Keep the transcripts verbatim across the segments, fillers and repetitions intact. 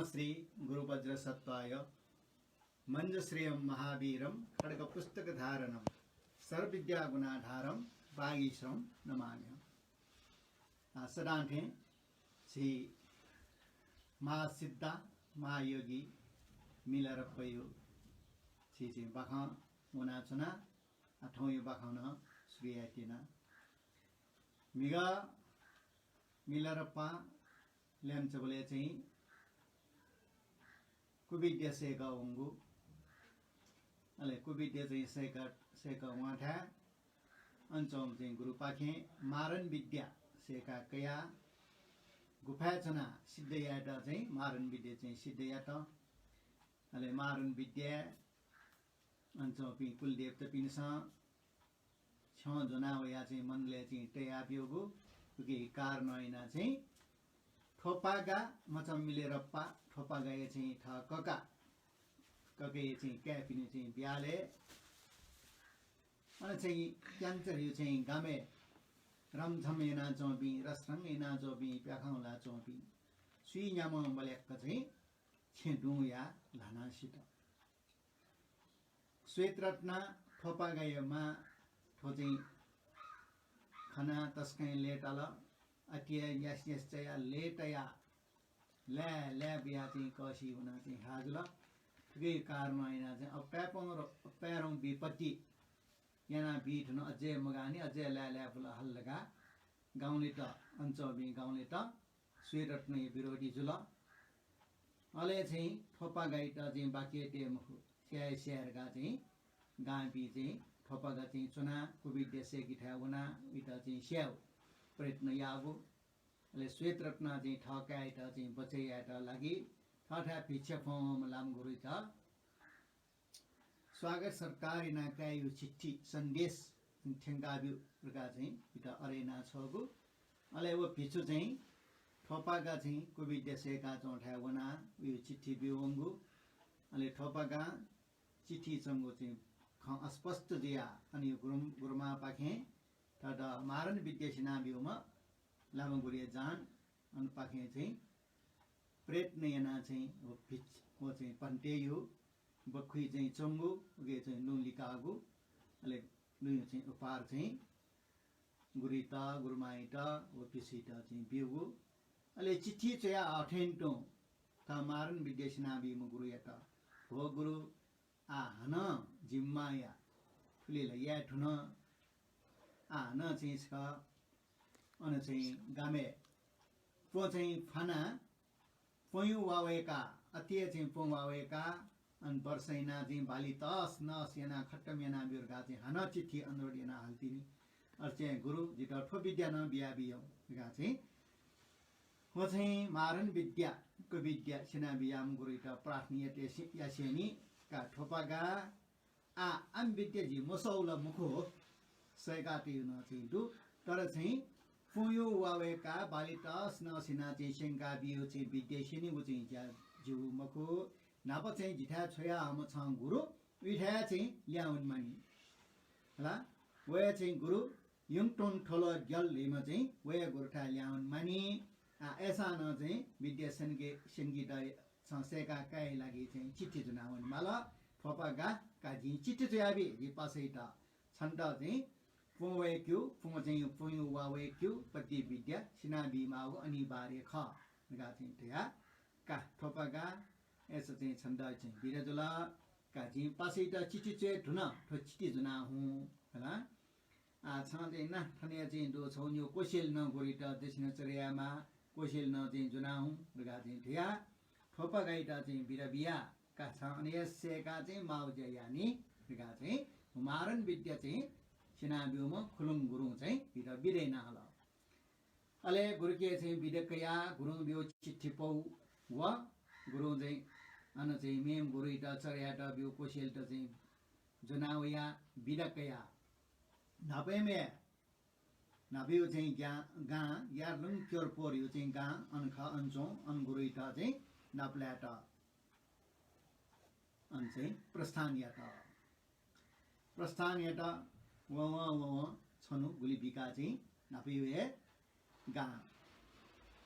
श्री गुरुवज्रसत्त्वाय मञ्जुश्रियं महावीरं खड्गपुस्तकधारणं सर्वविद्यागुणाधारं वागीशं नमाम्यहम्। आ, सदां थें झी महासिद्धा महायोगी मिलारेपाया झी चाहिँ बाखं वनाच्वना। आ, थौंया बाखं नं सुरु यायेत्यना। म्हिगः मिलारेपा ल्याय्म्हचाबलय् चाहिँ कुविद्या सय्कः वंगु। अले कुविद्या चाहिँ सय्कः, सय्कः वंथाय् अन च्वंम्ह चाहिँ गुरुपाखें मारण विद्या सय्का कयाः गुफाय् च्वनाः सिद्ध यायेत चाहिँ मारण विद्या चाहिँ सिद्ध यात। अले मारण विद्याय् अन च्वंपिं कुलदेवतापिन्सं छ्यं ज्वना वयाः चाहिँ मनलय् चाहिँ तयाब्यूगु। उकिया कारणं यानाः चाहिँ थ्वपागा मचा मिलारेपा, थ्वपागाया चाहिँ थः कका, ककाया चाहिँ काय्‌पिनि चाहिँ ब्यालय् अन चाहिँ क्यान्सरया चाहिँ गामय् रमझम यानाच्वंपिं, रसरङ यानाच्वंपिं, प्याखं ल्हानाच्वंपिं सुइन्याम्हं मल्याक चाहिँ छेँ दुं वयाः ल्हानाः सित। श्वेतरत्ना थ्वपागाया मां थ्व चाहिँ खनाः तसकं लय्ताल। अतिया न्यास न्यास चायाः लय्तायाः लाय् लाय् बुयाः चाहिँ कःसि वनाः चाहिँ हाजुल। थुकिया कारणं यानाः चाहिँ अप्यापं र अप्यारं विपत्ति यानाबी धुन, अझै मगानि, अझै लाय् लाय् बुल हल धकाः गाउँलेत, अन च्वंपिं गाउँलेत श्वेतरत्नया विरोधी जुल। अले चाहिँ थ्वपागाइत चाहिँ बाकि तये मखु, स्याये स्याये धकाः चाहिँ गांपिं चाहिँ थ्वपागा चाहिँ च्वनाः कुविद्या सय्केथाय् वनाः उइत चाहिँ स्यायेगु प्रयत्न याःगु। अले श्वेतरत्ना चाहिँ थः काय्‌यात चाहिँ बचय् यायेत लागि थःथाय् भिक्षा फ्वंम्ह लामा गुरुइत स्वागत सत्कार यानाः कायेगु चिठी सन्देश थ्यंकाब्यु धकाः चाहिँ उइत अरे यानाछ्वःगु। अले व भिक्षु चाहिँ थ्वपागा चाहिँ कुविद्या सय्का च्वंथाय् वनाः उयो चिठी ब्यूवंगु। अले थ्वपागां चिठी च्वंगु चाहिँ खँ अस्पष्ट जुयाः अन यो गुरुम-, गुरुमांपाखें थःत मारण विद्या स्यनाब्यूम्ह लामा गुरुया जान अनपाखें चाहिँ प्रयत्न यानाः चाहिँ व भिक्ष-, व चाहिँ भन्तेया बखुइ चाहिँ च्वंगु, उके चाहिँ लुँ लिकाःगु, अले लुँया चाहिँ उपहार चाहिँ गुरुइत, गुरुमांयात व भिक्षुइत चाहिँ ब्यूगु। अले चिठी च्वयाः अथें तुं थः मारण विद्या स्यनाबीम्ह गुरुयात, भो गुरु, आः हानं जिम्माया थुलि ला याये धुन। आः हानं चाहिँ छकः अन चाहिँ गामय् प्वँ चाहिँ फानाः प्वँयु वा वय्काः, अतिया चाहिँ प्वँ वा वय्काः, अन वर्षा यानाः चाहिँ बाली तस नस यानाः खतम यानाब्यु धकाः चाहिँ हानं चिठी अनुरोध यानाः हाल तिनि। अले चाहिँ गुरु, जितः थ्व विद्या नं बियाबियु धकाः चाहिँ व चाहिँ मारण विद्या, कुविद्या स्यनाबियाम्ह गुरुइत प्रार्थना यात यासेंनि का थ्वपागा। आः, आम विद्या जि मस्यू ला मखु, सय्कातःगु नं चाहिँ दु, तर चाहिँ प्वँयु वा वय्काः बाली तस नस यानाः चाहिँ स्यंकाबीगु चाहिँ विद्या स्यनीगु चाहिँ ज्या ज्यू मखु। न्हापा चाहिँ जिथाय् छ्वयाहःम्ह छं गुरु, उइथाय् चाहिँ ल्याहां वनेमानि। हला, वया चाहिँ गुरु युङतोङ थ्वल ग्यल धइम्ह चाहिँ वया गुरुथाय् ल्याहां वनेमानि। आः, अय्सां नं चाहिँ विद्या स्यंके, स्यंकेत छं सय्का कायेया लागि चाहिँ चिठी ज्वनाः वनेमाल। थ्वपागा, का जिं चिठी च्वयाबी, जि पासायात। छन्त चाहिँ प्वँ वय्केगु, प्वँ चाहिँ प्वँयु वा वय्केगु पति विद्या स्यनाबीमाःगु अनिवार्य खः धकाः चाहिँ धया। का थ्वपागा, अय्सा चाहिँ छन्त चाहिँ बिदा जुल। का जिं पासायात चिठी च्वये धुन, थ्व चिठी ज्वनाः हुँ, हला। आः, छं चाहिँ ना थनया चाहिँ दु छगू निगू कोसेली नं गुरुइत दक्षिणा चढे यायेमाः, कोसेली नं चाहिँ ज्वनाः हुँ धकाः चाहिँ धया। थ्वपागायात चाहिँ बिदा बिया, का छं अन हे सय्काः चाहिँ माःगु ज्या यानि धकाः चाहिँ मारण विद्या चाहिँ स्यनाब्यूम्ह खुलुङ गुरुं चाहिँ उइत बिदा याना हल। अले गुरुके चाहिँ बिदा कयाः गुरुं ब्यूगु चिठी पौ व गुरुं चाहिँ अन चाहिँ मेम्ह गुरुइत चढे यायेत ब्यूगु कोसेलीत चाहिँ ज्वना वयाः बिदा कयाः न्हापाया म्ये न्हापाया चाहिँ ग्या-, गां यार्लुङ क्यरपोरया चाहिँ गां अन खः, अन च्वं, अन गुरुइत चाहिँ नापलायेत अन चाहिँ प्रस्थान यात। प्रस्थान यात। वं वं वं वं छन्हु गुलि बिकाः चाहिँ न्हापाया हे गां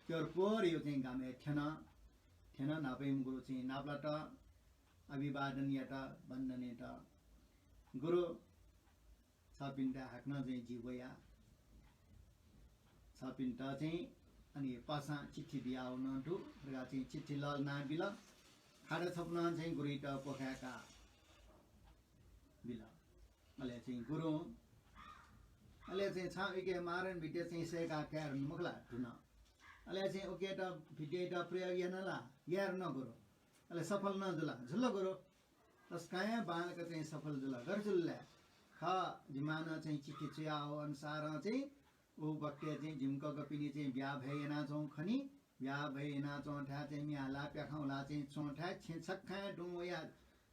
क्यरपोरया चाहिँ गामय् थ्यन। थें नं न्हापायाम्ह गुरु चाहिँ नापलात, अभिवादन यात, वन्दन यात। गुरु, छपिन्त हाकनं चाहिँ जि वया। छपिन्त चाहिँ अनि पासां चिठी बियावनं दु धकाः चाहिँ चिठी लःल्हाना बिल। खादा छपु नं चाहिँ गुरुइत क्वखाय्‌का बिल। अले चाहिँ गुरुं, अले चाहिँ छं उके मारण विद्या चाहिँ सय्‌का काये धुन मखु ला? धुन। अले चाहिँ उकेत विद्यायात प्रयोग याना ला? याये धुन गुरु। अले सफल नं जुल ला? जुल गुरु। तसकं बांलाक चाहिँ सफल जुल। गथे जुल ले? खः, जिमां नं चाहिँ चिठी च्वयाहःगु अनुसारं चाहिँ उ वखतय् चाहिँ जिमि ककापिनि चाहिँ ब्याहा भए यानाच्वंगु खनी। ब्याहा भए यानाच्वंथाय् चाहिँ म्ये हाला प्याखं हुला चाहिँ च्वंथाय् छेँ छखाय् दुं वया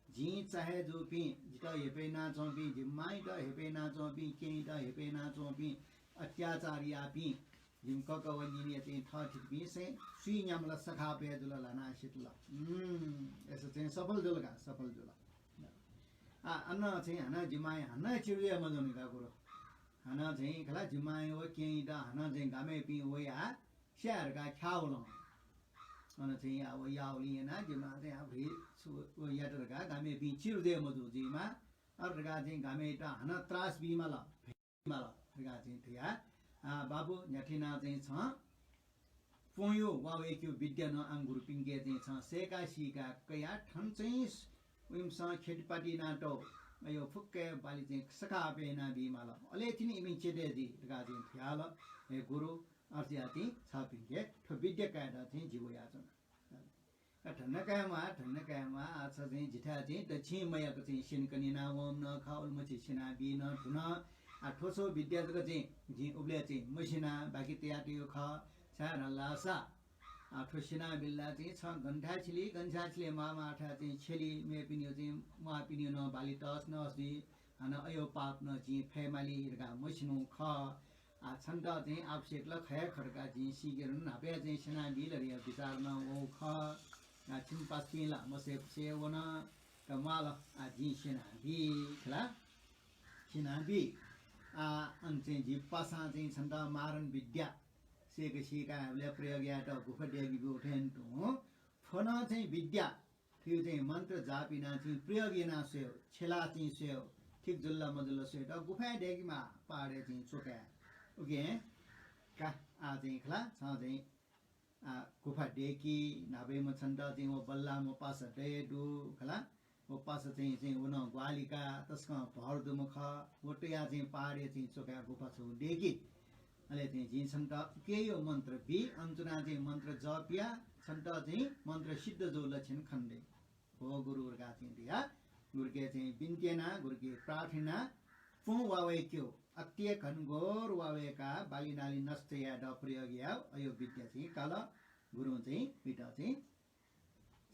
जिं चाहे जूपिं, जितः हेपय् यानाच्वंपिं, जिमि मांयात हेपय् यानाच्वंपिं, केहेँयात हेपय् यानाच्वंपिं, अत्याचार याःपिं, जिमि कका व निनिया चाहिँ थःथितिपिं चाहिँ सुइ न्याम्ह ला सखाप हे जुल ला नासित ला। उम्, अय्‌सा चाहिँ सफल जुल का, सफल जुल। आ, अन चाहिँ हानं जिमां हानं चिरुया मजूनि का गुरु। हानं चाहिँ खला जिमां व केहेँयात हानं चाहिँ गामय्‌पिं वया स्याये धकाः ख्याः वल। अन चाहिँ आ, व यावलिं यानाः जिमां चाहिँ आ, भुइ छु, व यात धकाः गामय्‌पिं चिरुदे मजू जुइमा। अथे धकाः चाहिँ गामय्‌यात हानं त्रास बीमाल, माल धकाः चाहिँ धया। आ, बाबु, न्ह्याथे यानाः चाहिँ छं प्वँयु वा वय्‌केगु विद्या नं आं गुरुपिन्के चाहिँ छं सय्‌का सीका कयाः थन चाहिँ इमिसं खेतीपाती यानातःगु अयो फुक्क बाली चाहिँ सखाप हे यानाबीमाल। अले तिनि इमि च्यदे जुइ धकाः चाहिँ धयाल। हे गुरु, अथे याःतिं छपिन्के थ्व विद्या कायेत चाहिँ जि वयाच्वना। का धन्दा कायेमा, धन्दा कायेमा, आ छ चाहिँ जिथाय् चाहिँ दच्छिं मयाक चाहिँ स्यनेकने यानावंम्ह नं खः, उलिमछि स्यनाबी नं धुन। आ थ्व छगू विद्या जक चाहिँ जिं उबलय् चाहिँ मस्यना, बाकि तयातयागु खः। छाय् धाःसा आ, थ्व स्यनाबिल ला चाहिँ छं गन थाय् छ्यली, गन थाय् छ्यले म्वाःम्वाःथाय् चाहिँ छ्यली, मेपिनिगु चाहिँ म्वाःपिनिगु नं बाली तःस नःस जुइ, हानं अयो पाप नं जिं फयेमाली धकाः मस्यनागु खः। आ, छन्त चाहिँ आवश्यक ला खः हे खः धकाः जिं सीके धुन, न्हापा हे चाहिँ स्यनाबी ला धयागु विचार नं वःगु खः। आ, छिमि पासापिं ला मसय् फुसय् वन, का म्वाल, आ, जिं स्यनाबी खला, स्यनाबी। आ, अन चाहिँ जि पासां चाहिँ छन्त मारण विद्या सय्‌का सीकाबलय् प्रयोग यायेत गुफा दय्‌के ब्यूगु थें तुं थ्व नं चाहिँ विद्या, थ्व चाहिँ मन्त्र जाप यानाः चाहिँ प्रयोग यानाः स्वयेगु, छ्यलाः चाहिँ स्वयेगु, ठीक जुल ला मजुल ला स्वयेत गुफाय् दय्‌केमाः, पहाडय् चाहिँ च्वकाय्। उकिं का, आः चाहिँ खला, छं चाहिँ आ, गुफा दय्‌कि, न्हापायाम्ह छन्त चाहिँ व बल्लाःम्ह पासा दये दु खला। व पासा चाहिँ, चाहिँ व नं ग्वाहालि का, तसकं भर दुम्ह खः। व तयाः चाहिँ पहाडय् चाहिँ च्वकाय् गुफा छगू दय्‌कि। अले चाहिँ जिं छन्त उकेयो मन्त्र बी, अन च्वनाः चाहिँ मन्त्र जप या, छन्त चाहिँ मन्त्र सिद्ध जूगु लक्षण खने दइ। हो गुरु धकाः चाहिँ धया, गुरुके चाहिँ बिन्ति याना, गुरुके प्रार्थना, प्वँ वा वय्‌केगु, अत्य घनघोर वा वय्‌काः बाली नाली नष्ट यायेत प्रयोग यायेगु अयो विद्या चाहिँ काल। गुरुं चाहिँ वइत चाहिँ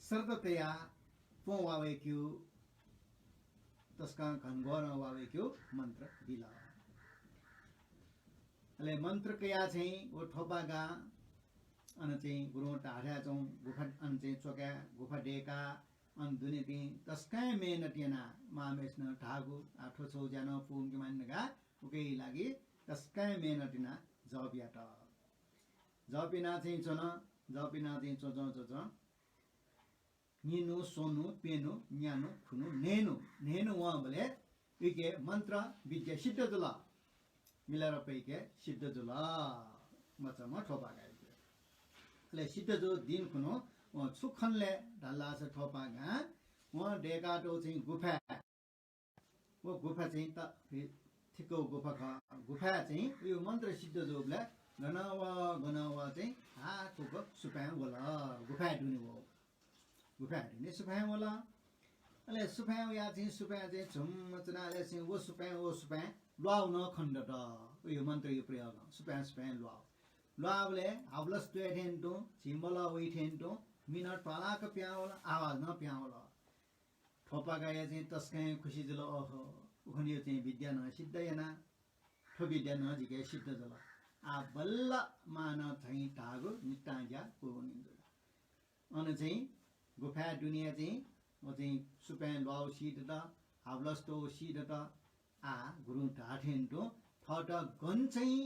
श्रद्धा तयाः प्वँ वा वय्‌केगु, तसकं घनघोरं वा वय्‌केगु मन्त्र बिल। अले मन्त्र कयाः चाहिँ व थोपागां अन चाहिँ गुरुं धाःथाय् च्वं गुफा, अन चाहिँ च्वकाय् गुफा दय्‌काः अन दुनेपिं तसकं मेहनत यानाः मांम्हेसिनं धाःगु, आ, थ्व छगू ज्या नं पूवंके मानि धकाः उकिया लागि तसकं मेहनत यानाः जप यात। जप यानाः चाहिँ च्वन, जप यानाः चाहिँ च्वंच्वं च्वंच्वं निन्हु, स्वन्हु, प्यन्हु, न्यान्हु, खुन्हु, न्हय्‌न्हु, न्हय्‌न्हु वंबलय् उइके मन्त्र विद्या सिद्ध जुल। मिलारेपाइके सिद्ध जुल। मचाम्ह थोपागायाके। अले सिद्ध जूगु दिं खुन्हु वं छु खन ले धाःसा थोपागां वं दय्‌कातःगु चाहिँ गुफा, व गुफा चाहिँ त, थि-, थिकःगु गुफा खः। गुफाय् चाहिँ उयो मन्त्र सिद्ध जूबलय् गनं व, गनं व चाहिँ हाकुक सुपाँय् वल। गुफाय् दुने व। गुफाय् दुने सुपाँय् वल। अले सुपाँय् वयाः चाहिँ सुपाँय् चाहिँ झुम्म च्वना, अले चाहिँ व सुपाँय्, व सुपाँय् ल्वाः नं खने दत। उयो मन्त्रयो प्रयोगं सुपाँय्, सुपाँय् ल्वाः। ल्वाःबलय् हाबलस त्वये थें तुं, झिंबलः वइ थें तुं, मिन त्वालाक पिहां वल, आवाज नं पिहां वल। थोपागाया चाहिँ तसकं खुसी जुल, ओहो, उखुन्हु चाहिँ विद्या नं सिद्ध याना, थ्व विद्या नं जिके सिद्ध जुल। आ बल्ल मां नं चाहिँ धाःगु नितां ज्या पूवनी जुल। अन चाहिँ गुफाय् दुने चाहिँ व चाहिँ सुपाँय् ल्वाः सी दत, हाबलस त्वः सी दत। आ गुरुं धाःथें तुं थःत गन चाहिँ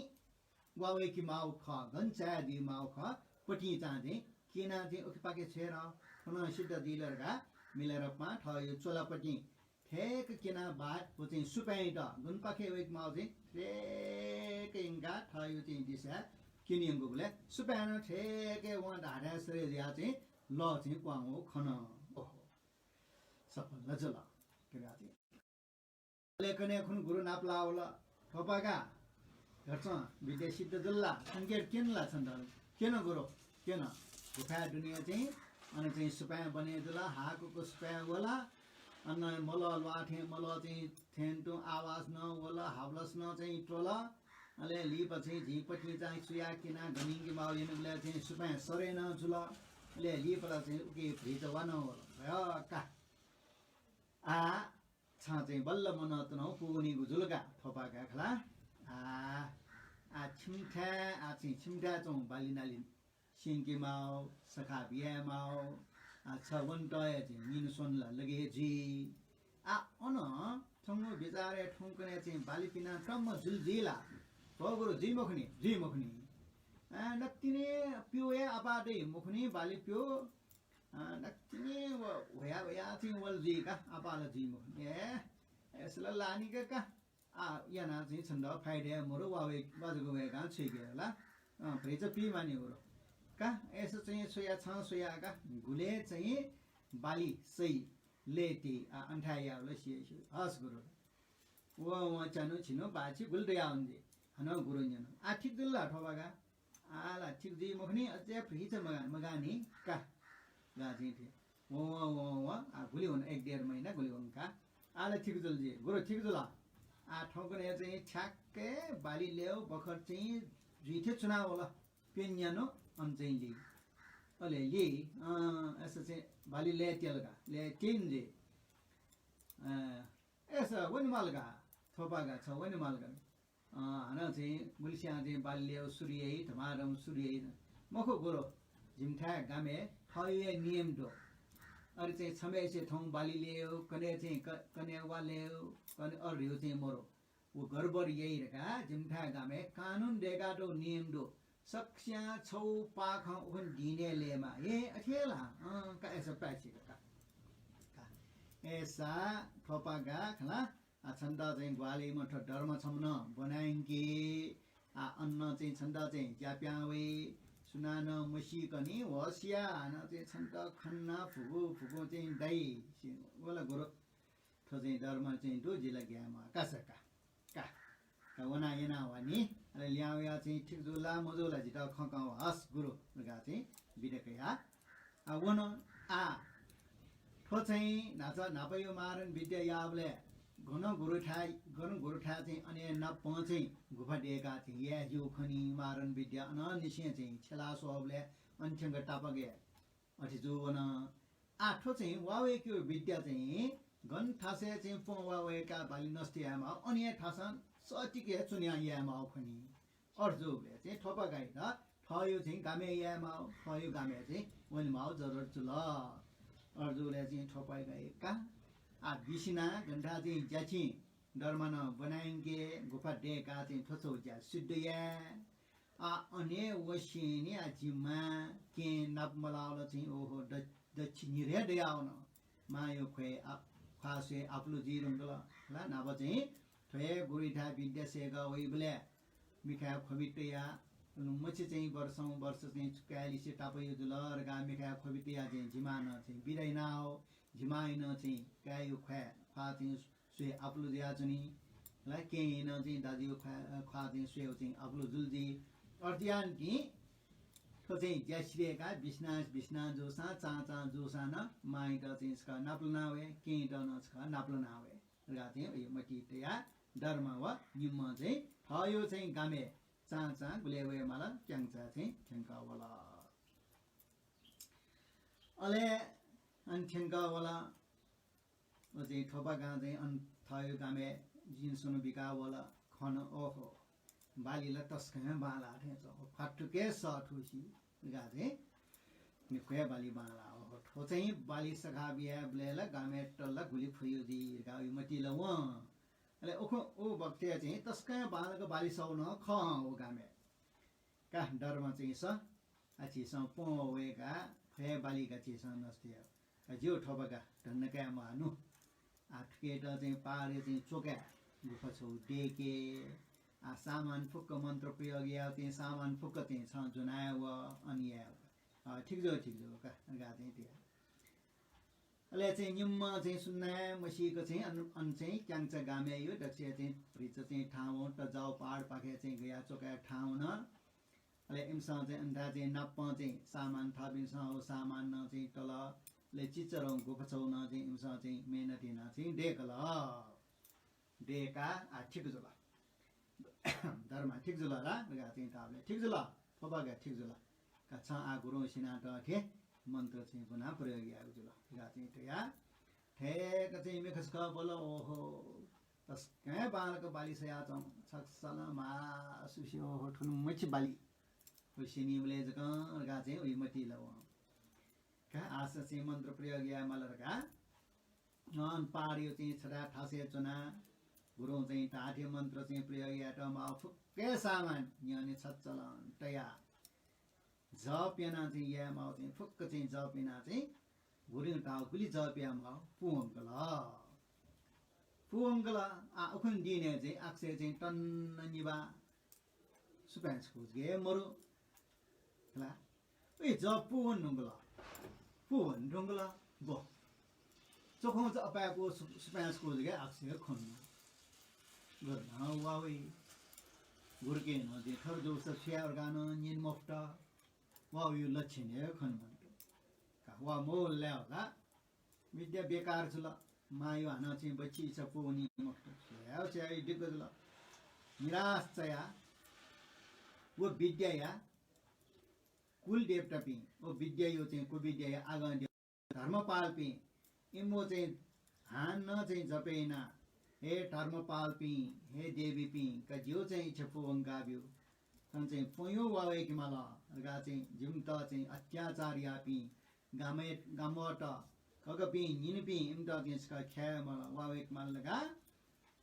वा वय्‌के माःगु खः, गन चाये जुइ माःगु खः, पतिंचां चाहिँ क्यनाः चाहिँ उखेपाखे छ्वये रः, थ्व नं सिद्ध जुइ ला धकाः मिलारेपां थःयु च्वलापतिं थेक क्यनाः बात व चाहिँ सुपाँय्‌यात गुनपाखे वय्‌के माःगु चाहिँ थेक यंकाः थःयु चाहिँ दिसाय् क्यने यंकूबलय् सुपाँय् नं थेक वं धाःथाय् सरे जुयाः चाहिँ लः चाहिँ क्वहां वःगु खन। ओहो, सफल ला जुल धकाः चाहिँ। अले कन्हय् खुन्हु गुरु नापलाः वल। थ्वपागा, धर्मं विद्या सिद्ध जुल ला? संकेत क्यन ला छन्त? क्यन गुरु, क्यन। गुफाय् दुने चाहिँ अन चाहिँ सुपाँय् बने जुल, हाकुक सुपाँय् वल। अन मलः ल्वाः थें, मलः चाहिँ थें तुं आवाज नं वल, हावलस नं चाहिँ त्वल। अले लिपा चाहिँ झी पतिं चाहिँ सुया क्यनाः गन यंके माःगु यंकूबलय् चाहिँ सुपाँय् सरे नं जुल। अले लिपा ला चाहिँ उकी भुइँचा वा नं वल। भय् का। आ, छं चाहिँ बल्ल मनंतुना पूवनीगु जुल का, थ्वपागा खला। आ, आ छिमिथाय्, आ चाहिँ छिमिथाय् च्वंगु बाली नाली स्यंके माः, सखाप याये माः, आ छ वनेत हे चाहिँ निन्हु स्वने ला लगे हे जुइ। आ अन थ्वंगु बिचारय् थौंकन्हय् चाहिँ बाली पिना तम्म जुल जुइ ला? भो गुरु, जुइ मखुनि, जुइ मखुनि। आ, नकतिनि प्यू हे आपाः दइ मखुनि, बाली प्यू। आ, नकतिनि व ह्वया ह्वया चाहिँ वल जुइ का, आपाः ला जुइ मखुनि। ए, अय्‌सा ला लानि का का। आ, यानाः चाहिँ छन्त फाइदा मरु, वा वय्-, वा जक वय्‌काः छ्वय्‌के ला। अँ, भुइँचा पी मानि गुरु। का, अय्‌सा चाहिँ स्वया, छं स्वया का, गुलय् चाहिँ बाली सइ, लय् ति, आ, अन थाय् याःबलय् सिया स्यू। हस् गुरु। व, वं च्यान्हु छिन्हु बाछि गुलि दयावनी जुइ। हानं गुरुं न्यन। आ, ठीक जुल ला थ्वपागा? आ ला ठीक जुइ मखुनि, अझै भुइँचा मगान, मगानि का। गा चाहिँ थें। वं, वं, वं, वं, आ, गुलि वन, एक डेढ महिना गुलि वन का। आ ला ठीक जुल जुइ, गुरु ठीक जुल। आ, थौंकन्हय् चाहिँ ठ्याक्कै बाली लय्‌गु बखत चाहिँ जुइ थें च्वना वल। प्यन्हु न्यान्हु अन चाहिँ ली। अले ली, अँ, अय्‌सा चाहिँ बाली लय् त्यल का, लय् त्यन जुइ। अँ, अय्‌सा वने माल का, थ्वपागा छ वने माल का। अँ, हानं चाहिँ गुलिस्यां चाहिँ बाली लय्‌गु सुरु याइ, धमाधम सुरु याइ। मखु गुरु, जिमिथाय् गामय् थःगु हे नियम दु। अले चाहिँ छम्हय्‌सित थौं बाली लय्‌गु, कन्हय् चाहिँ क-, कन्हय् वा लय्‌गु, कन्हय् अ ह्रिउ चाहिँ मरु। व गडबड याइ धकाः जिमिथाय् गामय् कानुन दय्‌कातःगु नियम दु। सकस्यां छगू पाखं उखुन्हु दिने लय्‌माः। ए, अथे ला? अँ, का अय्‌सा पाय्‌छि का, का। का। अय्‌सा थ्वपागा खला। आ, छन्त चाहिँ ग्वाहालि याइम्ह थ्व धर्म छम्ह नं ब्वना यंकि। आ, अन नं चाहिँ छन्त चाहिँ ज्या पिहां वइ। सुनानं मसीकनि होश या, हानं चाहिँ छन्त खनाः भुगु भुगु चाहिँ दाइ। व ला गुरु, थ्व चाहिँ धर्म चाहिँ दु, जि ला ग्याये म्वाः। का सा का। का। का वनाः याना वा नि। अले लिहां वयाः चाहिँ ठीक जू ला मजू ला जितः खँ कं वा। हस् गुरु धकाः चाहिँ बिदा कयाः आ, वन। आ, थ्व चाहिँ न्हाचा न्हापाया मारण विद्या याःबलय् गन गुरुथाय्, गन गुरुथाय् चाहिँ अन हे नापं चाहिँ गुफा दय्‌काः चाहिँ याये ज्यू खनी मारण विद्या। अनंनिसें चाहिँ छ्यला स्वःबलय् अन थ्यंक तापाक हे अथे जू वन। आ, थ्व चाहिँ वा वय्‌केगु विद्या चाहिँ गन थासय् चाहिँ पं वा वय्‌काः बाली नष्ट याये माः, अन हे थासं सतिक हे च्वने याये माः खनी। अथे जूबलय् चाहिँ थ्वपागायात थःयु चाहिँ गामय् याये माः, थःयु गामय् चाहिँ वने माःगु जरुरत जुल। अथे जूबलय् चाहिँ थ्वपागाया का, आ, बिसिना गन थाय् चाहिँ ज्याछि धर्म नं ब्वना यंके, गुफा दय्‌काः चाहिँ थ्व छगू ज्या सिद्ध याये। आ, अन हे वसेंनि आ जिम्मा केहेँ नाप मलाःबलय् चाहिँ ओहो द-, दच्छि निर हे दयावन। मांयु ख्वय् आ-, ख्वाः स्वये आपुलु जुइ धुंकल। ला न्हापा चाहिँ थ्व हे गुरुथाय् विद्या सय्‌का वइबलय् मिखाय् ख्वबि तयाः मछि चाहिँ वर्षं वर्ष चाहिँ काय्‌लिसे तापायु जुल धकाः मिखाय् ख्वबि तयाः चाहिँ जिमां नं चाहिँ बिदा यानाव। जिमां नं चाहिँ काय्‌यु ख्वाः, ख्वाः चाहिँ स्वये आपुलु जुयाच्वनी। ला केहेँ नं चाहिँ दाजुयु ख्वाः, ख्वाः चाहिँ स्वयेव चाहिँ आपुलु जुल जुइ। अथे यानाः थ्व चाहिँ ज्या सिधय्‌काः बिस्ना बिस्ना जूसां, चां चां जूसां नं मांयात चाहिँ छकः नापलाना वये, केहेँयात नं छकः नापलाना वये धकाः चाहिँ वय् मतिइ तयाः धर्म व निम्हं चाहिँ थःयु चाहिँ गामय् चां चां गुलय् वये माल, क्यांचा चाहिँ थ्यंकः वल। अले अन थ्यंकः वल। व चाहिँ थ्वपागां चाहिँ अन थःयु गामय् जिं स्वन्हु बिकाः वल। खन, ओहो, बाली ला तसकं हे बांलाः थें च्वं, ख्वातुक हे सः थुसी धकाः चाहिँ निक्वः हे बाली बांलाः। ओहो, थ्व चाहिँ बाली सखाप यायेबलय् ला गामय् तल ला गुलि फयु जुइ धकाः वय् मतिइ ला वं। अले उखु उ बखतय् चाहिँ तसकं हे बांलाक बाली सःगु नं खः हं व गामय्। का धर्म चाहिँ स झीसं प्वँ वय्काः फय् बाली का झीसं नष्ट याः। का ज्यू थ्वपागा धन्दा काये म्वाःनु। आ, थुकेत चाहिँ पहाडय् चाहिँ च्वकाये, गुफा छौ दय्के। आ, सामान फुक्क मन्त्र प्रयोग याये चाहिँ सामान फुक्क चाहिँ छं ज्वनाये व अन याये व। अ, ठीक जू, ठीक जू का, धकाः चाहिँ धया। अले चाहिँ निम्ह चाहिँ सुनां मसीक चाहिँ अन, अन चाहिँ क्यांचा गामय् यु, दक्वसिया चाहिँ भतिचा चाहिँ थाहां वन, तजाउ पहाडपाखे चाहिँ गया च्वकाये थाहां वन। अले इमिसं चाहिँ अन थाय् चाहिँ नापं चाहिँ सामान थःपिन्सं व सामान नं चाहिँ तल। अले चिचरं गुफा छौ नं चाहिँ इमिसं चाहिँ मेहनत यानाः चाहिँ दय्कल। दय्काः आ, ठीक जुल। धर्मा, ठीक जुल ला? धकाः चाहिँ धाःबलय्, ठीक जुल, थ्वपागा ठीक जुल। का छं आ गुरुं स्यनातःथें मन्त्र चाहिँ ब्वनाः प्रयोग यायेगु जुल धकाः चाहिँ धया। थय्क चाहिँ मिखा छकः ब्वल, ओहो, तसकं बांलाक बाली सयाच्वं। छकः ला मासुसे, ओहो, थुलि मछि बाली। व स्यनीबलय् जकं धकाः चाहिँ उइ मतिइ ला वं। का आशा चाहिँ मन्त्र प्रयोग याये माल धकाः अन पहाडया चाहिँ छथाय् थासय् च्वनाः गुरुं चाहिँ धाःथें मन्त्र चाहिँ प्रयोग यायेत माःगु फुक्क सामान न्ह्यःने छचलं तयाः जप यानाः चाहिँ याये माःगु चाहिँ फुक्क चाहिँ जप यानाः चाहिँ गुरुं धाःगु गुलि जप याये माःगु पूवंकल। पूवंकल। आ, उखुन्हु दिनय् चाहिँ आकाशय् चाहिँ टन्न निभाः सुपाँय् छकू जक हे मरु। खला। उइ जप पूवन धुंकल। पूवन धुंकल। ब। चखुं च अपाय्कू सु-, सुपाँय् छकू जक हे आकाशय् खन। गन वा वइ। गुरुके नं चाहिँ थथे जूसा छु याये धकाः नं न्यने मफुत। वा वइगु लक्षण हे खने मन्त। का वा मवल ला। विद्या बेकार जुल। मांया हानं चाहिँ बच्छि इच्छा पूवनी मखुत। स्वयाः स्वयाः दिक्क जुल। निराश चयाः व विद्याया कुलदेवतापिं, व विद्याया चाहिँ कुविद्याया आगं देव-, धर्मपालपिं, इमिगु चाहिँ हानं चाहिँ जप यानाः, हे धर्मपालपिं, हे देवीपिं, का जिगु चाहिँ इच्छा पूवंका ब्यु। थन चाहिँ प्वँयु वा वय्के माल धकाः चाहिँ जिमित चाहिँ अत्याचार याःपिं गामय्, गामवत, कःघापिं, निनिपिं, इमित चाहिँ छकः ख्याये माल, वा वय्के माल धकाः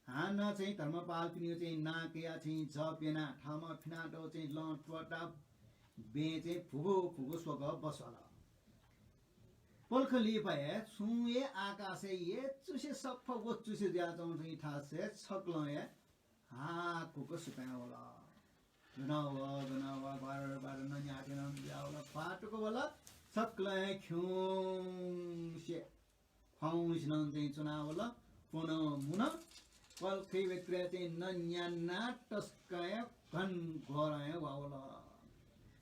हानं चाहिँ धर्मपालपिनिगु चाहिँ नां कयाः चाहिँ जप यानाः थःम्हं फिनातःगु चाहिँ लं त्वःताः बँय् चाहिँ भुगु भुगु स्वकः बस्वाल। पलख लिपा हे छुं हे आकाशय् यचुसे सफा वचुसे जुयाच्वंगु चाहिँ थासय् छकलं हे हाकुक सुपाँय् वल। गन व, गन व, बार बार नँ न्याथें नं जुयावल, ख्वातुक वल। छकलं हे खिउँसे ख्वाउँसे नं चाहिँ च्वनावल। प्वँ नं मुन। पलखय् व्यतिरेक चाहिँ नँ न्यानाः तसकं हे घनघोरं हे वा वल।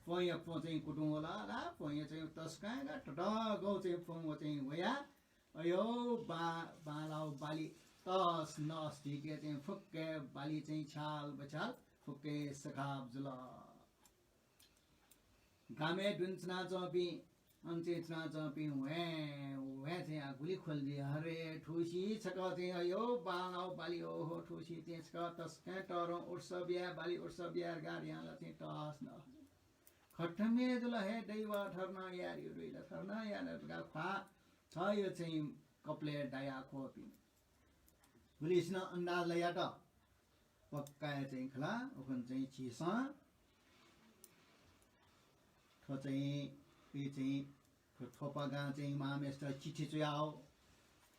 प्वँया प्वँ चाहिँ कुतुं वल ला, प्वँया चाहिँ तसकं हे ततःगः चाहिँ प्वँ व चाहिँ वयाः अयो बा-, बांलाःगु बाली तस नस धुइके चाहिँ फुक्क हे बाली चाहिँ छ्याल बछ्याल फुक्क हे सखाप जुल। गामय् दुने च्वनाच्वंपिं, अन चाहिँ च्वनाच्वंपिं ह्वाँय् ह्वाँय् चाहिँ आ गुलि ख्वल जुइ। हरे थुसी छकः चाहिँ अयो बांलाःगु बाली, ओहो थुसी चाहिँ छकः तसकं तःधं उत्सव याये, बाली उत्सव याये धकाः ला चाहिँ तस नस। खटमे जुल हे दैव, थर्न यार यु रुइल, थर्न यार धकाः ख्वाः थयो चाहिँ कपालय् दायाः ख्वःपिं। गुलिसिनं अन्दाज ला यात। पक्का हे चाहिँ खला, उखुन्हु चाहिँ झीसं थ्व चाहिँ, उइ चाहिँ, थ्व थ्वपागां चाहिँ मामेस्त चिठी च्वयाहौ।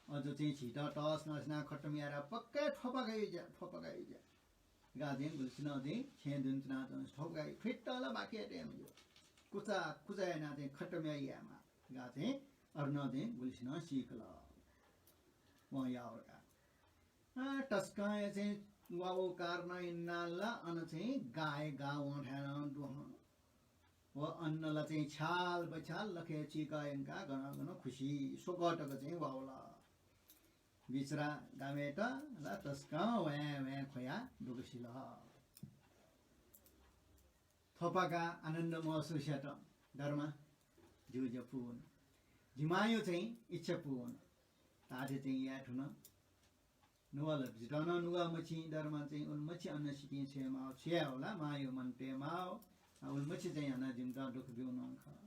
अझ चाहिँ झीत तस नस यानाः खतम यायेत पक्का हे थ्वपागाया ज्या, थ्वपागाया ज्या। धकाः चाहिँ गुलिसिनं चाहिँ छेँय् दुने च्वनाच्वंसा थ्वपागाया थुइत ला बाकि याये तये मज्यू। कुचा, कुचा यानाः चाहिँ खतम याये यायेमाः धकाः चाहिँ अन नं चाहिँ गुलिसिनं सीकल। वं याः धकाः। अँ, तसकं हे चाहिँ वा व कारणं इन्नाः ला अन चाहिँ गाः हे गाः वंथाय् नं दुहं। व अन ला चाहिँ छ्याल बछ्याल लखय् चीकः यंकाः गनं गनं खुसी स्वकः तक चाहिँ वा वल। बिचरा गामय्त ला तसकं ह्वाँय् ह्वाँय् ख्वयाः दुःख सिल। थ्वपागा आनन्द महसुस यात। धर्मा, जिगु ज्या पूवन। जि मांया चाहिँ इच्छा पूवन। धाःथें चाहिँ याये धुन। नुगः ला जितः नं नुगः मछिं, धर्मा चाहिँ उलि मछि अन सितिं छ्वये माः, छु याये हला, मांया मन तये माः। आ, उलि मछि चाहिँ हानं जिमित दुःख ब्यूगु नं खः।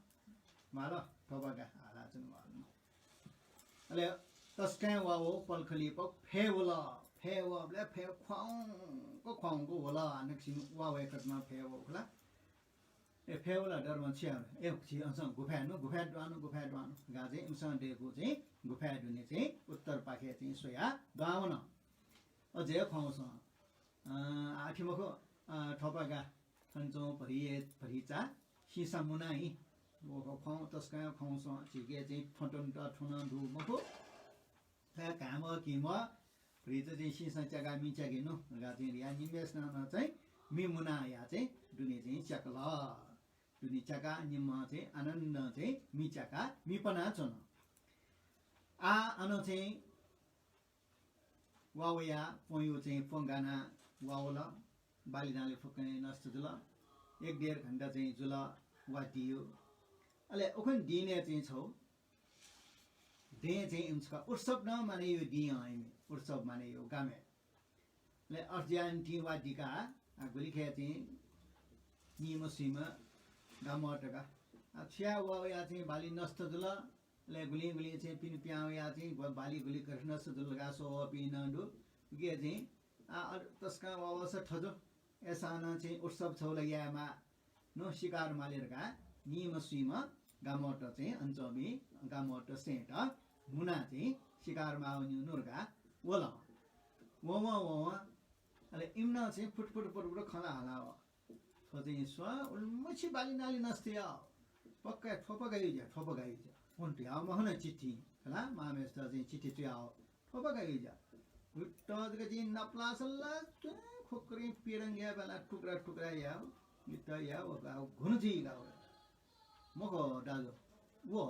माल, थ्वपागा हालाच्वने माल। अले तसकं वा व पलख लिपा फय् वल। फय् वःबलय् फय् ख्वाउँक ख्वाउँक वल। आ, नकसिनि वा वय्कत नं फय् वःगु खला। ए, फय् वल दर्मा, छु याये? ए, झी अनसं गुफाय् नु, गुफाय् दुहां नु, गुफाय् दुहां नु धकाः चाहिँ इमिसं दयेकूगु चाहिँ गुफाय् दुने चाहिँ उत्तरपाखे चाहिँ स्वयाः दुहां वन। अझै खंसं, अँ, आः थथे मखु, अँ, थ्वपागा थन च्वं भरिये भरिचा सिंसां मुना हि। व खं तसकं खंसं झीके चाहिँ थ्वतन्त थुना दु मखु। थ्वया घामः घिमः भरिचा चाहिँ सिंसां च्याकाः मि च्याके नु धकाः चाहिँ रिया निम्हेसिनं नं चाहिँ मि मुनाया चाहिँ दुने चाहिँ च्याकल। दुने च्याकाः निम्हं चाहिँ आनन्दं चाहिँ मि च्याकाः मि पनाच्वन। आः अन चाहिँ वा वया प्वंयु चाहिँ प्वंगाना वा वल। बाली नाली फुक्कं नष्ट जुल। एक डेढ घण्टा चाहिँ जुल वा दियो। अले उखुन्हु दिने चाहिँ छौ दँय् चाहिँ इमिसं उत्सव नं माने यो दिं अँ इमि उत्सव माने यो गामय्। अले अर्जुयान तिं वा दिका आ गुलिखे चाहिँ निम सुइम गामः तका। आ छुया वा वया चाहिँ बाली नष्ट जुल। अले गुलिं गुलिं चाहिँ पिने पिहां वया चाहिँ ब-, बाली गुलि कठिन सु जुल धकाः स्वःपिं नं दु। उके चाहिँ आ, अ, तसकं वा वस थजु। अय्‌सां नं चाहिँ उत्सव छौ लगियायेमाः। नु शिकार माले धकाः निम सुइम गामःत चाहिँ अन च्वंपिं गामःत सेंत मुना चाहिँ शिकार माः वन्यु नु धकाः वल। ववं ववं अले इमिनं चाहिँ फुटफुट फुटफुट खँ ला हाला व। थ्व चाहिँ स्व, उलिमछि बाली नाली नष्ट या। पक्का थ्वपा गायु ज्या, थ्वपा गायु ज्या। हुन ध्याव मखन चिट्ठी। खला, मामेस्त चाहिँ चिट्ठी च्वया हो। थ्वपा गायु ज्या। हुट्ट जक जिं नापलासला, चुं खुक्री पिरंग्या बेला टुक्रा टुक्रा या। मित या, व गाव घुन जी गाव। मखो दाजु। व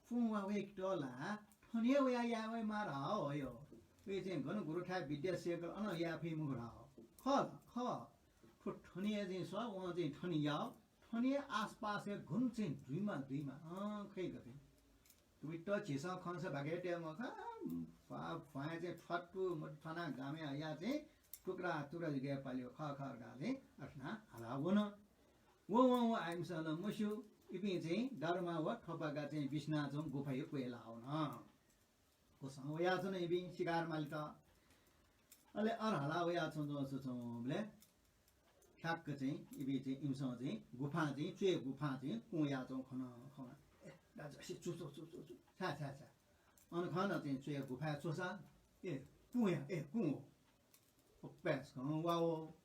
पुं वा वेक तला, थनिया वया या वय मार हाव हो यो। वे चाहिँ घन गुरु थाय् विद्या सेकल अन या फी मुखर हाव। ख, ख। थ्व थनिया चाहिँ स्व, वं चाहिँ थनि याव। थनिया आसपास हे घुन चाहिँ दुइमा, दुइमा। अँ, खै गथे। तुबित झीसं खंस भागे ते मखा, भा-, भ्वाँय् चाहिँ थ्वातु मत थ्वाना गामे हया चाहिँ टुक्रा, टुक्रा जिगे पाल्यो ख, ख, गा चाहिँ अथना हाला वन। व, व, व आइमसन मस्यू, इपिं चाहिँ दरमा व थ्वपागा चाहिँ बिस्ना चाहिँ गुफायु क्वय् लावन। कोसं वया सन इपिं शिकार मालित। अले अर हाला वया छौं छौं छौं छौं बले ठ्याक्क चाहिँ इपिं चाहिँ इमिसं चाहिँ गुफा चाहिँ च्वय् गुफा चाहिँ कुँ या छौं खन खन। ए, दाजु, असि चु, चु, चु, चु, चु। छा, छा, छा। अन खन चाहिँ च्वय् गुफा च्वसा। ए, कुँ या, ए, कुँ हो। पप्पाय् छकं वा हो।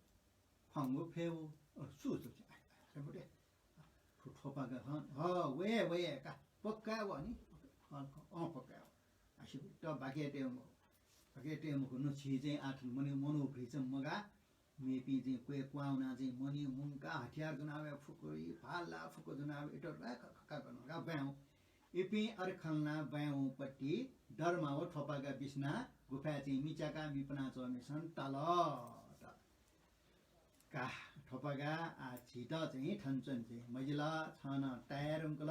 खंगु फे हो। अ, सु, सु, सु। आइ, आइ, आइ, मते। थ्व, थ्वपागा खन। ह, वये, वये, का। पक्का व नि। अँ, अँ, पक्का व। आसिबु त बाके ते मो। बाके ते मो, नु छि चाहिँ आठ मने मनो भ्रिच मगा। मेपिं चाहिँ क्वय् क्वाउना चाहिँ मनि मुंका हथियार जुनावे फुकुरी, भाला फुकु जुनावे इतर रा ख-, ख-, का गन रा ब्याउ। इपिं अरखलना ब्याउ पट्टि दरमा व थ्वपागा बिस्ना गुफाय् चाहिँ मिच्याका मिपना च्वमिसन ताल। त का थ्वपागा आ झीत चाहिँ थन च्वने चाहिँ मजिल, छन ताय् रुंकल।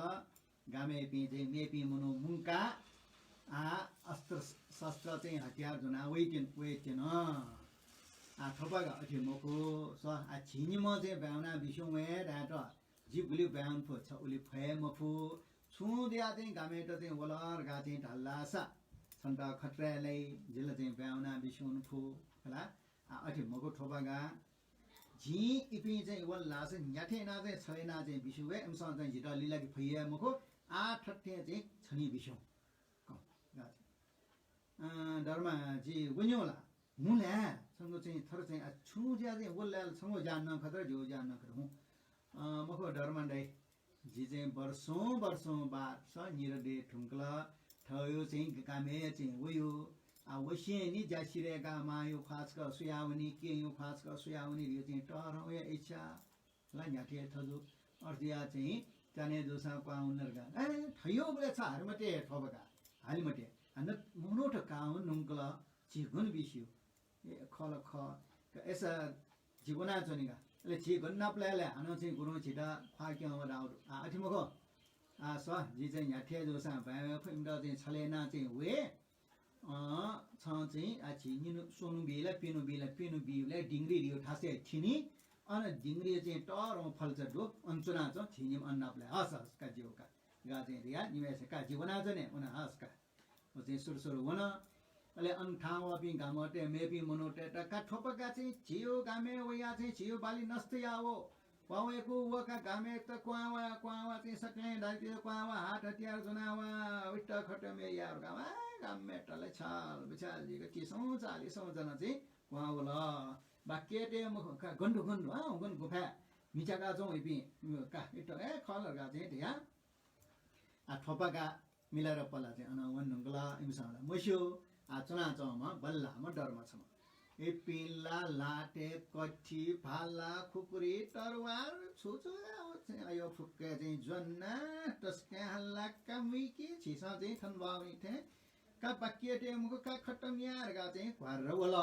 गामय्‌पिं चाहिँ मेपिं मनू मुंका आ अस्त्र शस्त्र चाहिँ हतियार ज्वना वइत्यन, वइत्यन। आ थ्वपागा अथे मखु, स आ झिनिम्ह चाहिँ ब्याहुना बिस्युं वये धायेत, जि गुलि ब्याहुन फु, छ उलि फये मफु। छुं दिया चाहिँ गामय्‌त चाहिँ वल धकाः चाहिँ धाल्लासा छन्त खतराय् लाइ, जिल चाहिँ ब्याहुना बिस्युं फु, हला। आ अथे मखु थ्वपागा। जिं इपिं चाहिँ वल लासा न्याथें याना चाहिँ छले याना चाहिँ बिस्युं वये, इमिसं चाहिँ जितः लिलाके फइ हे मखु। आ थथे चाहिँ छने बिस्युं। कं, गा चाहिँ। अँ, दरमा जि वन्यु ला? हुँ ला? छंगु चाहिँ थर चाहिँ आ छुं ज्या चाहिँ वल लायल छंगु ज्या नं खतर, ज्यू ज्या नं खतर हुँ। अँ, मखु दरमा दाइ। जि चाहिँ वर्षौं वर्षौं बाद स निर दये धुंकल। थयो चाहिँ गामय् चाहिँ वयो। आ वसें नि ज्या सिरय्‌का मायो ख्वाचक सुयावनी, केयो ख्वाचक सुयावनी धियो चाहिँ तःधंया इच्छा। ला न्ह्याथे थजु। अर्जुया चाहिँ चाने जूसां क्वाः उनर गा। ए, थयो बले छ हरमते थोबका। हालिमते। हान मनोट काउन नुंकल झी गुण बिस्यु। ए, खल ख। क-, एसा झी वनाच्वनेगा। अले झी गन नापलाय् ले हानं चाहिँ गुरुं झीत ख्वाः क्यं वनाउ। आ, अथे मखु। आ, स, जि चाहिँ न्ह्याथे जूसां बाय् फु इमित चाहिँ छले याना चाहिँ वये। अँ, छं चाहिँ आ झी निन्हु स्वन्हु बी ला, प्यन्हु बी ला, प्यन्हु बी ला, दिंग्री धियो थासय् थिनि। अन दिंग्री चाहिँ तःधं फल्चा दु, अन च्वनाच्वँ, झी निम्ह अन नापलाय्। हस्, हस्, का ज्यू का। गा चाहिँ रिया, निम्हय्‌सित का जि वनाच्वने, वना हस् का। व चाहिँ सुरु सुरु वन। अले अन थाहां वःपिं गामतय् मेपिं मनूतय्‌त का थ्वपागा चाहिँ झियो गामय् वया चाहिँ झियो बाली नष्ट याव। क्वहां वयेकू वःका गामय् त क्वहां वा, क्वहां वा चाहिँ सकलें दाजुकिजा क्वहां वा, हात हतियार ज्वनाः वा, उइत खतम याये यार गाम, आ, गामय् तले छाल बिछाल जिक तिसौं चालिसौं जना चाहिँ क्वहां वल। बाक्यते मखु का, गन्धु गन्धु, आ, गन गुफाय् मिचाका च्वं इपिं, का, इत, ए, खलर का चाहिँ धया। आ, थोपाका मिलार पला चाहिँ अन वन नुंगला इमिसं ला मस्यू। आ, च्वनाच्वंम्ह बल्लाम्ह दर्मा छम्ह। इपिं ला लाते, कथि, भाला, खुकुरी, तरवार, छु छु चाहिँ अयो फुक्क चाहिँ ज्वना तस्कं हल्ला का मुइकी झीसं चाहिँ थन बावनी थें का बाक्यते मखु का खतम यार का चाहिँ घ्वार वल।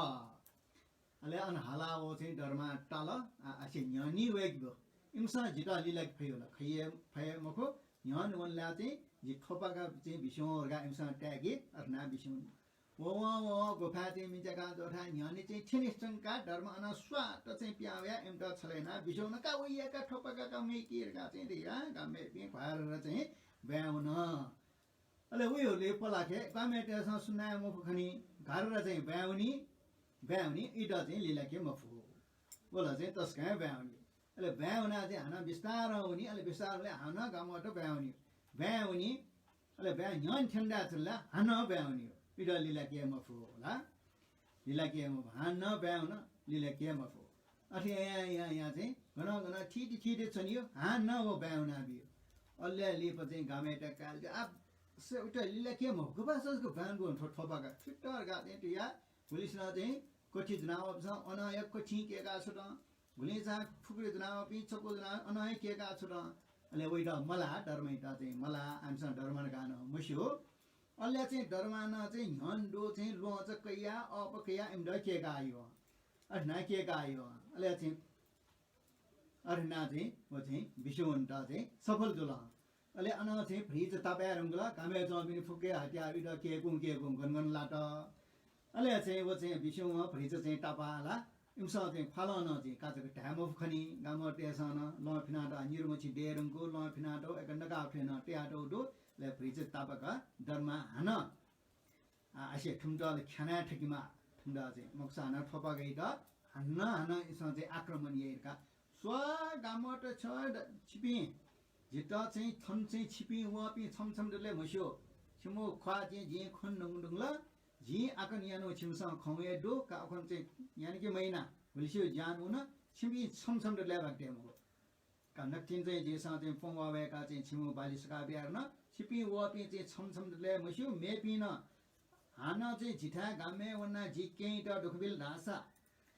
अले अन हाला व चाहिँ दर्मा ताल, आ, आसे न्ह्यःने वय्‌के दु। इमिसं जितः लिलाके फइ वल। खये, फये मखु, न्ह्यःने वनला चाहिँ जि थोपाका चाहिँ बिस्युं वरगा इमिसं ताय्‌के अथना बिस्युं। व, व, व, गुफाय् चाहिँ मिचाका जोथा न्ह्यःने चाहिँ थ्यने च्वंका दर्मा अन स्वात चाहिँ पिहां वया इमित छलय् ना बिस्युं नका वइया का थोपाका का मेकी रका चाहिँ रे, आ, गामय्‌पिं घ्वार चाहिँ ब्वाँय् वन। अले उयो ले पलाखे गामय्‌तय्‌सं सुनाय् मफु खनी, घाररा चाहिँ ब्वाँय् वनी, ब्वाँय् वनी, इत चाहिँ लिलाके मफु। वल चाहिँ तसकं ब्वाँय् वनी। अले ब्वाँय् वना चाहिँ हानं बिस्तारं वनी, अले बिस्तारं वले हानं गामत ब्वाँय् वनी। ब्वाँय् वनी, अले ब्वाँय् न्ह्यःने थ्यंदा चुल्ला हानं ब्वाँय् वनी। इत लिलाके मफु ला। लिलाके मफु। हानं ब्वाँय् वन, लिलाके मफु। अथे यां, यां, यां चाहिँ गनं गनं थीथी, थीथी च्वनियो, हानं व ब्वाँय् वनाबियो। अले लिपा चाहिँ गामय्‌त काल चाहिँ, आ, से उत लिलाके मफु, गबा सजक ब्वाँय् वन थ्व थोपाका। फित्तर गा चाहिँ तुया, गुलिसिनं चाहिँ कथि ज्वनावःपिन्सं अनं हे कथिं केका छुतं। गुलिं चाहिँ फुक्रे ज्वनावःपिं चकु ज्वना अनं हे केका छुतं। अले वइत मला, दर्मइत चाहिँ मला, आमिसं दर्मन गानं मस्यू। अले चाहिँ दर्मनं चाहिँ न्ह्यःने दु चाहिँ ल्वहंचा कया, अःपा कया इमित केका आयो। अथना केका आयो। अले चाहिँ अथना चाहिँ व चाहिँ बिस्युं वनेत चाहिँ सफल जुल। अले अन चाहिँ भ्रिच तापाय् धुंकल, गामय् च्वंपिनि फुक्क हतियार इत केकुं केकुं गन गन लात। अले चाहिँ व चाहिँ बिस्युं वं भ्रिच चाहिँ तापाला, इमिसं चाहिँ ख्वालं नं चाहिँ काचाक धाये मफु खनी, गामतय्‌सं नं लं फिनात निरुमछि दये धुंकू, लं फिनात एक नकाः फ्यनं तयातौ दु, अले भ्रिच तापाक दर्मा हानं आ, आसे थुमित ला ख्यानाय् थकिमा, थुमित चाहिँ मखुसा हानं थोपागाइत हानं हानं इमिसं चाहिँ आक्रमण याइ का। स्व गामत छ द-, छिपिं, जितः चाहिँ थन चाहिँ छिपिं वःपिं छम्ह छम्ह दु ले म्हस्यू। छिमु ख्वाः चाहिँ जिं खन नुगु नुगु ला, जिं आकन यानु छिमिसं खँ वये दु, का अखन चाहिँ यानके मयाना, हुलिस्यू ज्यान उन, छिपिं छम्ह छम्ह दु ले बाकते मखु। का नकतिनि चाहिँ जिमिसं चाहिँ प्वँ वा वय्‌काः चाहिँ छिमु बाली सकाः बियार न। छिपिं वःपिं चाहिँ छम्ह छम्ह दु ले म्हस्यू, मेपिं नं हानं चाहिँ जिथाय् गामय् वनाः जि केहेँत दुःख बिल धाःसा,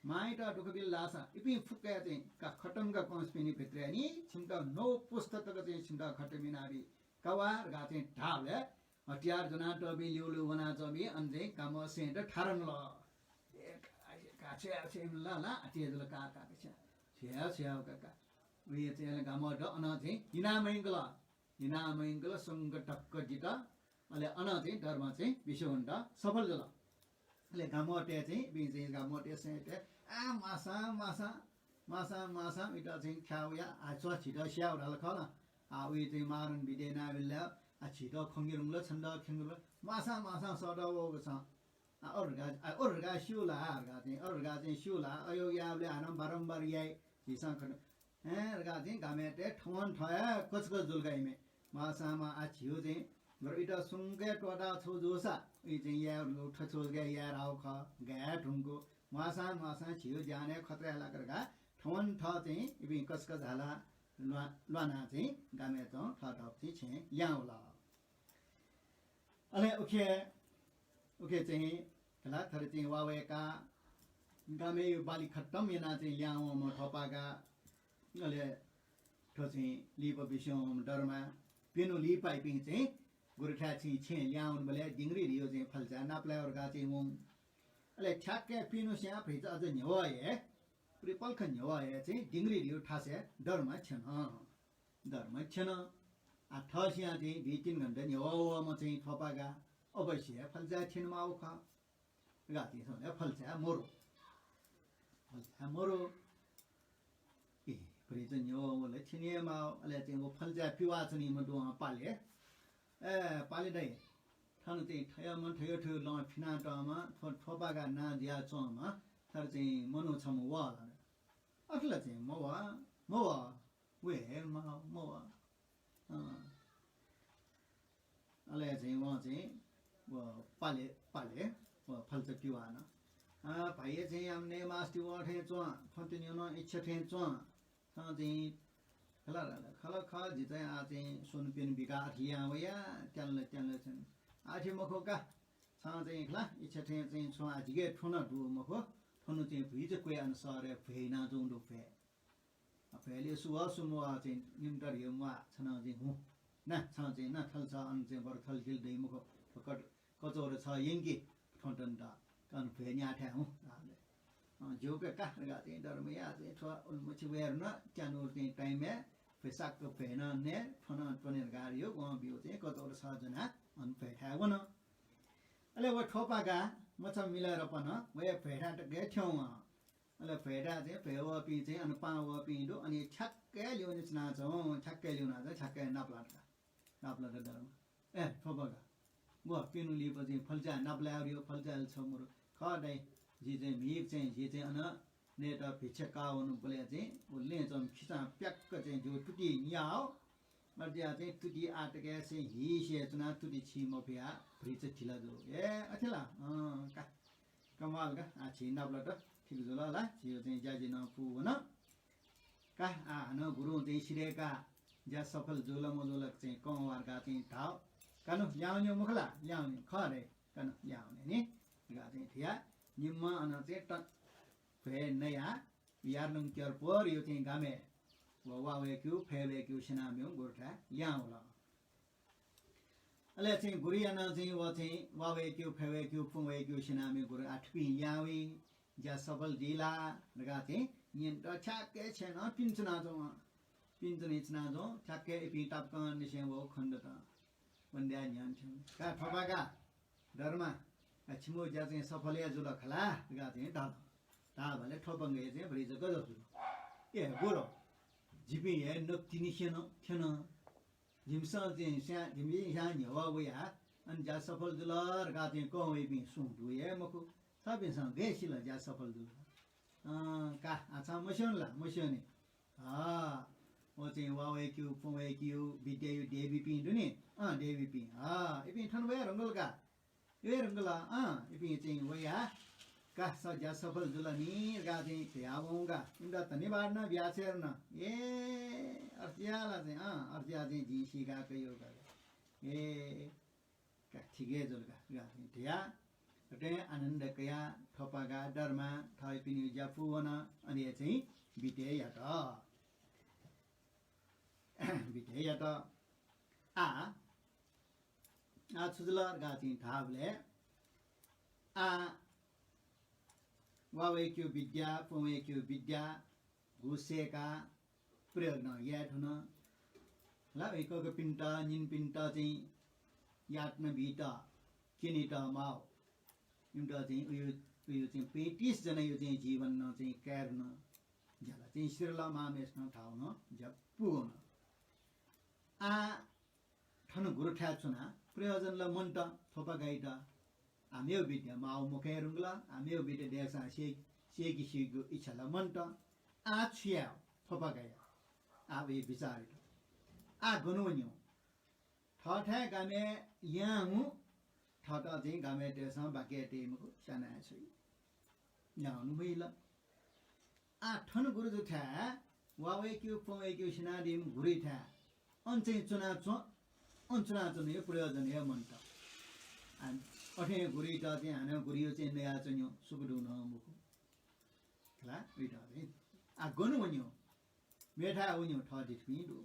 मांइत दुःख बिल धाःसा, इपिं फुक्कया चाहिँ का खतम का कंसपिनि भित्रय् नि छिमित नौ पुस्ता तक चाहिँ छिमित खतम यानाबी। का वा धकाः चाहिँ धाःबलय् हतियार ज्वनातःपिं ल्यूल्यू वनाच्वंपिं अन चाहिँ गामसेंत थारं ल। ए, का, का, छ्या, छ्या, ल, ल, अथे जुल का, का, का, छ्या, छ्या, छ्या, का, का। उहे चाहिँ गामत अन चाहिँ हिना मयंकल। हिना मयंकल सुंक ढक्क जित। अले अन चाहिँ दर्मा चाहिँ बिस्युं वनेत सफल जुल। अले गामतय् चाहिँ, इपिं चाहिँ गामतय् सेंतय्, आ, मासां, मासां, मासां, मासां, इत चाहिँ ख्याः वया, आ, च्वः झीत स्याः धाल खः ला। आ, उहे चाहिँ मारण बिद्या यानाबिल ला, आ, झीत खंके धुंकल, छन्त खंके धुंकल, मासां, मासां सःतः वःगु छं। आ, अरु धकाः, आ, अरु धकाः स्यू ला, धकाः चाहिँ, अरु धकाः चाहिँ स्यू ला, अयो याःबलय् हानं बारम्बार याइ, झीसं खन। अँ, धकाः चाहिँ गामय्‌तय् थवंथवय् कचकच जुल का इमे। मासां मा आ झीगु चाहिँ, बरु इत सुंक हे त्वःता छौ जूसा, उहे चाहिँ याये धुंकू, थ्व छौ जक याये धाःगु खः, गाये धुंकू। मासां मासां झीगु ज्यानय् खतरा लाक धकाः थवंथवय् चाहिँ इपिं कचकच हालाः ल्वा-, ल्वानाः चाहिँ गामय् च्वं थःथःगु चाहिँ छेँय् लिहां वल। अले उखे, उखे चाहिँ खला थथे चाहिँ वा वय्‌काः गामय् बाली खतम यानाः चाहिँ लिहां वंम्ह थोपागा, अले थ्व चाहिँ लिपा बिस्युं वंम्ह दर्मा, प्यन्हु लिपा इपिं चाहिँ गुरुथाय् चाहिँ छेँय् लिहां वंबलय् दिंगरी धियो चाहिँ फल्चाय् नापलाये धकाः चाहिँ वं। अले ठ्याक्कै प्यन्हु स्यां भ्रिचा अझ न्ह्यवः हे, पुरै पलख न्ह्यवः हे चाहिँ दिंगरी धियो थासय् दर्मा थ्यन। दर्मा थ्यन। आ, थःसियां चाहिँ दुई तीन घण्टा न्ह्यवः वःम्ह चाहिँ थोपागा अवश्य हे फल्चाय् थ्यनेमाःगु खः। धकाः चाहिँ थन फल्चाय् मरु। फल्चाय् मरु। ए, भ्रिचा न्ह्यवः वल थ्यनेमाः, अले चाहिँ व फल्चाय् पिवाः च्वनीम्ह दुहां पाले। ए, पाले दाइ, थन चाहिँ थय्‌म्ह थय् थय् लं फिनातःम्ह, थ्व, थोपागा नां जुयाच्वंम्ह, थन चाहिँ मनू छम्ह वः ला। अथे ला चाहिँ मवः। मवः, व हे मवः, मवः। अँ। अले चाहिँ वं चाहिँ व पाले, पाले व फल्चा पिवान। अँ, भाइया चाहिँ आम नये मास्ति वं थें च्वं, थ्वँ तिनि नं इच्छा थें च्वं। छं चाहिँ खला, खला, खः, जि चाहिँ आः चाहिँ स्वन्हु प्यन्हु बिकाः अथे यां वया, त्यानल, त्यानल छन। अथे मखु का, छं चाहिँ खला, इच्छा थें चाहिँ छं आः जिके थ्वँ नं दु मखु, थ्वँ नं चाहिँ भुइचा क्वय् अन सहरय् भ्वय् याना च्वं दु भ्वय्। अ, भ्वय् ले सु वः, सु मवः चाहिँ निम्तर हे म्वाः, छनं चाहिँ हुँ। ना, छं चाहिँ ना थल छ, अन चाहिँ बरु थल थिल दइ मखु, थ्व कट-, कचौरा छ यंके, थ्वँ तन त, अन भ्वय् न्याथाय् हुँ, धाःबलय्। अँ, ज्यूक का धकाः चाहिँ धर्मया चाहिँ थ्व उलिमछि वये धुन, त्यानु चाहिँ time-य् भ्वय् साक्क भ्वय् नं नये, थ्वँ नं त्वने धकाः यो वं ब्यू चाहिँ कचौरा छ ज्वनाः अन भ्वय् थाय् वन। अले व थ्वपागा मचा मिलारेपं वया भ्वय् थाय् तक हे थ्यं वं। अले भ्वय् थाय् चाहिँ भ्वय् वःपिं चाहिँ अन पाहां वःपिं दु, अन ठ्याक्कै ल्यूने च्वनाच्वं, ठ्याक्कै ल्यूना चाहिँ ठ्याक्कै नापलात का। नापलात धर्म। ए, थ्वपागा। व प्यन्हु लिपा चाहिँ फल्चा नापलाये रे, फल्चा छ मरु। खः दाइ, जि चाहिँ म्हिगः चाहिँ, जि चाहिँ अन नयेत भिक्षा काः वनाबलय् चाहिँ व लँय् च्वंम्ह खिचां प्याक्क चाहिँ ज्यू तुति न्याः। अथे जुयाः चाहिँ तुति आः तक हे हिसे च्वनाः तुति छि मफयाः भ्वय् चाहिँ थिला जू। ए, अथे ला? अँ, का। कमाल का, आः छि नापलात, ठीक जुल ला, झीगु चाहिँ ज्या जिं नं पूवन। का, आः हानं गुरुं चाहिँ सिधय्काः ज्या सफल जुल मजुल चाहिँ कं वार्का चाहिँ धाः। का नु, ल्याहां वनेगु मखु ला? ल्याहां वनेगु खः रे, का नु, ल्याहां वने नि। धकाः चाहिँ धयाः निम्हं अन चाहिँ त-, भ्वय् नयाः यार्लुङ क्यर्पोर यो चाहिँ गामय् व वा वय्क्यू फय् वय्क्यू स्यनाः मेगु गुरुथाय् ल्याहां वल। अले चाहिँ गुरुया नं चाहिँ व चाहिँ वा वय्क्यू, फय् वय्क्यू, पुं वय्क्यू स्यनाः मेगु गुरु आः थुपिं ल्याहां वइ, ज्या सफल जुइ ला धकाः चाहिँ न्यनेत ठ्याक्कै छेँनं पिने च्वनाच्वं। पिने च्वनाच्वं, ठ्याक्कै इपिं तापाकंनिसें व खनेदत। वनेदयाः न्ह्यःने थ्यन। का थ्वपागा, धर्मा, का छिमिगु ज्या चाहिँ सफल हे जुल खला धकाः चाहिँ धाल। धाःबलय् थ्वपागाया चाहिँ भ्वय् जक जुल। ए गुरु, जिपिं हे नकतिनि स्यन, थ्यन। जिमिसं चाहिँ स्या-, जिमिसं न्ह्यवः वयाः अन ज्या सफल जुल धकाः चाहिँ कं वइपिं सुं दु हे मखु। थःपिन्सं गय् सिल ज्या सफल जुल? अँ, का, आः छं मस्यू ला? मस्यू नि। अँ, व चाहिँ वा वय्क्यू, पुं वय्क्यू, विद्याया देवीपिं दु नि, अँ, देवीपिं, अँ, इपिं थन वये धुंकल का। वये धुंकल, अँ, इपिं चाहिँ वयाः का, छ ज्या सफल जुल नि धकाः चाहिँ धयावं का। इमित धन्यवाद नं बियाछ्वये धुन। ए, अथे जुयाः ला चाहिँ, अँ, अथे जुयाः चाहिँ जिं सीका कयागु का। ए, का, ठीक हे जुल का, धयाः थथे आनन्द कयाः थ्वपागा, धर्मा थःपिनिगु ज्या पूवन। अले चाहिँ बिते यात। बिते यात। आः, आः छु जुल धकाः चाहिँ धाःबलय् आः वा वय्क्यू विद्या, पुं वय्क्यू विद्या, गु सय्काः प्रयोग नं याये धुन। ला, वय्कःपिन्त, निनिपिन्त चाहिँ यातना बीत, क्यनेत माः। इमित चाहिँ उयो, उयो चाहिँ पैंतिस जनाया चाहिँ जीवन नं चाहिँ काये धुन। ज्याला चाहिँ सिरल माःम्हेसिनं धाःगु नं ज्या पूवन। आः थन गुरुथाय् च्वनाः प्रयोजन ला मन्त थ्वपागायात। आः मेगु विद्या माःगु मखये धुंकल, आः मेगु विद्या दयेसां सय्-, सय्के सीगु इच्छा ला मन्त। आः छु याये थ्वपागाया? आः वया बिचाः यात। आः गन वनेगु? थःथाय् गामय् ल्याहां हुँ, थःत चाहिँ गामय् तयेसं बाकि याये तये मखु, स्यानाः हे छ्वइ। ल्याहां हुनु मजिल। आः थन गुरुजुथाय् वा वय्क्यू, पुं वय्क्यू स्यनादीम्ह गुरुयाथाय् अन चाहिँ च्वनाच्वँ, अन च्वनाच्वनेगु प्रयोजन हे मन्त। आ, अथे गुरुयात चाहिँ हानं गुरुया चाहिँ नयाच्वनेगु सुख दुगु नं मखु। खला, उइत चाहिँ। आः गन वनेगु? मेथाय् वनेगु थः दिथुपिं दु।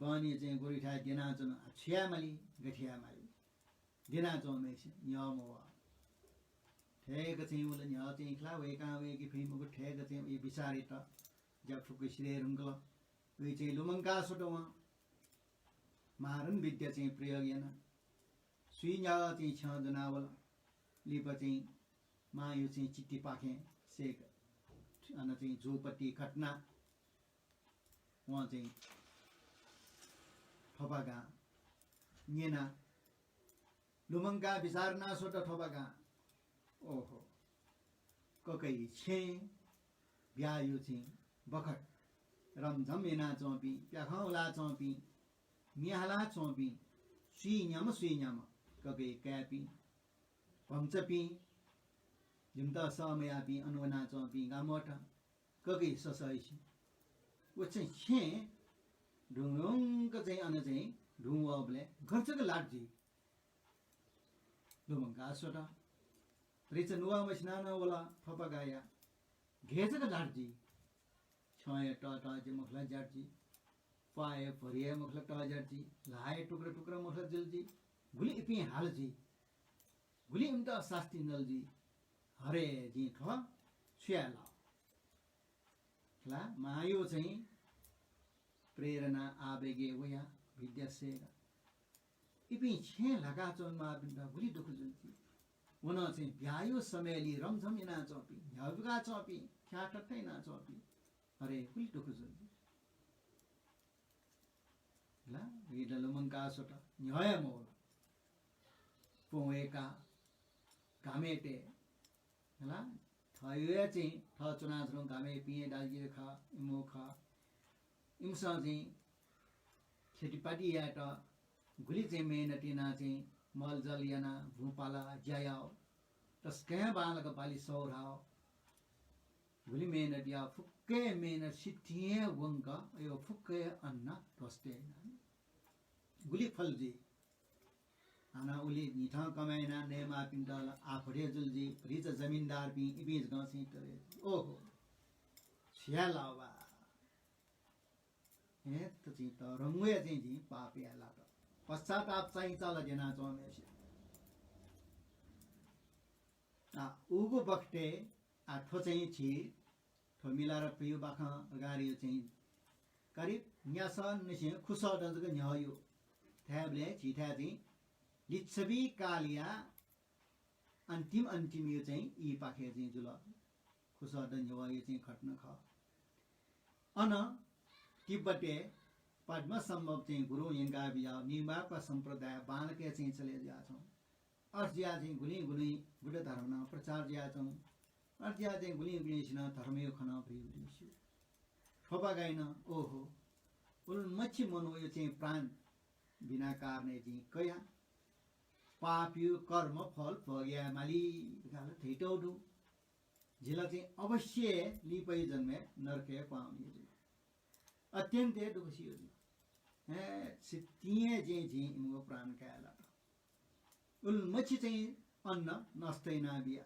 बहनी चाहिँ गुरुयाथाय् द्यनाच्वन, आः छु याये माली, गथे याये माली? द्यनाच्वंम्हेसित न्ह्यः मवः। थय्क चाहिँ वल, न्ह्यः चाहिँ खला वय्कां वय्के फइ मखु, थय्क चाहिँ वया बिचाः यात। ज्या फुक्क सिधये धुंकल। उइ चाहिँ लुमंका स्वत वं। मारण विद्या चाहिँ प्रयोग याना। सुइन्याः चाहिँ छ्यं ज्वनावल। लिपा चाहिँ मांया चाहिँ चिट्ठीपाखें सय्क अन चाहिँ जूपति घटना वं चाहिँ थ्वपागां न्यना। लुमंकाः बिचाः याना स्वत थ्वपागां। ओहो, ककाया छेँय् ब्याहा याःगु चाहिँ बखत रमझम यानाच्वंपिं, प्याखं हुलाच्वंपिं, म्ये हालाच्वंपिं, सुइन्याम्ह सुइन्याम्ह ककय् काय्‌पिं, भम्चापिं, जिमित सह मयाःपिं अन वनाच्वंपिं गामवःत, ककय् ससःहिसिं। व चाहिँ छेँ धुंगुलुंक चाहिँ अन चाहिँ धुं वःबलय् गथे जक लात जुइ। लुमंकाः स्वत। रिचा नुगः मसिनाः नं वल थ्वपागाया। गथे जक लात जुइ। छ्यं हे तःतः जुइ मखु ला ज्यात जुइ। प्वाः हे भरि हे मखु ला तः ज्यात जुइ। ल्हाः हे टुक्रा टुक्रा मखु ला जुल जुइ। गुलि इपिं हाल जुइ। गुलि इमित सास्ती नल जुइ। हरे, जिं थ्व छु याये लाः? खला, मांया चाहिँ प्रेरणा आवेगय् वया, विद्या सयेगा। इपिं छेँ ल्हाकाच्वंम्हपिन्त गुलि दुःख जुल जुइ। व नं चाहिँ ब्याहाया समयलय् रमझम यानाच्वंपिं, न्ह्यागु बुकाच्वंपिं, ख्याः थत्थाय् यानाच्वंपिं। अरे, गुलि दुःख जुल जुइ। ला, रिचा लुमंकाः स्वत, न्ह्यः हे मवल। प्वँ वय्‌काः गामय् तये। हला, थःया चाहिँ थः च्वनाच्वंगु गामय्‌पिं हे दाजुकिजा खः, इमु खः। इमिसं चाहिँ खेतीपाती यायेत गुलि चाहिँ मेहनत यानाः चाहिँ मलजल यानाः, भुँपालाः, ज्या याः। तसकं बांलाक बाली सौराः। गुलि मेहनत याः, फुक्क हे मेहनत सितिं हे वंक, अयो फुक्क हे अन्न ध्वस्त याना। गुलि फल जुइ। हानं उलि न्हिथं कमाय् यानाः नयेमाःपिन्त ला आफत हे जुल जुइ, रिचा जमिनदारपिं इपिं जकं चाहिँ तरे। ओहो, छु याये लाः बा। हे त चाहिँ तःधंगु हे चाहिँ जिं पाप याये लात। पश्चाताप चाहिँ चाल द्यनाच्वंम्हेसित। आ, उगु बखतय् आ, थ्व चाहिँ झी, थ्व मिलारेपाया बाखं अगाडिया चाहिँ करिब न्यासःनिसें खुसःदँ जक न्ह्यः यु। थ्वबलय् झीथाय् चाहिँ लिच्छवि कालया अन्तिम अन्तिमया चाहिँ ईपाखे चाहिँ जुल। खुसःदँ न्ह्यःया चाहिँ घटना खः। अन तिब्बतय् पद्मसम्भव चाहिँ गुरुं यंका बियाः निम्बार्क सम्प्रदाय बांलाक चाहिँ चले जुयाच्वं। अथे जुयाः चाहिँ गुलिं गुलिं बुद्ध धर्म नं प्रचार जुयाच्वं। अथे जुयाः चाहिँ गुलिं गुलिंसिनं धर्मया खँ नं भ्रिभ्रि स्यू। थ्वपागां नं, ओहो, उलिमछि मनूया चाहिँ प्राण बिना कारणय् जिं कया। पापया कर्म फल भोग याये माली धकाः ला धयातःगु दु। जि ला चाहिँ अवश्य लिपाया जन्मय् नरकय् क्वहां वनीगु जुइ। अत्यन्त हे दुःख सिइगु जुइ। हे, सितिं हे जिं, जिं इमिगु प्राण काये लात। उलिमछि चाहिँ अन्न नष्ट याना बिया।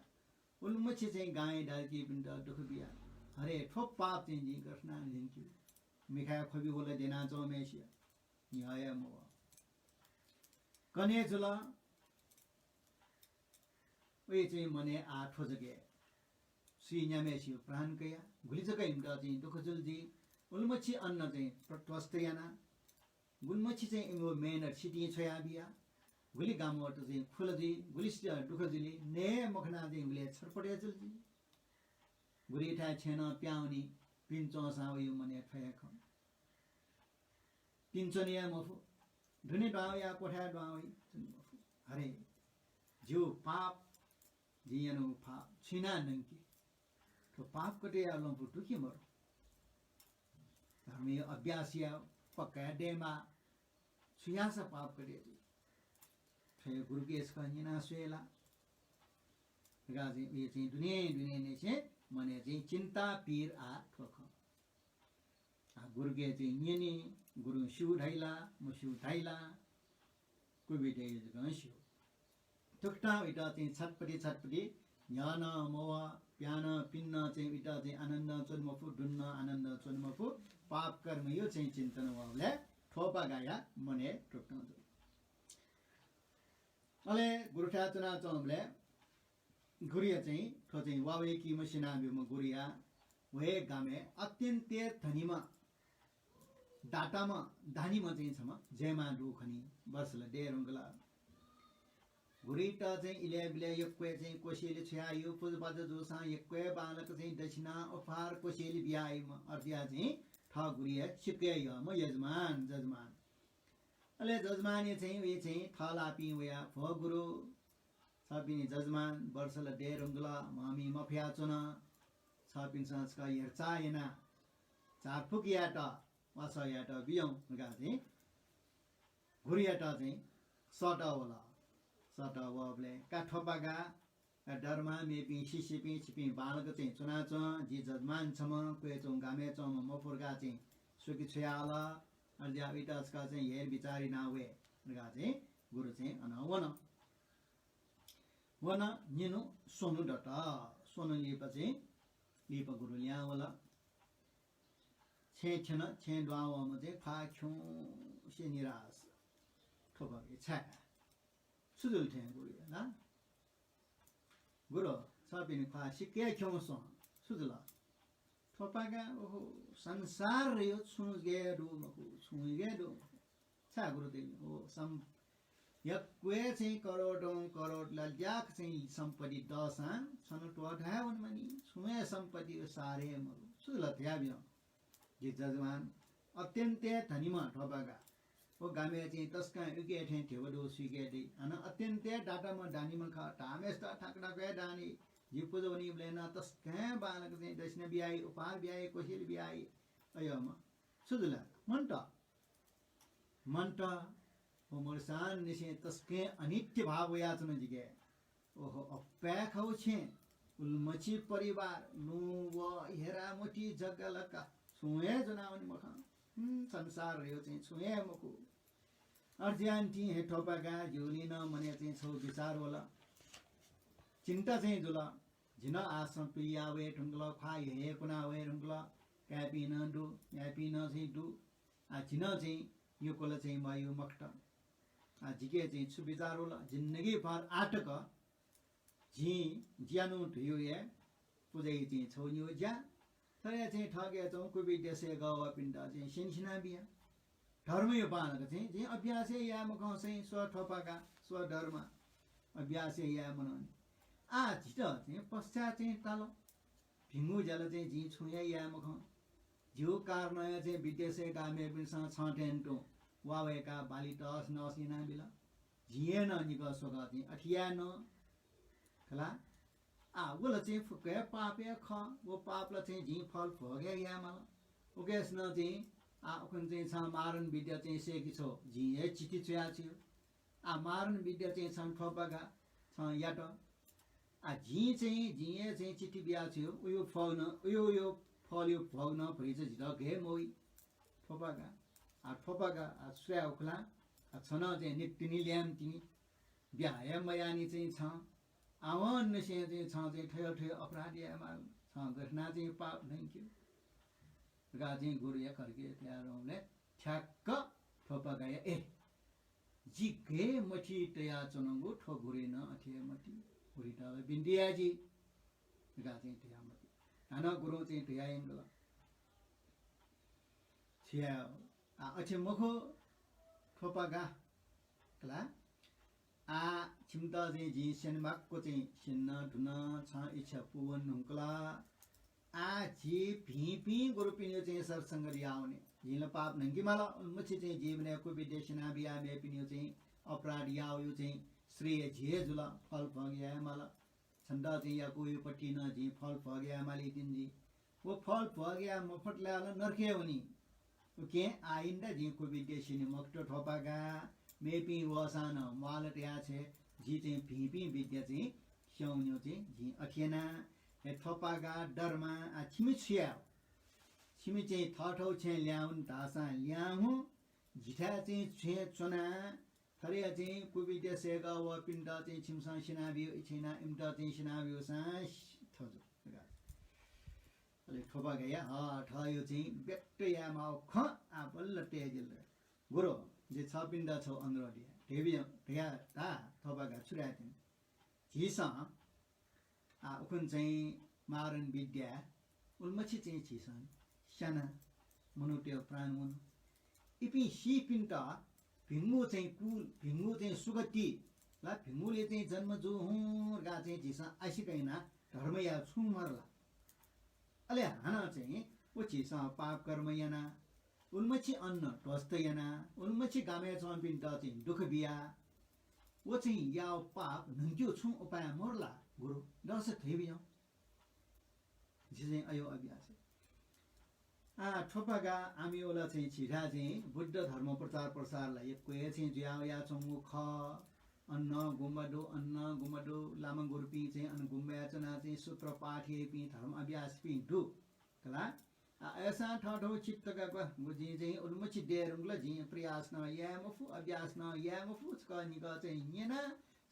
उलिमछि चाहिँ गांया दाजुकिजापिन्त दुःख बिया। हरे, थ्व पाप चाहिँ जिं गथे यानाः ल्यंकेगु? मिखाय् ख्वबि वल द्यनाच्वंम्हेसिया। न्ह्यः हे मवः। कन्हय् जुल। वया चाहिँ मनय् आः थ्व जक हे। सुइन्याम्हेसिया प्राण कया, गुलि जक इमित चाहिँ दुःख जुल जुइ, उलिमछि अन्न चाहिँ प्र-, ध्वस्त याना, गुलिमछि चाहिँ इमिगु मेहनत सितिं छ्वया बिया, गुलि गामवःत चाहिँ खुला जुइ, गुलि सि-, दुःख जुलि, नये मखनाः चाहिँ गुलि छटपट हे जुल जुइ। गुरुयाथाय् छेँनं पिहां वनी, पिने च्वंसां वया मनय् थ्व हे खँ। पिने च्वने हे मफु। दुने दुहां वयाः क्वथाय् दुहां वइ, च्वने मफु। हरे, जिगु पाप, जिं यानागु पाप छु यानाः नंके? थ्व पाप कथं याये ल्वंपु दु कि मदु? धर्मया अभ्यास याये, पक्का याये दयेमाः। छु याःसा पाप कथं जुइ? थ्व हे गुरुके छकः न्यना स्वये ला? धकाः चाहिँ उहे चाहिँ दुने दुनेनिसें मनय् चाहिँ चिन्ता पीर आः थ्व खँ। आ, गुरुके चाहिँ न्यनी, गुरुं स्यू धाइ ला, मस्यू धाइ ला, क्वबि दइ जकं स्यू। थुकथं वयात चाहिँ छटपटी छटपटी न्ह्यः नं मवः, पिहां नं पिने नं चाहिँ वयात चाहिँ आनन्दं च्वने मफु, दुने नं आनन्दं च्वने मफु, पाप कर्मया चाहिँ चिन्तन वःबलय् थ्वपागाया मनय् थुकथं जुल। अले गुरुथाय् च्वनाच्वंबलय् गुरुया चाहिँ थ्व चाहिँ वा वय्‌कीम्ह सिनाब्यूम्ह गुरुया व हे गामय् अत्यन्त हे धनीम्ह, दाताम्ह, दानीम्ह चाहिँ छम्ह जयमां दु खनी। वर्ष ला दये धुंकल। गुरुइत चाहिँ इलय् बिलय् यक्व हे चाहिँ कोसेली छ्वयाहयागु, पुजापाजा जूसां यक्व हे बांलाक चाहिँ दक्षिणा उपहार कोसेली बियाहयाम्ह, अथे जुयाः चाहिँ थः गुरुया सिक्क हे यःम्ह यजमान, जजमान। अले जजमानया चाहिँ उहे चाहिँ थःलाःपिं वयाः, भो गुरु, छपिनि जजमान वर्ष ला दये धुंकल, म्हमि मफयाच्वन। छपिन्सं छकः हेरचाह यानाः झारफुक यायेत, वासः यायेत बियौं धकाः चाहिँ गुरुयात चाहिँ सःतः वल। सःतः वःबलय् का थ्वपागा, का दर्मा, मेपिं शिष्यपिं, छिपिं बांलाक चाहिँ च्वनाच्वँ, जि जजमान छम्ह, क्वय् च्वंगु गामय् च्वंम्ह मफु धकाः चाहिँ स्वके छ्वयाहल। अले ज्या उइत छकः चाहिँ हेर बिचार याना वये धकाः चाहिँ गुरु चाहिँ अन वन। वन, निन्हु स्वन्हु दत। स्वन्हु लिपा चाहिँ लिपा गुरु लिहां वल। छेँय् थ्यन, छेँय् दुहां वःम्ह चाहिँ ख्वाः खिउँसे निराश। थ्वपागा छाय्? छु जुल थें गुरुया ला? गुरु, छपिनि ख्वाः सिक्क हे खिउँसे च्वं। छु जुल? थ्वपागा, ओहो, संसार ह्रयो छुं गय् दु मखु, छुं गय् दु मखु। छाय् गुरु, ओ, सम-, यक्व हे चाहिँ करोडौं करोड लाल्याक चाहिँ सम्पत्ति दःसां छन्हु त्वःताय् वनेमानि, छुं हे सम्पत्तिया सार हे मदु। छु जुल धयाबियौं। जि जजमान अत्यन्त हे धनीम्ह थ्वपागा। व गामय् चाहिँ तसकं उकी हे थें ध्यबा दु, सुइके दइ। हानं अत्यन्त हे दाताम्ह दानीम्ह खः। धाःम्हय्‌सित थाकथाक हे दान याइ। जि पुजा वनीबलय् नं तसकं हे बांलाक चाहिँ दक्षिणा बियाइ, उपहार बियाइ, कोसेली बियाइ। अय्‌म्ह छु जुल? मन्त। मन्त। व मरुसांनिसें तसकं अनित्य भाव वयाच्वन जिके। ओहो, अप्वय् खः व छेँ, उलिमछि परिवार, लुँ व हेरा मति जग्गा लक्का, छुं हे ज्वनावने मखं। हुँ, संसार ह्रयो चाहिँ छुं हे मखु। अथे यानाः तिनि हे थ्वपागा, जिगुलिं नं मनय् चाहिँ छगू बिचार वल। चिन्ता चाहिँ जुल। जि नं आः सं पिलिया वये धुंकल, ख्वाः हे हे कुना वये धुंकल, काय्‌पिं नं दु, म्ह्याय्‌पिं नं चाहिँ दु। आः जि नं चाहिँ यक्व ला चाहिँ मयू मखुत। आः जिके चाहिँ छु बिचार वल, जिन्दगीभर आः तक जिं ज्या नं धुयु हे पुजाया चाहिँ छगू निगू ज्या, थथे हे चाहिँ थःके च्वंगु कुविद्या सय्‌काः वःपिन्त चाहिँ स्यने सिना बिया। धर्मया बांलाक चाहिँ जिं अभ्यास हे याये मखं चाहिँ स्व थ्वपागा, स्व दर्मा, अभ्यास हे याये मनंनि। आः जितः चाहिँ पश्चात चाहिँ ताल। भिंगु ज्या ला चाहिँ जिं छुं हे याये मखं। जिगु कारणं हे चाहिँ विद्या सय्‌काः मेपिन्सं छं थें तुं वा वय्‌काः बाली तःस नःस यानाबिल। जिं हे नं निकः स्वकः चाहिँ अथे याये नं। खला? आः व ला चाहिँ फुक्क हे पाप हे खः। व पाप ला चाहिँ जिं फल भोग हे याये माल। उकिसनं चाहिँ आः उखुन्हु चाहिँ छं मारण विद्या चाहिँ सय्‌के छ्व, जिं हे चिठी च्वया छ्वयु। आः मारण विद्या चाहिँ छं थ्वपागा, छं यात। आः जिं चाहिँ, जिं हे चाहिँ चिठी बिया छ्वयु, उयो फल नं, उयो, उयो फलयो भोग नं भतिचा जितः गय् मवइ। थ्वपागा, आः थ्वपागा, आः छु याये उखुला? आः छ नं चाहिँ नितिनि ल्याय्‌म्ह तिनि, ब्याहा हे मयाःनि चाहिँ छं। आवंनिसें चाहिँ छं चाहिँ थय् थय् अपराध याये माल। छं गथे यानाः चाहिँ पाप न्हंक्यु धकाः चाहिँ गुरुया घरके तयाः वंबलय् ठ्याक्क थ्वपागाया, ए, जि गय् मति तयाच्वनागु थ्व गुरुं नं अथे हे मति। गुरुयात बिन्ति याये जि धकाः चाहिँ धयाः मति। हानं गुरुं चाहिँ धयाः यंकल। छु याये, आः अथे मखु थ्वपागा। खला? आः छिमित चाहिँ जिं स्यनेमाक्व चाहिँ स्यन धुन, छं इच्छा पूवन धुंकल। आः झी भिंपिं गुरुपिनिगु चाहिँ सत्संगत याः वने। जिं ला पाप न्हंके माल, उलिमछि चाहिँ जीवनय् कुविद्या स्यना बियाः मेपिनिगु चाहिँ अपराध याःगु चाहिँ श्रेय झी हे जुल, फल भोग याये माल। छन्त चाहिँ याकूया पति नं जिं फल भोग याये माली तिनि जि। व फल भोग याये मफुत लाय् ला नरकय् वनी। उकिं आः इमित जिं कुविद्या स्यने मखुत थ्वपागा। मेपिं वःसां नं म्वाःल तयाः छ्वये, जि चाहिँ भिंपिं विद्या चाहिँ स्यंगु निगू चाहिँ जिं अथे याना। हे थ्वपागा, दर्मा, आः छिमि छु याये? छिमि चाहिँ थःथःगु छेँय् लिहां हुँ धाःसां लिहां हुँ, जिथाय् चाहिँ छेँय् च्वना। थथे हे चाहिँ कुविद्या सय्‌काः वःपिन्त चाहिँ छिमिसं स्यनाबियो इच्छा याना, इमित चाहिँ स्यनाबियोसां थ्व जु। अले थ्वपागाया ह, थःयो चाहिँ व्यक्त यायेमाःगु खँ आः बल्ल तयादिल। गुरु, जिं छःपिन्त छगू अनुरोध याये। धयाबियो, धया धा, थ्वपागा छु धाये तिनि। झीसं आः उखुन्हु चाहिँ मारण विद्या उलिमछि चाहिँ झीसं स्याना, मनूतय् प्राण वन। इपिं सीपिन्त भिंगु चाहिँ कुल, भिंगु चाहिँ सुगति ला भिंगुलय् चाहिँ जन्म जू हुँ धकाः चाहिँ झीसं आशिका याना धर्म याये छुं मरु ला? अले हानं चाहिँ व झीसं पाप कर्म याना, उलिमछि अन्न ध्वस्त याना, उलिमछि गामय् च्वंपिन्त चाहिँ दुःख बिया, व चाहिँ याःगु पाप न्हंकेगु छुं उपाय मरु ला गुरु? दःसा धयाबियो। जि चाहिँ अयो अभ्यास। आ, थ्वपागा आमि वल चाहिँ झीथाय् चाहिँ बुद्ध धर्म प्रचार प्रसार ला यक्व हे चाहिँ जुया वयाच्वंगु खः। अन गुम्बा दु, अन गुम्बा दु, लामा गुरुपिं चाहिँ अन गुम्बाय् च्वनाः चाहिँ सूत्र पाठ याइपिं, धर्म अभ्यासीपिं दु। खला? आ, अय्‌सां थःथःगु चित्त का ग्व, गुजिं चाहिँ उलिमछि दये धुंकल, जिं प्रयास नं याये मफु, अभ्यास नं याये मफु, छकः निकः चाहिँ न्यना,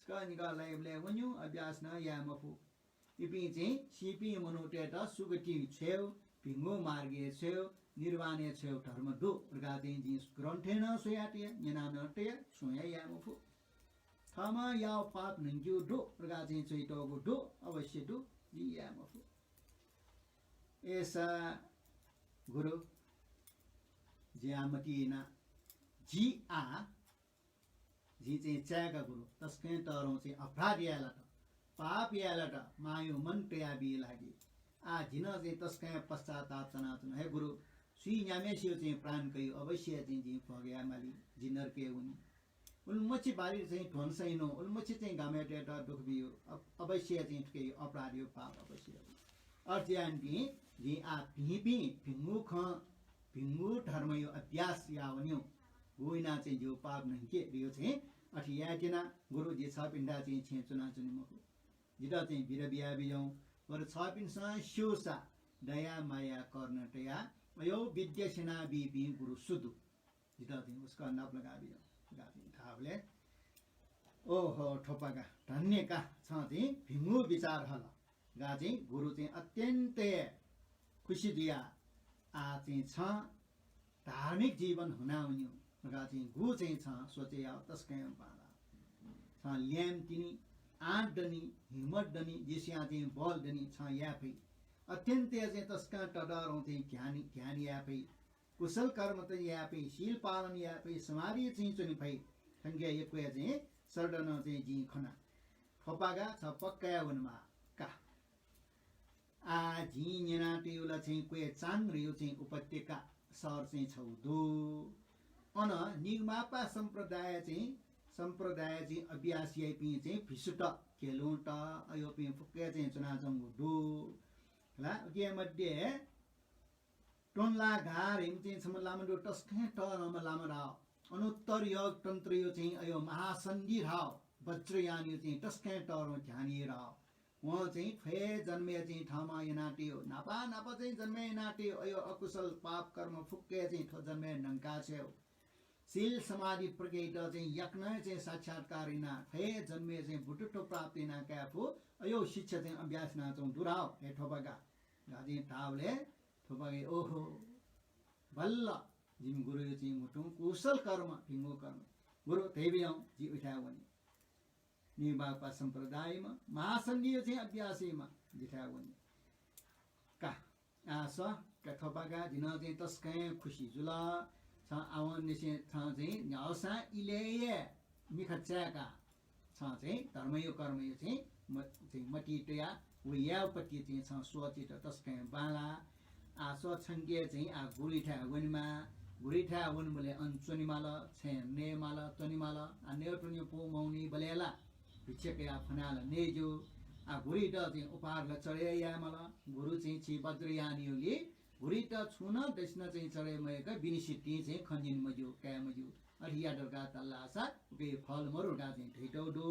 छकः निकः live-लय् वन्यु, अभ्यास नं याये मफु। इपिं चाहिँ सीपिं मनूतय्‌त सुगति छ्वयेगु, भिंगु मार्गय् छ्वयेगु, निर्वाणय् छ्वयेगु धर्म दु धकाः चाहिँ जिं ग्रन्थय् नं स्वयातया, न्यना नं तया, छुं हे याये मफु। थःम्हं याःगु पाप न्हंकेगु दु धकाः चाहिँ च्वयातःगु दु, अवश्य दु, जिं याये मफु। अय्‌सा गुरु, जिं आः मतिइ याना, जि आः जिं चाहिँ चाय्‌का गुरु, तसकं तःधं चाहिँ अपराध याये लात, पाप याये लात, मायाया मन तयाबी लागि। आः जि नं चाहिँ तसकं पश्चाताप च्वनाच्वना। हे गुरु, सुइ न्याम्हेसिया चाहिँ प्राण कयाः अवश्य चाहिँ जिं भोग याये माली, जि नरकय् वनी। उलिमछि बारी चाहिँ ध्वंस यानाः, उलिमछि चाहिँ गामय्‌तय्‌त दुःख बियाः अव-, अवश्य चाहिँ थुकिया अपराधया पाप अवश्य। अथे यानाः जिं आः भिंपिं, भिंगु खँ, भिंगु धर्मया अभ्यास याः वनेगु। गुगु यानाः चाहिँ जिगु पाप न्हंके धयागु चाहिँ अथे यायेत्यना। गुरु, जि छःपिन्थाय् चाहिँ छेँय् च्वनाच्वने मखु। जितः चाहिँ बिदा बियाबिज्याहुँ। बरु छःपिन्सं स्यूसा दया माया करुणा तयाः अज्याःगु विद्या स्यनाबीपिं गुरु सु दु? जितः चाहिँ उस्कः नापलाकाबिज्याहुँ धकाः चाहिँ धाःबलय्, ओहो, थ्वपागा, धन्य का, छं चाहिँ भिंगु विचार हल धकाः चाहिँ गुरु चाहिँ अत्यन्त हे खुसी जुयाः, आः चाहिँ छं धार्मिक जीवन हुना वनेगु धकाः चाहिँ गुगु चाहिँ छं सोचे याःगु तसकं बांलाः। छं ल्याय्म्ह तिनि, आँट दनि, हिम्मत दनि, जिसियां चाहिँ बल दनि, छं याये फइ। अत्यन्त हे चाहिँ तसकं ततःधं चाहिँ ध्यान, ध्यान याये फइ। कुशल कर्म चाहिँ याये फइ, शील पालन याये फइ, समाधि चाहिँ च्वने फइ। थुकिया यक्व हे चाहिँ श्रद्धा नं चाहिँ जिं खना। थ्वपागा छ पक्का हे वनेमाः का। आः जिं न्यनातयागु ला चाहिँ क्वय् चाङ धयागु चाहिँ उपत्यका शहर चाहिँ छगू दु। अन निगमापा सम्प्रदाय चाहिँ, सम्प्रदाय चाहिँ अभ्यास याइपिं चाहिँ भिक्षुत, घेलुंत, अज्याःपिं फुक्क हे चाहिँ च्वनाच्वंगु दु। खला, उकिया मध्ये त्वंलाघार धइम्ह चाहिँ छम्ह लामा दु, तसकं तःधंम्ह लामा धाः। अनुत्तर योग तन्त्रया चाहिँ अज्याःगु महासन्धि धाः, वज्रयानया चाहिँ तसकं तःधं ध्यानी धाः। वं चाहिँ थ्व हे जन्मय् चाहिँ थःम्हं यानातयागु, न्हापा न्हापा चाहिँ जन्मय् यानातयागु अज्याःगु अकुशल पाप कर्म फुक्क हे चाहिँ थ्व जन्मय् न्हंका छ्वयेगु। शील समाधि प्रज्ञायात चाहिँ याकनं चाहिँ साक्षात्कार यानाः थ्व हे जन्मय् चाहिँ बुद्धत्व प्राप्त याना काये फु, अज्याःगु शिक्षा चाहिँ अभ्यास यानाच्वंगु दु धाः, हे थ्वपागा धकाः चाहिँ धाःबलय् थ्वपागां, ओहो, बल्ल जिमि गुरुया चाहिँ म्हुतुं कुशल कर्म, भिंगु कर्म। गुरु, धयाबिज्याहुँ, जि उथाय् वने। निगमापा सम्प्रदायम्ह महासन्धिया चाहिँ अभ्यास याइम्ह जिथाय् वने। का, आः स्व, का थ्वपागा, जि नं चाहिँ तसकं खुसी जुल। छं आवंनिसें छं चाहिँ न्ह्याःसां इलय् हे मिखा चाय्‌काः छं चाहिँ धर्मया कर्मया चाहिँ म-, चाहिँ मतिइ तयाः व यायेगु पति चाहिँ छं सोचेत तसकं बांलाः। आः स्व, छंके चाहिँ आः गुरुयाथाय् वनेमाः। गुरुयाथाय् वनेबलय् अन च्वनेमाल, छेँय् नयेमाल, त्वनेमाल। आः नयेत्वनेगु पौ मवनीबलय् ला भिक्षा कयाः फ्वनाः ला नये ज्यू। आः गुरुयात चाहिँ उपहार ला चढे यायेमाल। गुरु चाहिँ छि वज्रयान याःगुलिं गुरुयात छुं नं दक्षिणा चाहिँ चढे मयाक बिनि सितिं चाहिँ खँ न्यने मज्यू, काये मज्यू। अथे यात धकाः धाल धाःसा उकिया फल मरु धकाः चाहिँ धयातःगु दु।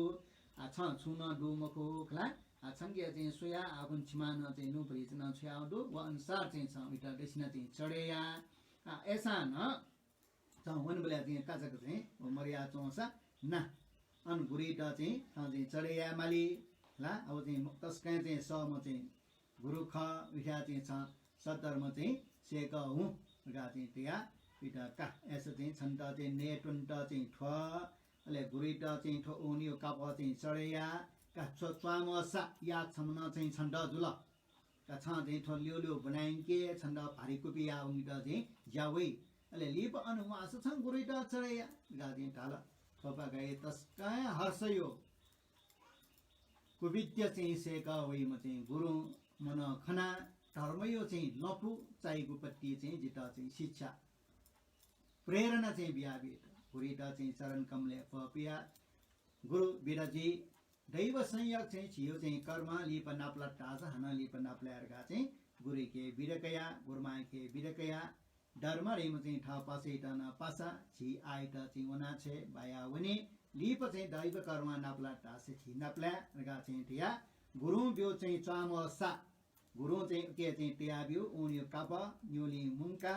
आः छं छुं नं दु मखु खला। आः छंके चाहिँ स्वयाः आः गुन्हु छिमां नं चाहिँ न्हूपरिचय नं छ्वयाहःगु दु। व अनुसार चाहिँ छं वयात दक्षिणा चाहिँ चढे या। आः अय्‌सां नं छं वनेबलय् चाहिँ काचाक्क चाहिँ व मदया च्वंसा ना। अन गुरुयात चाहिँ छं चाहिँ चढे याये माली ला। अब चाहिँ तसकं चाहिँ सःम्ह चाहिँ गुरु खः, उथाय् चाहिँ छं सद्धर्म चाहिँ सय्‌कः हुँ धकाः चाहिँ तयाः वयात का। अय्‌सा चाहिँ छन्त चाहिँ नयेत्वनेत चाहिँ थ्व, अले गुरुयात चाहिँ थ्व उनियो कापः चाहिँ चढे या। का, थ्व च्वामसा या छम्ह नं चाहिँ छन्त जुल। का, छं चाहिँ थ्व ल्यू ल्यू ब्वनायंके, छन्त भारी कुपि याः वंकेत चाहिँ ज्या वइ। अले लिपा अन म्वाःसा छं गुरुयात चढे या धकाः चाहिँ धाल। थ्वपागां तसकं हर्ष याः। कुविद्या चाहिँ सय्‌कः वइम्ह चाहिँ गुरुं मनं खनाः धर्मया चाहिँ लँपु चाइगु पति चाहिँ जितः चाहिँ शिक्षा प्रेरणा चाहिँ बियाबिल। गुरुयात चाहिँ चरण कमलय् भ्वपुयाः गुरु बिदा जुइ। दैव संयोग चाहिँ झीयो चाहिँ कर्म लिपा नापलात धाःसा हानं लिपा नापलाये धकाः चाहिँ गुरुके बिदा कया, गुरुमांके बिदा कया, धर्म धइम्ह चाहिँ थः पासायात नं पासा, झी आःयात चाहिँ वनाछ्वये, बाया वने, लिपा चाहिँ दैव कर्म नापलात धाःसा झी नापलाये धकाः चाहिँ धया, गुरुं ब्यू चाहिँ च्वाम्ह सा, गुरुं चाहिँ उके चाहिँ तया ब्यू, ऊनियो कापः न्यूलिं मुंका,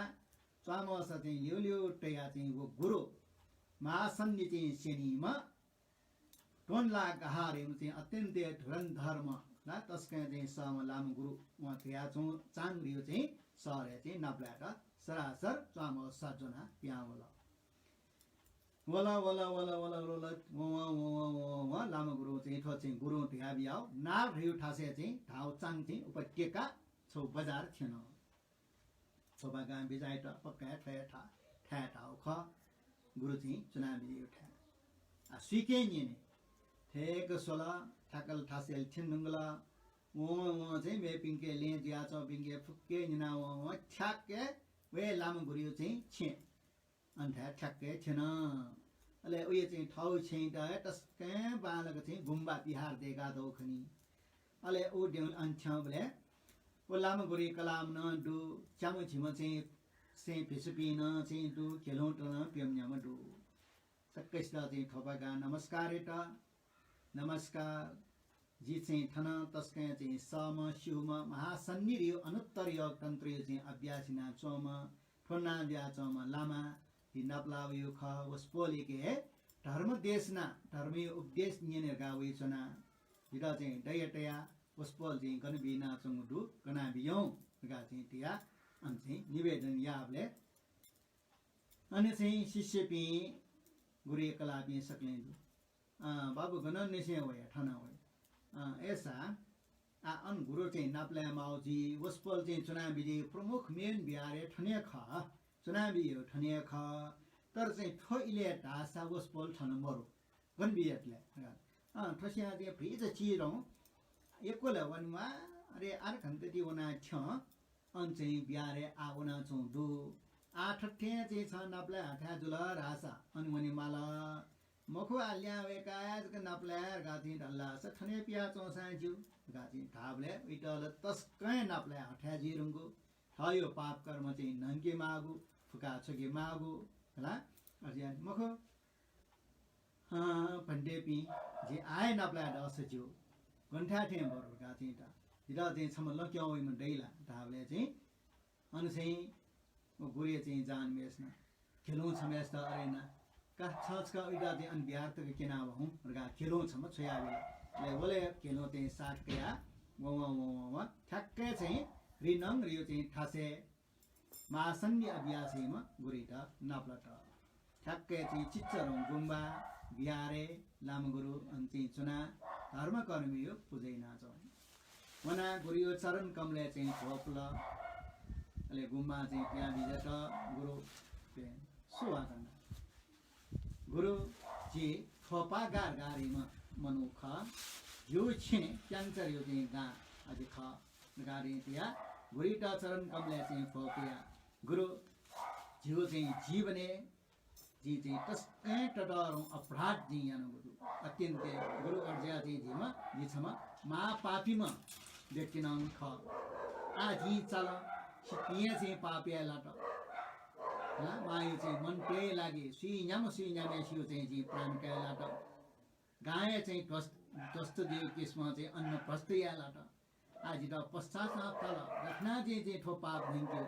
च्वाम्ह सा चाहिँ ल्यू ल्यू तया चाहिँ व गुरु महासन्धि चाहिँ स्यनीम्ह त्वंलाः गाहारय् चाहिँ अत्यन्तय् धुरन्धरम्ह ला तसकं चाहिँ सःम्ह लामा गुरु वं तया च्वं चांगुलियो चाहिँ शहरय् चाहिँ नापलायेत सरासर च्वाम्ह सा ज्वनाः पिहां वल। वल, वल, वल, वं, वं, वं, वं, वं, लामा गुरुं चाहिँ थ्व चाहिँ गुरुं धया बियाव नार धयु थासय् चाहिँ धाव चां चाहिँ उपत्यका छौ बजार थ्यन। थ्वपागां बिजाइत पक्का हे थ्व हे था-, थाय् धाव खः। गुरु चाहिँ च्वना बिज्यायु थाय्। आ, सुइके न्यने। थेक स्वल, थाकल थासय् थ्यन धुंकल। वं, वं चाहिँ मेपिंके लँय् जुयाच्वंपिंके फुक्के न्यना वं, वं थ्याक्क हे व हे लामा गुरुयो चाहिँ छेँ। अन थाय् थ्याक्क हे थ्यन। अले उहे चाहिँ थौ छेँयात हे तसकं बांलाक चाहिँ गुम्बा पिहार दय्कातःगु खनी। अले उ द्यं अन थ्यंबलय् व लामा गुरुया कलाम नं दु, च्याम्ह झिम्ह चाहिँ सैं भिक्षुपिं नं चाहिँ दु, घेलौंत नं प्यम्ह न्याम्ह दु। सकसित चाहिँ थ्वपागां नमस्कार यात। नमस्कार। जि चाहिँ थन तसकं चाहिँ सःम्ह, स्यूम्ह, महासन्निधियो अनुत्तर योग तन्त्रयो चाहिँ अभ्यास यानाच्वंम्ह, थ्वनाः जुयाच्वंम्ह लामा, जि नापलाः वयु खः। वसपोलयाके हे धर्म देशना, धर्मयो उपदेश न्यने धकाः वयाच्वना। जितः चाहिँ दया तयाः वसपोल चाहिँ गन बियाच्वंगु दु, कना बियौं धकाः चाहिँ तयाः अन चाहिँ निवेदन याःबलय् अन चाहिँ शिष्यपिं गुरुया कलाःपिं सकलें दु। अँ, बाबु गनंनिसें वया, थन वया। अँ, अय्सा, आ, अन गुरु चाहिँ नापलाये माःगु जुइ, वसपोल चाहिँ च्वना बिज्यायु प्रमुख main बिहार हे थन हे खः, च्वना बिज्यायु थन हे खः। तर चाहिँ थ्व इलय् धाःसा वसपोल थन मरु, गन बिज्यात ले? अँ, थ्वसियां चाहिँ भतिचा चिधं यक्व ला वनेमाः, अले आधा घण्टा ति वना थ्यं, अन चाहिँ बिहारय् आः वनाच्वंगु दु। आः थथे चाहिँ छं नापलाये हथाय् जुल धाःसा अन वनेमाल। मखु, आः लिहां वय्काः जक नापलाये धकाः चाहिँ धाल धाःसा थन हे पियाच्वंसां ज्यू धकाः चाहिँ धाःबलय् उइत ला तसकं हे नापलाये हथाय् जुइ धुंकू। थःयो पाप कर्म चाहिँ न्हंके माःगु, फुका छ्वके माःगु, हला? अथे याना मखु। अँ, भन्तेपिं, जि आः हे नापलाये दःसा ज्यू। गन थाय् थें बरु धकाः चाहिँ ता। जितः चाहिँ छम्ह लँ क्यं वइम्ह दइ ला धाःबलय् चाहिँ अन चाहिँ व गुरुया चाहिँ जहानम्हेसिनं घेलौं छम्हय्सित अथे याना, का, छं छकः उइत चाहिँ अन बिहार तक क्यना वहुँ धकाः घेलौं छम्ह छ्वया बिल। अले वलय् घेलौं चाहिँ साथ कयाः वं वं वं वं वं ठ्याक्कै चाहिँ रिनंगु रियो चाहिँ थासय् महासन्धि अभ्यास याइम्ह गुरुइत नापलात। ठ्याक्कै चाहिँ चिच्चरं गुम्बा, बिहारय् लामा गुरु अन चाहिँ च्वनाः धर्मकर्मीयो पुजा यानाच्वन। वनाः गुरुयो चरण कमलय् चाहिँ भ्वपुल। अले गुम्बां चाहिँ पिहां बिज्यात। गुरु, सु वाकन? गुरु, जि थ्वपागा धकाः धाइम्ह मनू खः। जिगु छेँ क्यान्सरयो चाहिँ गां अथे खः धकाः धयाः गुरुइत चरण कमलय् चाहिँ भ्वपुयाः, गुरु, जिगु चाहिँ जीवनय् जिं चाहिँ तसकं ततःधंगु अपराध जिं यानागु दु। अत्यन्त गुरु अर्ज्या चाहिँ जिम्ह, जि छम्ह महापापीम्ह व्यक्ति नं खः। आः जिं चाल, सितिं हे चाहिँ पाप याये लात। हला, मांयो चाहिँ मनप्रिय लागि सुइन्याम्ह सुइन्याम्हेसियो चाहिँ जिं प्राण काये लात। गांया चाहिँ ध्वस्त, ध्वस्त जुइगु किसिमं चाहिँ अन्न भ्रष्ट याये लात। आः जितः पश्चाताप ताल, गथे यानाः जिं चाहिँ थ्व पाप न्हंकेगु,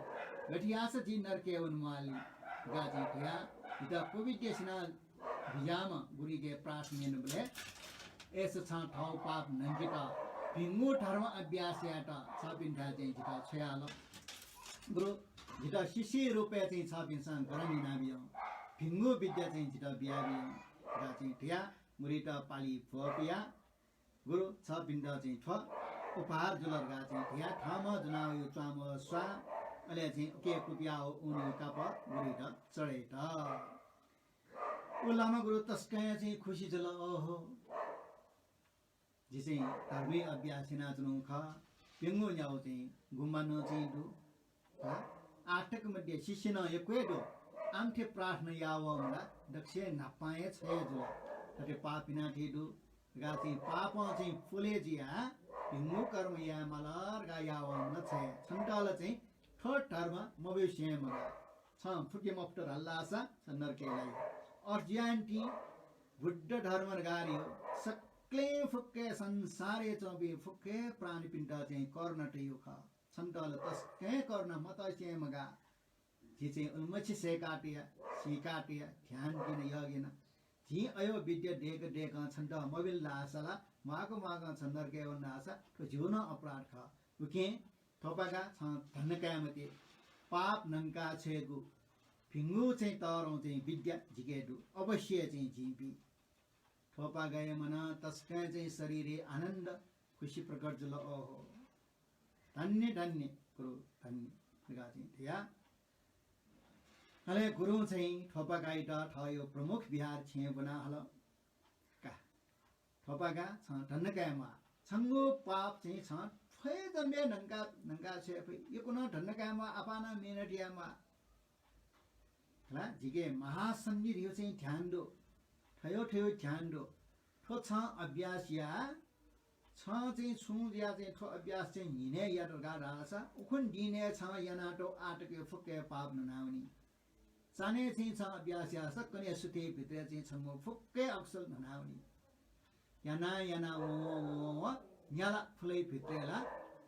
गथे याःसा जि नरकय् वने म्वाःलि धकाः चाहिँ धयाः जितः पवित्र याना बिज्याःम्ह गुरुके प्रार्थना यानाबलय्, अय्सा छं थःगु पाप न्हंकेत भिंगु धर्म अभ्यास यायेत छःपिन्थाय् चाहिँ जितः छ्वयाहल। गुरु, जितः शिष्य रूपय् चाहिँ छःपिन्सं ग्रहण यानाबियं। भिंगु विद्या चाहिँ जितः बियाबियं धकाः चाहिँ धयाः गुरुइत पालि भ्वपुयाः, गुरु, छःपिन्त चाहिँ थ्व उपहार जुल धकाः चाहिँ धयाः थःम्हं ज्वनावःगु च्वाम्ह स्वाः, अले चाहिँ उके कुपियावःगु ऊनियो कापः गुरुइत चढय् यात। उ लामा गुरु तसकं चाहिँ खुसी जुल। ओहो, जि चाहिँ धर्मय् अभ्यास यानाच्वनागु खः। प्यंगू न्यागू चाहिँ गुम्बा नं चाहिँ दु। हला, आःतक मध्ये शिष्य नं यक्व हे दु। आमथे प्रार्थना याः वःम्ह ला दक्वसिबय् न्हापां हे छ हे जुल। थथे पाप यानातःगु दु धकाः चाहिँ पापं चाहिँ पुले जुयाः भिंगु कर्म याये माल धकाः याः वःम्ह नं छाय्। छन्त ला चाहिँ थ्व धर्म मब्यूसें मगाः। छं फुके मफुत धाल धाःसा छ नरकय् लाइ। अथे जुयानिंतिं बुद्ध धर्म धकाः धइगु सकलें फुक्क संसारय् च्वंपिं फुक्क प्राणीपिन्त चाहिँ करुणा तइगु खः। छन्त ला तसकं करुणा मतसें मगाः। झी चाहिँ उलिमछि सय्‌का तया, सीका तया, ध्यान याना, योग याना। झी अज्याःगु विद्या दय्‌क दय्‌कं छन्त मबिल धाःसा ला, म्वाःक म्वाःकं छ नरकय् वन धाःसा थ्व झीगु नं अपराध खः। उकिं थ्वपागा छं धन्दा काये मते। पाप न्हंका छ्वयेगु भिंगु चाहिँ तःधंगु चाहिँ विद्या जिके दु। अवश्य चाहिँ जिं बी। थ्वपागाया मनं तसकं चाहिँ शरीरय् आनन्द, खुसी प्रकट जुल। ओहो, धन्य धन्य गुरु, धन्य धकाः चाहिँ धया। अले गुरुं चाहिँ थ्वपागायात थःगु प्रमुख विहार छेँय् ब्वना हल। का, थ्वपागा, छं धन्दा काये म्वाः। छंगु पाप चाहिँ छं थ्व हे जन्मय् न्हंका, न्हंका छ्वये फइ। यक्व नं धन्दा काये म्वाः, आपालं मेहनत याये म्वाः। हला, जिके महासन्धि धइगु चाहिँ ध्यान दु। थ्वयागु थ्वयागु ध्यान दु। थ्व छं अभ्यास या। छं चाहिँ छुं जुयाः चाहिँ थ्व अभ्यास चाहिँ न्हिनय् यात धकाः धाःसा, उखुन्हु दिनय् छं यानातःगु आःतकया फुक्क हे पाप न्हनावनी। चान्हय् चाहिँ छं अभ्यास याःसा कन्हय् सुथय् भित्रय् चाहिँ छंगु फुक्क हे अकुशल न्हनावनी। यानाः यानाः वं वं वं वं न्याला फुलय् भित्रय् ला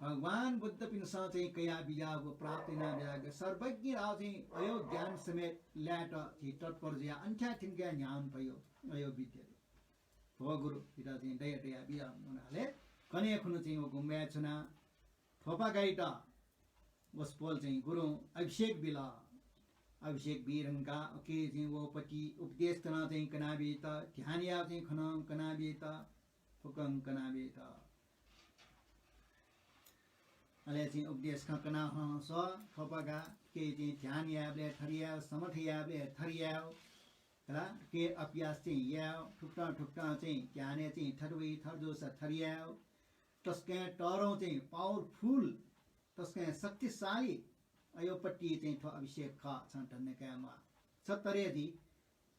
भगवान बुद्धपिन्सं चाहिँ कयाबिज्याःगु, प्राप्त यानाबिज्याःगु सर्वज्ञ धाःगु चाहिँ अज्याःगु ज्ञान समेत लायेत झी तत्पर जुयाः अन्थ्याः थ्यंकाः न्ह्याःवने फइ। अज्याःगु विद्या दु। थ्व गुरु इमित चाहिँ दया दया बिया हुनाले कन्हय् खुन्हु चाहिँ व गुम्बाय् च्वनाः थ्वपागायात वसपोल चाहिँ गुरुं अभिषेक बिल। अभिषेक बी धुंकाः उकी चाहिँ वःपति उपदेश नं चाहिँ कनाबीत, ध्यान यायेगु चाहिँ खँ नं कनाबीत, फुक्कं कनाबीत। अले चाहिँ उपदेश खँ कना हंस थ्वपागा के चाहिँ ध्यान यायेबलय् थथे यायेगु, समथ यायेबलय् थथे यायेगु, हला, के अभ्यास चाहिँ यायेगु, थुकथं थुकथं चाहिँ ध्यानय् चाहिँ थथे वइ, थथे जूसा थथे यायेगु। तसकं तःधंगु चाहिँ powerful, तसकं शक्तिशाली अज्याःगुपति चाहिँ थ्व अभिषेक खः। छं धन्दा काये म्वाः। छ तरे जुइ।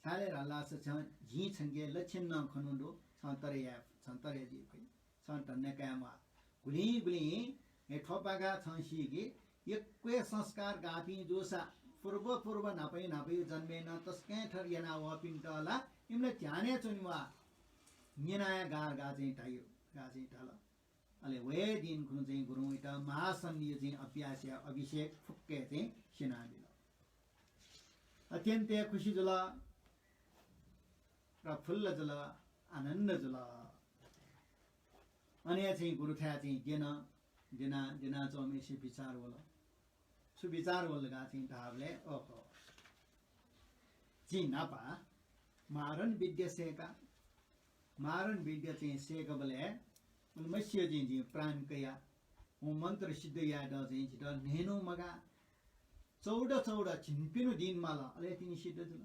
छाय् धाःसा छं, जिं छंके लक्षण नं खनु दु। छं तरे याये, छं तरे जुइ फइ। छं धन्दा काये म्वाः। गुलिं गुलिं हे थ्वपागा छं सीकि, यक्व हे संस्कार गाःपिं जूसा, पूर्व पूर्व न्हापाया न्हापाया जन्मय् नं तसकं थथे याना वःपिन्त ला इमित ध्यानय् च्वने म्वाः। न्यनाया गाः धकाः चाहिँ धाइ, धकाः चाहिँ धाल। अले वहे दिं खुन्हु चाहिँ गुरुं इमित महासन्धिया चाहिँ अभ्यासया अभिषेक फुक्क हे चाहिँ स्यनाबिल। अत्यन्त हे खुसी जुल, प्रफुल्ल जुल, आनन्द जुल। अन हे चाहिँ गुरुथाय् चाहिँ द्यन, द्यना, द्यनाच्वंम्हेसित बिचाः वल। छु बिचाः वल धकाः चाहिँ धाःबलय्, ओहो, जिं न्हापा मारण विद्या सय्‌का। मारण विद्या चाहिँ सय्‌काबलय् उलिमछि जिं, जिं प्राण कया। व मन्त्र सिद्ध यायेत चाहिँ जितः न्हय्‌न्हु मगाः। चौध चौध झिंप्यन्हु दिं माल, अले तिनि सिद्ध जुल।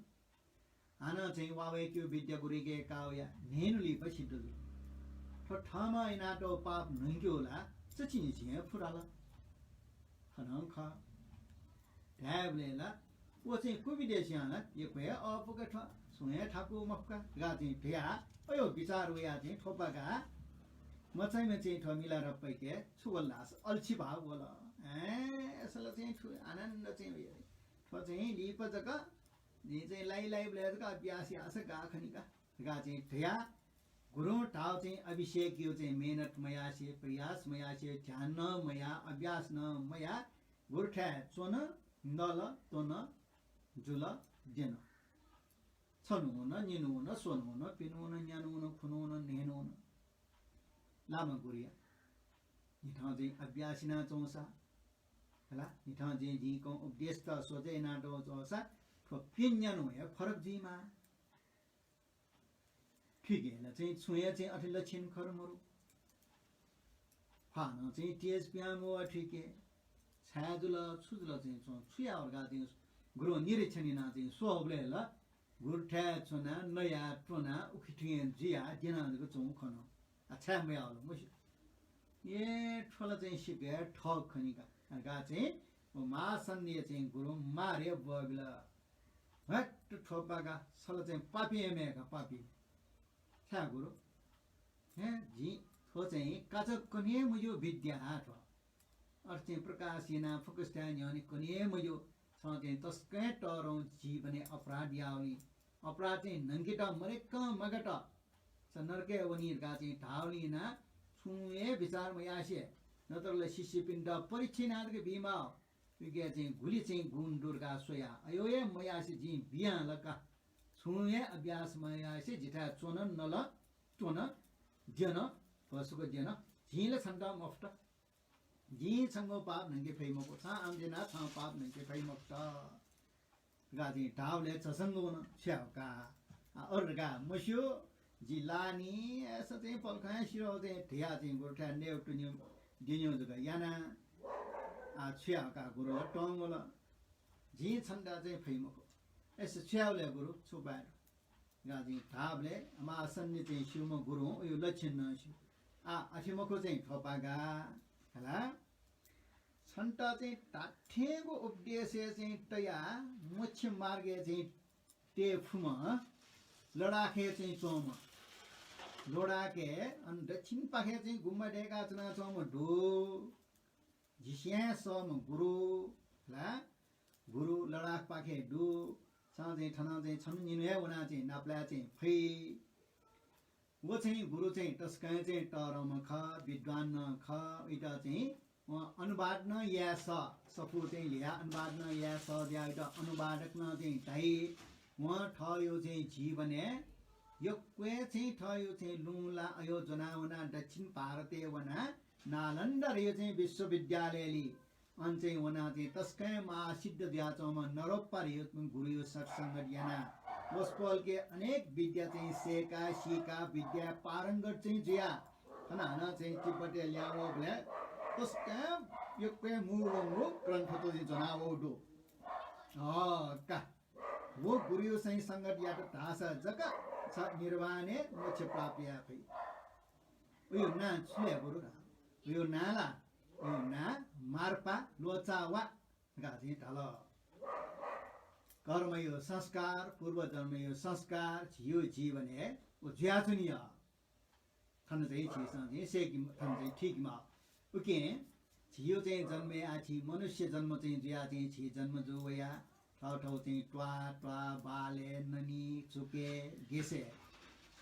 हानं चाहिँ वा वय्‌केगु विद्या गुरुके काः वया, न्हय्‌न्हु लिपा सिद्ध जुल। थ्व थःम्हं यानातःगु पाप न्हंकेगु ला चच्छि न्हिच्छि हे फु धाल। खः नं खः। धायेबलय् ला व चाहिँ कुविद्यास्यां ला यक्व हे अःपुक थ्व, छुं हे थाकु मफुका धकाः चाहिँ धयाः अज्याःगु बिचाः वयाः चाहिँ थ्वपागा मचाम्ह चाहिँ थ्व मिलारेपाके छु वल धाःसा अल्छी भाव वल। अय्, सल चाहिँ छु आनन्द चाहिँ वया। थ्व चाहिँ लिपा जक जिं चाहिँ लाइ लाइबलय् जक अभ्यास याःसा गाः खनी का धकाः चाहिँ धयाः गुरुं धाःगु चाहिँ अभिषेकया चाहिँ मेहनत मयासें, प्रयास मयासें, ध्यान नं मयाः, अभ्यास नं मयाः, गुरुथाय् च्वन, नल, त्वन, जुल, द्यन। छन्हु वन, निन्हु वन, स्वन्हु वन, प्यन्हु वन, न्यान्हु वन, खुन्हु वन, न्हय्‌न्हु वन। लामा गुरुया न्हिथं चाहिँ अभ्यास यानाच्वंसा, हला, न्हिथं चाहिँ जिं कं उपदेशत सोचे यानातःगु च्वंसा, थ्व प्यन्हु न्यान्हु हे फरक जुइमाः। थुइके ला चाहिँ छुं हे चाहिँ अथे लक्षण खः मरु। ख्वाः नं चाहिँ तेज पिहां मवः थुइके। छाय् जुल, छु जुल चाहिँ च्वं, छु याः धकाः चाहिँ गुरुं निरीक्षण यानाः चाहिँ स्वःबलय् ला गुरुथाय् च्वनाः नयाः त्वनाः उखे थुखे जुयाः द्यनाः जक च्वंगु खन। आ, छाय् मयाः वल मस्यू। ए, थ्व ला चाहिँ सिक्क हे थःगु खनी का धकाः चाहिँ व महासन्धिया चाहिँ गुरुं मारय् ब्वःबिल। हट्ट थ्वपागा, छ ला चाहिँ पापी हे मेगु का, पापी। छाय् गुरु? हे, जिं थ्व चाहिँ काचा कने मज्यू विद्या थ्व। अथे चाहिँ प्रकाश यानाः फुक्कसिथाय् न्ह्यःने कने मज्यू। छं चाहिँ तसकं तःधंगु जीवनय् अपराध याःगुलिं, अपराध चाहिँ न्हंकेत मदय्कं माकात। छ नरकय् वनी धकाः चाहिँ धाःगुलिं यानाः छुं हे विचार मयासें, नत्र ला शिष्यपिन्त परीक्षा यानाः जक बीमाः। उइके चाहिँ गुलि चाहिँ गुण दु धकाः स्वयाः, अय् हे मयासें जिं बियां ला का। छुं हे अभ्यास मयासें जिथाय् च्वन, नल, च्वन, द्यन, भ्वसुक द्यन। जिं ला छन्त मफुत। जिं छंगु पाप न्हंके फइ मखु, छं आम ज्यानाः छं पाप न्हंके फइ मखुत धकाः चाहिँ धाःबलय् झसंक वन। छु याये का? आ, अरु धकाः मस्यू, जि लानि, अय्‌सा चाहिँ पलखं सिधल चाहिँ धयाः चाहिँ गुरुथाय् नयेगु तुन्यु द्यन्यु जक याना। आ, छु याये का गुरु, ला त्वंगु ला। जिं छन्त चाहिँ फइ मखु। अय्‌सा छु याये ले गुरु, छु उपाय दु? धकाः चाहिँ धाःबलय् महासन्धि चाहिँ स्यूम्ह गुरुं उयो लक्षण नं स्यू। आ, अथे मखु चाहिँ थ्वपागा हला। छन्त चाहिँ धात्थेंगु उपदेशय् चाहिँ तयाः मोक्ष मार्गय् चाहिँ तये फुम्ह लडाखय् चाहिँ च्वंम्ह, लडाखय् अन दक्षिणपाखे चाहिँ गुम्बा दय्‌का च्वनाच्वंम्ह दु। जिस्यां सःम्ह गुरु ला, गुरु लडाखपाखे दु। छं चाहिँ थनं चाहिँ छन्हु निन्हु हे वनाः चाहिँ नापलाये चाहिँ फइ। व चाहिँ गुरु चाहिँ तसकं चाहिँ तःधंम्ह खः, विद्वान नं खः। उइत चाहिँ वं अनुवाद नं याये सः, सफू चाहिँ ल्ह्याः अनुवाद नं याये सः, ज्या उइत अनुवादक नं चाहिँ धाइ। वं थःयो चाहिँ जीवनय् यक्व हे चाहिँ थःयो चाहिँ लुँ ला अयो ज्वनाः वनाः दक्षिण भारतय् वनाः नालन्दा धयो चाहिँ विश्वविद्यालयलि अन चाहिँ वनाः चाहिँ तसकं महासिद्ध जुयाच्वंम्ह नरोपा धयो गुरुयो सत्संगत यानाः वसपोलके अनेक विद्या चाहिँ सय्‌का, सीका, विद्याय् पारंगत चाहिँ जुयाः थन हानं चाहिँ तिब्बतय् लिहां वःबलय् तसकं यक्व हे मू वंगु ग्रन्थ चाहिँ ज्वनाः वःगु दु। अ, का। व गुरुयो चाहिँ संगत यात धाःसा जक छ निर्वाणय् मोक्ष प्राप्त याये फइ। उयो नां छु ले गुरु? उयो नां ला, उयो नां मार्पा ल्वचावा धकाः चाहिँ धाल। कर्मयो संस्कार, पूर्वजन्मयो संस्कार, झीयो जीवनय् व जुयाच्वनी। थन चाहिँ झीसं चाहिँ सय्‌के म-, थन चाहिँ थीके माः। उकिं झीयो चाहिँ जन्मय् आः झी मनुष्य जन्म चाहिँ जुयाः चाहिँ झी जन्म जू वया। थःथः चाहिँ त्वाः, त्वाः, बालय्, ननी, चुकय्, गेसय्।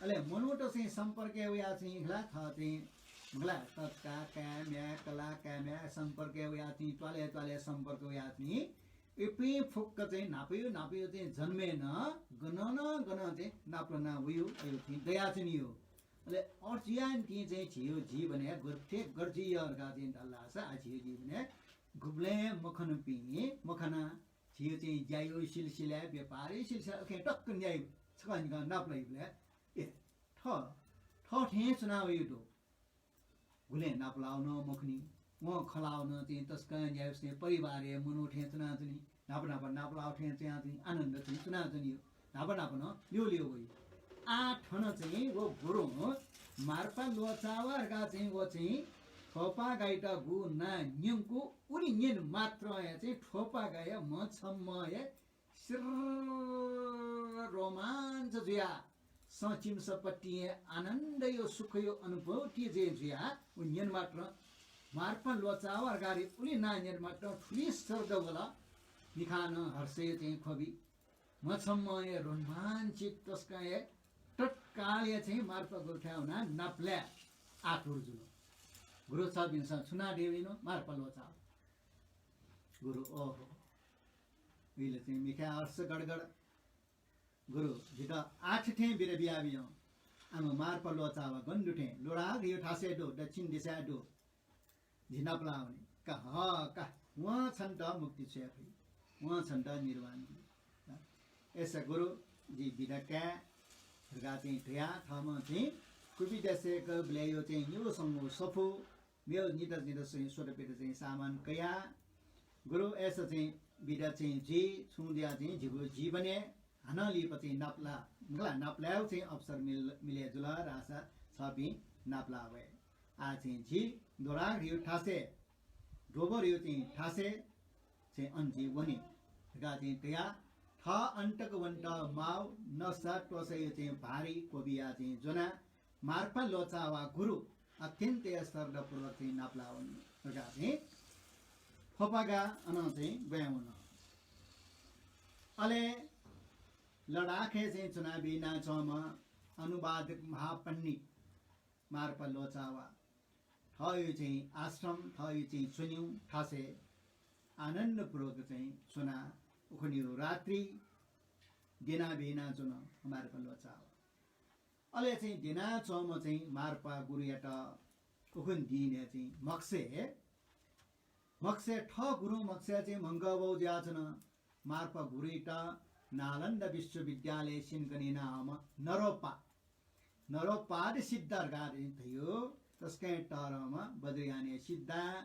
अले मनूत चाहिँ सम्पर्कय् वयाः चाहिँ खला, थः चाहिँ खला, तच्का, काय्, म्याय्, कला, काय्, म्याय् सम्पर्कय् वयाः चाहिँ त्वालय्, त्वालय् सम्पर्क वयाः चाहिँ इपिं फुक्क चाहिँ न्हापायो, न्हापायो चाहिँ जन्मय् नं गनं न गनं चाहिँ नापलाना वयो, अयो चाहिँ दयाच्वनीयो। अले अथे याःनिंतिं चाहिँ झीयो जीवनय् गथे गरजि यः धकाः चाहिँ धाल धाःसा, आ, झीयो जीवनय् गुबलें मखनपिं मखना, झीयो चाहिँ ज्यायो सिलसिलाय्, व्यापारयो सिलसिलाय् उखें टक्क न्याइ छकः निकः नापलाइबलय्, ए, थ, थ थें च्वना वयो दु। गुलें नापलाव नं मखुनि। वं खँ ल्हाव नं चाहिँ तसकं न्याय्‌गु चाहिँ परिवारय् मनू थें च्वनाच्वनी। न्हापा न्हापा नापलाव थें च्वनाच्वनी, आनन्द चाहिँ च्वनाच्वनी। न्हापा न्हापा नं ल्यू ल्यू वइ। आः थन चाहिँ व गुरुं मार्पा ल्वचावा धकाः चाहिँ व चाहिँ थ्वपागायात गु नां न्यंकू उलि न्यने मात्रं हे चाहिँ थ्वपागाया म्ह छम्ह हे सिर्र रोमाञ्च जुयाः सचिमसपट्टि हे आनन्दयो सुखयो अनुभूति जे जुयाः व न्यने मात्रं मार्पा ल्वचावा धकाः उलि नां न्यने मात्रं थुलि श्रद्धा वल। मिखानं हर्षयो चाहिँ ख्वबि। म्ह छम्ह हे रोमाञ्चित तसकं हे तत्काल हे चाहिँ मार्पा गुरुथाय् वनाः नापलाये आतुर जुल। गुरु छपिन्सं छु नां धयाबिनु? मार्पा ल्वचावा। गुरु, ओहो। उइले चाहिँ मिखाय् हर्ष गडगड। गुरु, जितः आः थें बिदा बियाबियं। आम मार्पा ल्वचावा गन दु थें? लडाख धयो थासय् दु, दक्षिण दिशाय् दु। जि नापलावने। का, ह, का, वं छन्त मुक्ति छ्वये फइ। वं छन्त निर्वाण बी। अय्‌सा गुरु, जि बिदा काये धकाः चाहिँ धयाः थःम्हं चाहिँ कुविद्या सय्‌कःबलय् यो चाहिँ निगू संगू सफू, मेव नित नित चाहिँ स्वतःपित चाहिँ सामान कयाः, गुरु, अय्‌सा चाहिँ बिदा चाहिँ जुइ, छुं जुयाः चाहिँ जिगु जीवनय् हानं लिपा चाहिँ नापला, मखु ला, नापलायेगु चाहिँ अवसर मिल-, मिले जुल धाःसा छपिं नापला वये। आः चाहिँ जि दोरागरियो थासय्, दोबरयो चाहिँ थासय् चाहिँ अन जि वने धकाः चाहिँ धयाः थः अन्तक वनेत माःगु नसा त्वसयो चाहिँ भारी क्वबिया चाहिँ ज्वनाः मार्पा ल्वचावा गुरु अत्यन्त श्रद्धापूर्वक चाहिँ नापलाः वनी धकाः चाहिँ थ्वपागा अनं चाहिँ ब्वयां वन। अले लडाखय् चाहिँ च्वनाबीनाच्वंम्ह अनुवादक महापण्डित मार्पा ल्वःचाःवा थःगु चाहिँ आश्रम, थःगु चाहिँ च्वनीगु थासय् आनन्दपूर्वक चाहिँ च्वनाः उखुन्हु रात्रि द्यनाबीनाच्वन मार्पा ल्वःचाःवा। अले चाहिँ द्यनाच्वंम्ह चाहिँ मार्पा गुरुयात उखुन्हु दिनय् चाहिँ म्हगसय्, म्हगसय् थः गुरुं म्हगसय् चाहिँ म्हंकः वःगु जुयाच्वन। मार्पा गुरुइत नालन्दा विश्वविद्यालय स्यंकने यानाहःम्ह नरोपा, नरोपाद सिद्ध धकाः चाहिँ धयो, तसकं तःधंम्ह वज्रयानया सिद्धां,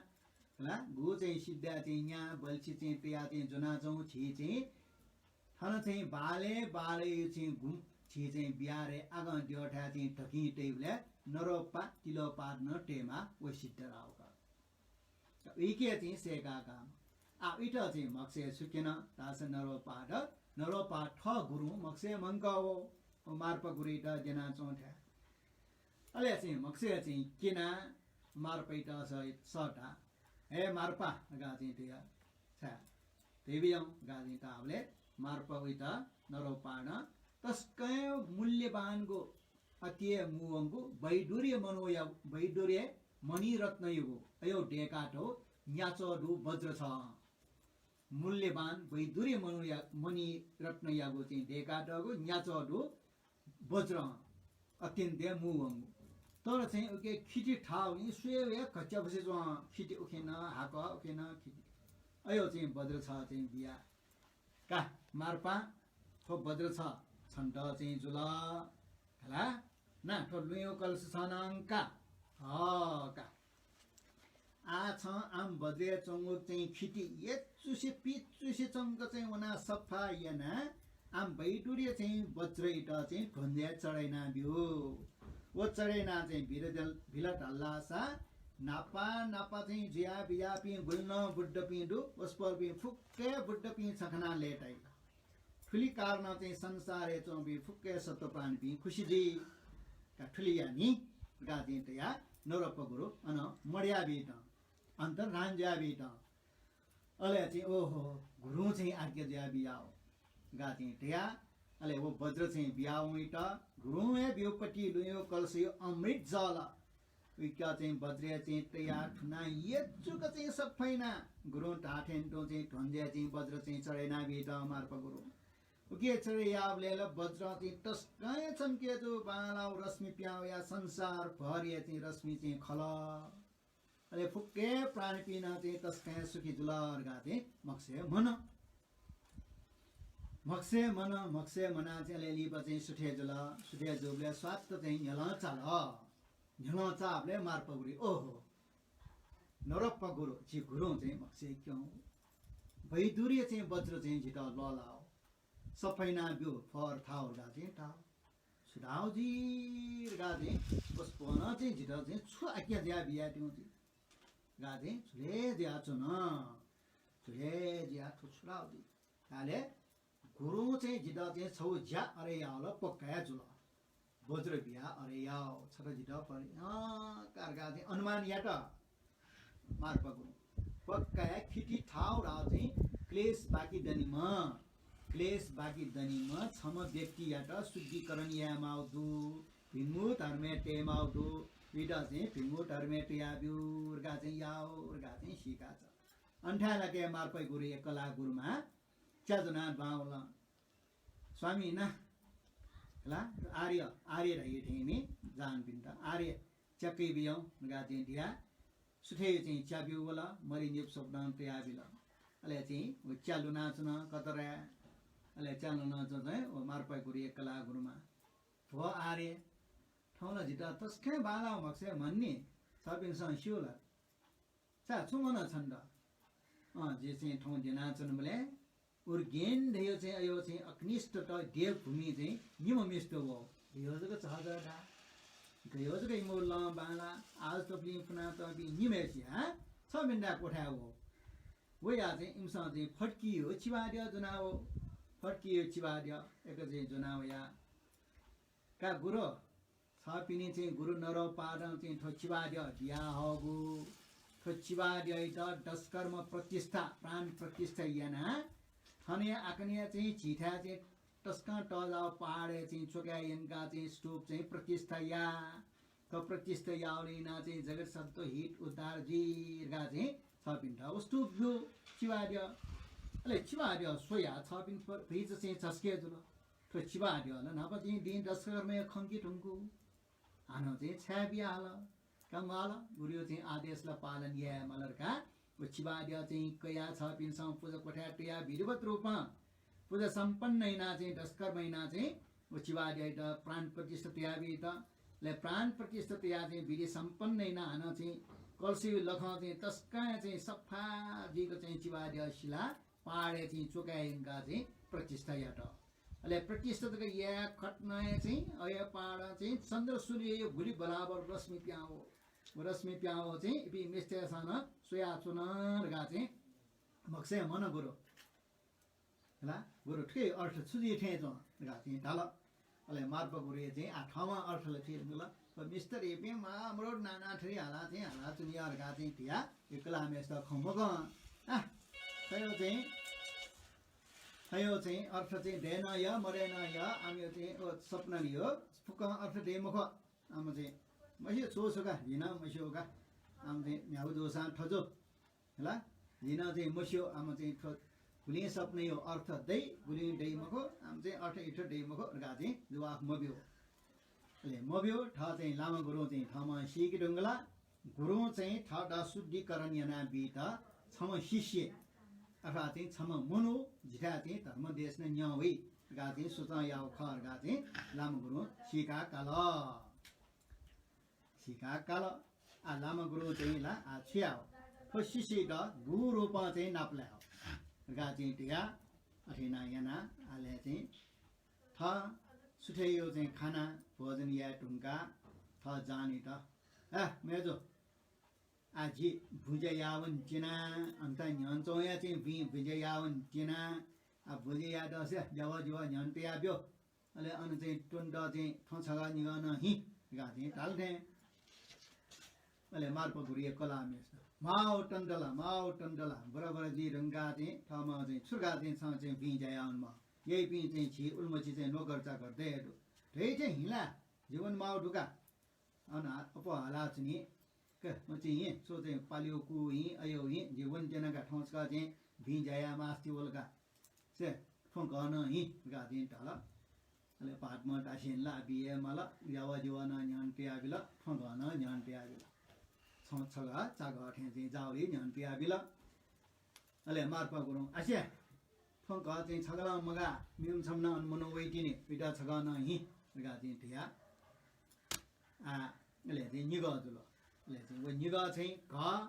हला, गु चाहिँ सिद्धां चाहिँ न्या बल्छि चाहिँ तया चाहिँ ज्वनाच्वंगु झी चाहिँ थन चाहिँ बालय् बालय् चाहिँ गुम्ह झी चाहिँ बिहारय् आगं द्यःथाय् चाहिँ धकिं तइबलय् नरोपा तिलोपाद नं तयेमाः व सिद्ध धाःगु खः। उइके चाहिँ सय्‌काः काःम्ह। आ, उइत चाहिँ म्हगसय् छु क्यन धाःसा नरोपाद, नरोपाद थः गुरुं म्हगसय् म्हंकः वः, व मार्पा गुरुइत द्यनाच्वंथाय्। अले चाहिँ म्हगसय् चाहिँ क्यनाः मार्पाइत स-, सःता, "हे मार्पा" धकाः चाहिँ धया, "छाय्, धयाबियौ" धकाः चाहिँ धाःबलय् मार्पा उइत नरोपादं तसकं मूल्यवानगु, अति हे मू वंगु वैडूर्य मनूया, वैडूर्य मणिरत्नयागु अय् दय्‌कातःगु न्याच्वः दुगु वज्र छ। मूल्यवान वैडूर्य मनूया, मणिरत्नयागु चाहिँ दय्‌कातःगु न्याच्वः दुगु वज्र अत्यन्त हे मू वंगु। तर चाहिँ उके खिति थाःगुलिं स्वयेबलय् घच्याबुसे च्वं। खिति उखे नं हाकः, उखे नं खिति। अय् चाहिँ वज्र छ चाहिँ बिया। का मार्पा, थ्व वज्र छ, छन्त चाहिँ जुल। हला, ना, थ्व लुँयु कलश छ नं का। ह, का। आः छं आम वज्रय् च्वंगु चाहिँ खिति यचुसे पिचुसे चंक चाहिँ वनाः सफा यानाः आम वैडूर्य चाहिँ वज्रइत चाहिँ ध्वंजाय् चढय् यानाब्यु। व चढय् यानाः चाहिँ बिल धल-, बिल धाःसा नापा नापा चाहिँ जुया बियापिं गुलि नं बुद्धपिं दु, वसपोलपिं फुक्क हे बुद्धपिं छकः नं लय्‌ताइ। थुलि कारणं चाहिँ संसारय् च्वंपिं फुक्क हे सत्त्व प्राणीपिं खुसी जुइ। का थुलि यानि धकाः चाहिँ तयाः नरोपा गुरु अन मदयाबीत, अन्तर्धान जुयाबीत। अले चाहिँ ओहो, गुरुं चाहिँ आज्ञा जुयाबियाव धकाः चाहिँ तयाः। अले व वज्र चाहिँ बियावंइत गुरुं हे ब्यूपति लुँयु कलशयु अमृत जल उइका चाहिँ वज्रय् चाहिँ तयाः थुनाः यचुक चाहिँ सफा यानाः गुरुं धाःथें तुं चाहिँ ध्वंजाय् चाहिँ वज्र चाहिँ चढय् यानाबीत मार्पा गुरुं। उके चढय् याःबलय् ला वज्र चाहिँ तसकं हे चम्के जू, बांलाव रश्मि पिहां वयाः संसार भर हे चाहिँ रश्मि चाहिँ खल। अले फुक्क हे प्राणीपिं नं चाहिँ तसकं हे सुखी जुल धकाः चाहिँ म्हगसय् म्हन। म्हगसय् म्हन, म्हगसय् म्हनाः चाहिँ अले लिपा चाहिँ सुथय् जुल। सुथय् जूबलय् स्वात्त चाहिँ न्ह्यलं चाल। न्ह्यलं चाःबलय् मार्पा गुरुं, ओहो, नरोपा गुरु, झी गुरुं चाहिँ म्हगसय् क्यं। वैडूर्य चाहिँ वज्र चाहिँ झीत लःलाव। सफा यानाब्यु, फर थाव धकाः चाहिँ धाव। छु धाव जुइ धकाः चाहिँ वसपोलं चाहिँ झीत चाहिँ छु आज्ञा जुया बियातःगु जुइ धकाः चाहिँ झुलय् जुयाच्वन। झुलय् जुयाः थ्व छु धाव जुइ। अले गुरुं चाहिँ झीत चाहिँ छगू ज्या अले याव ला पक्का हे जुल। वज्र बियाः अले याव, छता झीत परि, अँ, का धकाः चाहिँ अनुमान यात मार्पा गुरुं। पक्का हे खिति थाव धाव चाहिँ क्लेश बाकी दनिम्ह, क्लेश बाकी दनिम्ह छम्ह व्यक्तियात शुद्धिकरण यायेमाव दु, भिंगु धर्मय् तयेमाव दु, उइत चाहिँ भिंगु धर्मय् तयाब्यु धकाः चाहिँ याव धकाः चाहिँ सीकाच्वन। अन थाय् लाके मार्पा गुरु एकला गुरुमां च्या ज्वनाः दुहां वल। स्वामी ना, हला, आर्य, आर्य धइथेंनि जहानपिन्त आर्य च्या कयाबियौ धकाः चाहिँ धयाः सुथय् चाहिँ च्या ब्यू वल, मरि निप स्वप्नं तयाबिल। अले चाहिँ व च्या लुनाच्वन कतराय्। अले च्या लुनाच्वन चाहिँ व मार्पा गुरु एकला गुरुमां, भो आर्य, थौं ला झीत तसकं बांलाव म्हगसय् म्हन्नि, छपिन्सं स्यू ला? चा छु म्हन छन्त? अँ, जि चाहिँ थौं द्यनाच्वनाबलय् उर्गेन धयो चाहिँ अयो चाहिँ अक्निष्ठत देवभूमि चाहिँ निम्ह मिस्त वः। धयो जक झःझः धाः। गयो जक इमिगु लं बांलाः। आः तबलिं पुनातःपिं निम्हय्‌सिया छपिन्दा क्वथाय् वः। वयाः चाहिँ इमिसं चाहिँ फट्कियो चिबाद्यः ज्वनाः वः। फट्कियो चिबाद्यः एक चाहिँ ज्वनाः वयाः का गुरु, छ थःपिनि चाहिँ गुरु नरौपादं चाहिँ थ्व चिबाद्यः बियाहःगु, थ्व चिबाद्यःयात दशकर्म प्रतिष्ठा, प्राण प्रतिष्ठा यानाः थनया आकनया चाहिँ झीथाय् चाहिँ तसकं तःजाःगु पहाडय् चाहिँ च्वकाय् यंकाः चाहिँ स्तूप चाहिँ प्रतिष्ठा या। थ्व प्रतिष्ठा याःगुलिं यानाः चाहिँ जगत सत्त्व हित उद्धार जुइ धकाः चाहिँ छःपिन्त व स्तूप ब्यू चिबाद्यः। अले चिबाद्यः स्वयाः छःपिं प-, भतिचा चाहिँ झसके जुल। थ्व चिबाद्यः ला न्हापा चाहिँ दिं दशकर्मया खंके धुंकू। हानं चाहिँ छाय् बियाहल का माल, गुरुया चाहिँ आदेश ला पालन याये माल धकाः व चिबाद्यः चाहिँ कयाः छःपिन्सं पुजा कोठाय् तयाः विधिवत रूपं पुजा सम्पन्न यानाः चाहिँ दशकर्म यानाः चाहिँ व चिबाद्यःयात प्राण प्रतिष्ठा तयाबीत। अले प्राण प्रतिष्ठा तयाः चाहिँ विधि सम्पन्न यानाः हानं चाहिँ कलशया लखं चाहिँ तसकं चाहिँ सफा जुइक चाहिँ चिबाद्यः सिलाः पहाडय् चाहिँ च्वकाय् यंकाः चाहिँ प्रतिष्ठा यात। अले प्रतिष्ठा तक याये खतनाया चाहिँ अय् पहाडं चाहिँ चन्द्र सूर्यया गुलि बराबर रश्मि प्यां वः। व रश्मि प्यां वः चाहिँ इपिं मेस्तय्‌सं नं स्वयाच्वन धकाः चाहिँ मखुसे मन गुरु। हला, गुरु थुकिया अर्थ छु जुइ थें च्वं धकाः चाहिँ धाल। अले मार्पा गुरुया चाहिँ आ थःम्हं अर्थ ला थुइ धुंकल। व मिस्त्रीपिं मामरोड नाना थरी हालाः चाहिँ हालाच्वनी धकाः चाहिँ धिया यो कलाःम्हेसित खँ मकं। आ, थयो चाहिँ, थयो चाहिँ अर्थ चाहिँ दये नं यः, मदये नं यः, आमयो चाहिँ व सपना लियो, फुक्कं अर्थ दइ मखु। आम चाहिँ मस्यू छु छु का, झी नं मस्यू का। आम चाहिँ न्ह्यागु जूसां थजु। हला, झी नं चाहिँ मस्यू, आम चाहिँ थ्व गुलिं सपनाया अर्थ दइ, गुलिं दइ मखु, आम चाहिँ अर्थ इथ दइ मखु धकाः चाहिँ जवाफ मब्यू। अले मब्यू, थः चाहिँ लामा गुरुं चाहिँ थःम्हं सीके धुंकल। गुरुं चाहिँ थःत शुद्धिकरण यानाबीत छम्ह शिष्य अथवा चाहिँ छम्ह मनू जिथाय् चाहिँ धर्म देशना न्यं वइ धकाः चाहिँ सुचं याःगु खः धकाः चाहिँ लामा गुरुं सीका काल। सीका काल। आ, लामा गुरुं चाहिँ ला, आ, छु याः? थ्व शिष्ययात गु रूपं चाहिँ नापलाये धकाः चाहिँ धयाः अथे यानाः याना, अले चाहिँ थः सुथय्‌यो चाहिँ खाना भोजन याये धुंकाः थः जानयात, "ए, मय्जु, आ, जि बुँज्या याः वने त्यना, अन्त न्ह्यःने च्वंया चाहिँ बुँज्या याः वने त्यना, आ, बुँज्या यायेत से ज्यावः ज्यावः न्ह्यःने तयाब्यु।" अले अन चाहिँ त्वनेत चाहिँ थौं छगः निगः नं हिँ धकाः चाहिँ धाल थें। अले मार्पा गुरुया कलाःम्हेसित, "माउ तन्त ला, माउ तन्त ला, बराबर जुइ धुंकाः चाहिँ थःम्हं चाहिँ छु धकाः चाहिँ छं चाहिँ बुँज्या याः वनेमाः? यइपिं चाहिँ झी उलिमछि चाहिँ नोकर चाकर दये दु। धइ थें हिँ ला, जि वनेमाउ दु का।" अन अप्वः हालाच्वनी। का, मछि हिँ, छु चाहिँ पालय् कू हिँ, अय् हिँ, जि वने त्यना का, थौं छकः चाहिँ बुँज्या याये मास्ति वल का। से, थ्वँ घः नं हिँ धकाः चाहिँ धाल। अले भाःतम्ह दासीं ला बी हे माल, ज्यावः ज्यावः नं न्ह्यःने तयाबिल, थ्वँ घः नं न्ह्यःने तयाबिल। छगः चागः थें चाहिँ जाःगुलिं न्ह्यःने तयाबिल। अले मार्पा गुरुं, "आसे, थ्वँ घः चाहिँ छगलं मगाः, मेम्ह छम्ह नं अन मनू वइतिनि, उइत छगः नं हिँ" धकाः चाहिँ धयाः आ, अले चाहिँ निगः जुल। अले चाहिँ व निगः चाहिँ घः,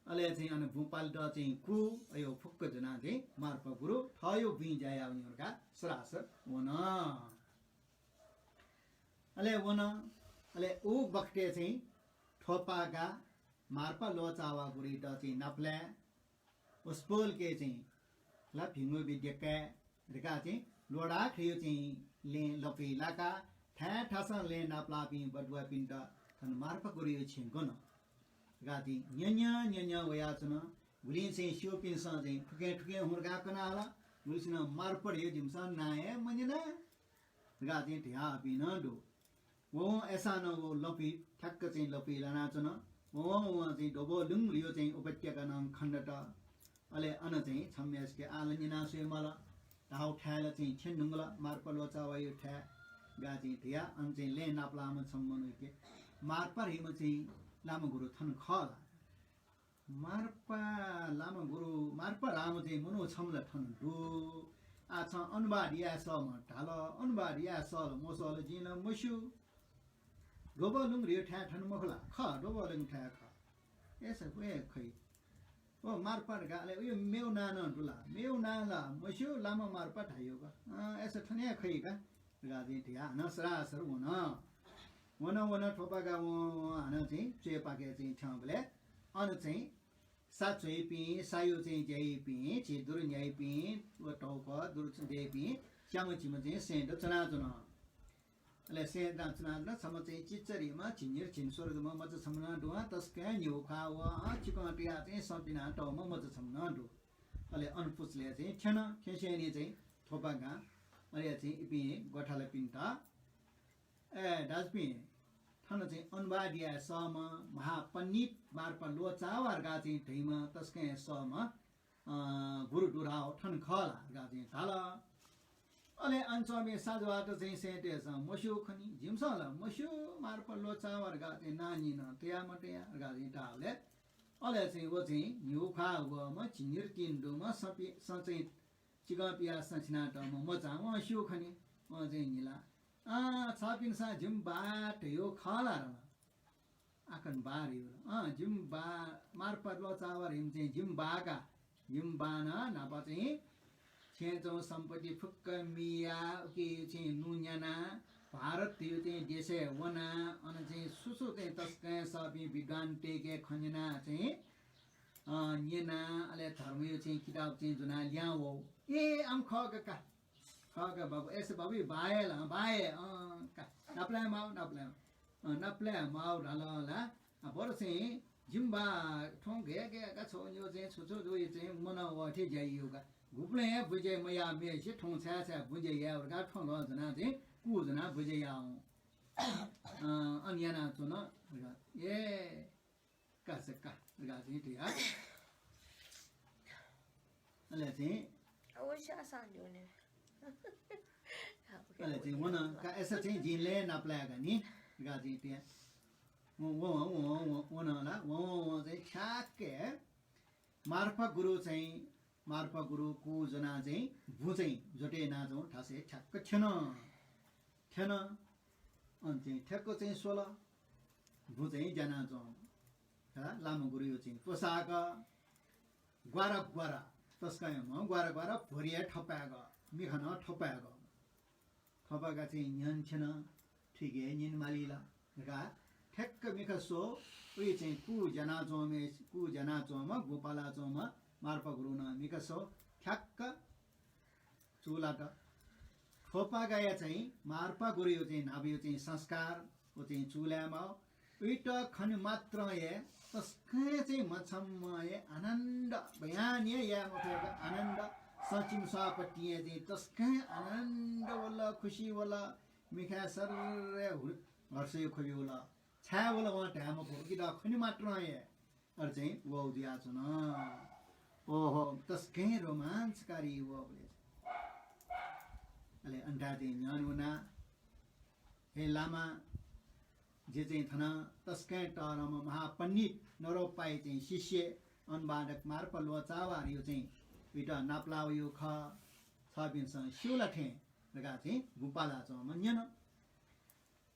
अले चाहिँ अन बुँ पालेत चाहिँ कू, अय् फुक्क ज्वनाः चाहिँ मार्पा गुरु थःयो बुँज्या याः वने धकाः सरासर वन। अले वन, अले उ बखतय् चाहिँ थ्वपागा मार्पा ल्वःचाःवा गुरुयात चाहिँ नापलाये, वसपोलके चाहिँ ला भिंगु विद्या काये धकाः चाहिँ ल्वःधाः खयो चाहिँ लँय् लँपुइ लाकाः थाय् थासं लँय् नापलाःपिं बटुवापिन्त थन मार्पा गुरुयो छेँ गन धकाः चाहिँ न्यँ न्यँ न्यँ न्यँ वयाच्वन। गुलिं चाहिँ स्यूपिन्सं चाहिँ थुखें थुखें हुँ धकाः कनाहल। गुलिसिनं मार्पा धयो जिमिसं नां हे मन्यना धकाः चाहिँ धयाहःपिं नं दु। वं वं अय्सां नं व लँपुइ ठ्याक्क चाहिँ लँपुइ लानाच्वन। वं वं वं चाहिँ द्वबोलुङ धयो चाहिँ उपत्यका नं खनेदत। अले अन चाहिँ छम्हय्सिके आः ला न्यना स्वये माल धाःगु थाय् ला चाहिँ थ्यने धुंकल, मार्पा ल्वःचाःवायो थाय् धकाः चाहिँ धयाः अन चाहिँ लँय् नापलाःम्ह छम्ह मनूके मार्पा धइम्ह चाहिँ लामा गुरु थन खः ला? मार्पा लामा गुरु, मार्पा धाःम्ह चाहिँ मनू छम्ह ला थन दु। आः छं अनुवाद याये सःम्ह धाल, अनुवाद याये सः ला मसः ला जिं ला मस्यू। द्वबोलुङ धयो थाय् थन मखु ला? खः, द्वबोलुङ थाय् खः। अय्सा व हे खइ। ओ मार्पा धकाः, अले उयो मेगु नां नं दु ला? मेगु नां ला मस्यू, लामा मार्पा धाइयो का। अँ, अय्सा थन हे खइ का धकाः चाहिँ धयाः हानं सरासर वन। वन वन थ्वपागा वं वं हानं चाहिँ च्वय्पाखे चाहिँ थ्यंबलय् अन चाहिँ सा च्वइपिं, सायो चाहिँ ज्या याइपिं, झी दुरु न्याइपिं व तौक दुरु चाहिँ ज्या याइपिं च्याम्ह चिम्ह चाहिँ सैंत च्वनाच्वन। अले सय् दां च्वनाच्वन, छम्ह चाहिँ चिच्चरीम्ह, झिंनिर झिंस्वर दुम्ह मचा छम्ह नं दु, अँ, तसकं न्ह्यः ख्वाः वः, अँ, चिकं पियाः चाहिँ सँ पिना तःम्ह मचा छम्ह नं दु। अले अन पुचलय् चाहिँ थ्यन, थ्यंसेंलि चाहिँ थ्वपागां, अले चाहिँ इपिं ग्वथालापिन्त, ए, दाजुपिं, थन चाहिँ अनुवाद याये सःम्ह महापण्डित मार्पा ल्वःचावा धकाः चाहिँ धइम्ह तसकं हे सःम्ह, अँ, गुरु दुराव थन खः ला धकाः चाहिँ धाल। अले अन च्वंपिं साधुवात चाहिँ सय्‌तय्‌सं मस्यू खनी, जिमिसं ला मस्यू, मार्पा ल्वःचावा धकाः चाहिँ नां निं नं तया मतया धकाः चाहिँ धाःबलय् अले चाहिँ व चाहिँ न्ह्यः ख्वाः वःम्ह, झिंनिर तिन दुम्ह, सँ पि-, सँ चाहिँ चिकं पियाः सँ छिना तःम्ह मचां वं स्यू खनी। वं चाहिँ न्हिला, अँ, छपिन्सं जिमि बाः धयागु खः ला धल। आकन बाः धयागु ला। अँ, जिमि बाः मार्पा ल्वःचावा धइम्ह चाहिँ जिमि बाः का। जिमि बां नं न्हापा चाहिँ छेँय् च्वंगु सम्पत्ति फुक्क मियाः उकी चाहिँ नु न्यानाः भारत धइगु चाहिँ देशय् वनाः अन चाहिँ सु सु चाहिँ तसकं सःपिं विद्वानतय्‌के खँ न्यनाः चाहिँ, अँ, न्यनाः अले धर्मया चाहिँ किताब चाहिँ ज्वनाः ल्याहां वः। ए, आम खः का, का। खः का बाबु, अय्‌सा बाबु, बाः हे ला, बाः हे, अँ, का। नापलाये माः, नापलाये माः। अँ, नापलाये माः धाल ला। अँ, बरु चाहिँ जिमि बाः थौं गय् गय् का छगू न्यू चाहिँ छु छु जुइ चाहिँ मन वःथें ज्या याइगु का। गुबलें हे बुझे मयाःम्हेसित थौं छाय् छाय् बुझे यायेगु धकाः थौं ल्वःज्वनाः चाहिँ कू ज्वनाः बुझे याः हुँ। अँ, अन यानाच्वन। ए, का स का धकाः चाहिँ धया। अले चाहिँ अवश्य आसां ल्यूने। अले चाहिँ वन का, अय्‌सा चाहिँ जिं लय् नापलाये का नि धकाः चाहिँ धया। वं, वं, वं, वं, वन ला, वं, वं, वं चाहिँ ठ्याक्कै मार्पा गुरु चाहिँ, मार्पा गुरु कू ज्वनाः चाहिँ बुँ चाहिँ ज्वतय् यानाच्वंगु थासय् ठ्याक्क थ्यन। थ्यन। अन चाहिँ ठ्याक्क चाहिँ स्वल। बुँ चाहिँ ज्यानाच्वंगु। खला, लामा गुरुया चाहिँ पोशाक ग्वारा ग्वारा, तसकं हे म्ह ग्वारा ग्वारा, भरि हे थपाय्‌क, मिखा नं थपाय्‌क। थपाय्‌क चाहिँ न्ह्यःने थ्यन, थुइके हे न्यने माली ला धकाः ठ्याक्क मिखा स्वः। उइ चाहिँ कू ज्यानाच्वंम्ह, कू ज्यानाच्वंम्ह, बुँ पालाच्वंम्ह मार्पा गुरुं नं मिखा स्वः। ठ्याक्क चूलात। थ्वपागाया चाहिँ मार्पा गुरुया चाहिँ न्हापाया चाहिँ संस्कार, व चाहिँ चूलाये माः। उइत खने मात्रं हे तसकं चाहिँ मछम्ह हे आनन्द, बयान हे याये मफयेक आनन्द, सचिम सभापतिं हे चाहिँ तसकं आनन्द वल, खुसी वल, मिखाय् सर्रे हु-, हर्षया ख्वबि वल। छाय् वल वं धाये मफु, उकित खने मात्रं हे। अले चाहिँ वः जुयाच्वन। ओहो, तसकं रोमाञ्चकारी वःबलय्। अले अन थाय् चाहिँ न्ह्यःने वना, हे लामा, जि चाहिँ थन तसकं तःधंम्ह महापण्डित नरोपाया चाहिँ शिष्य अनुवादक मार्पा ल्वःचावा धयागु चाहिँ उइत नापलाः वयागु खः, छपिन्सं स्यू ला थें धकाः चाहिँ बुँ पालाच्वंम्हं न्यन।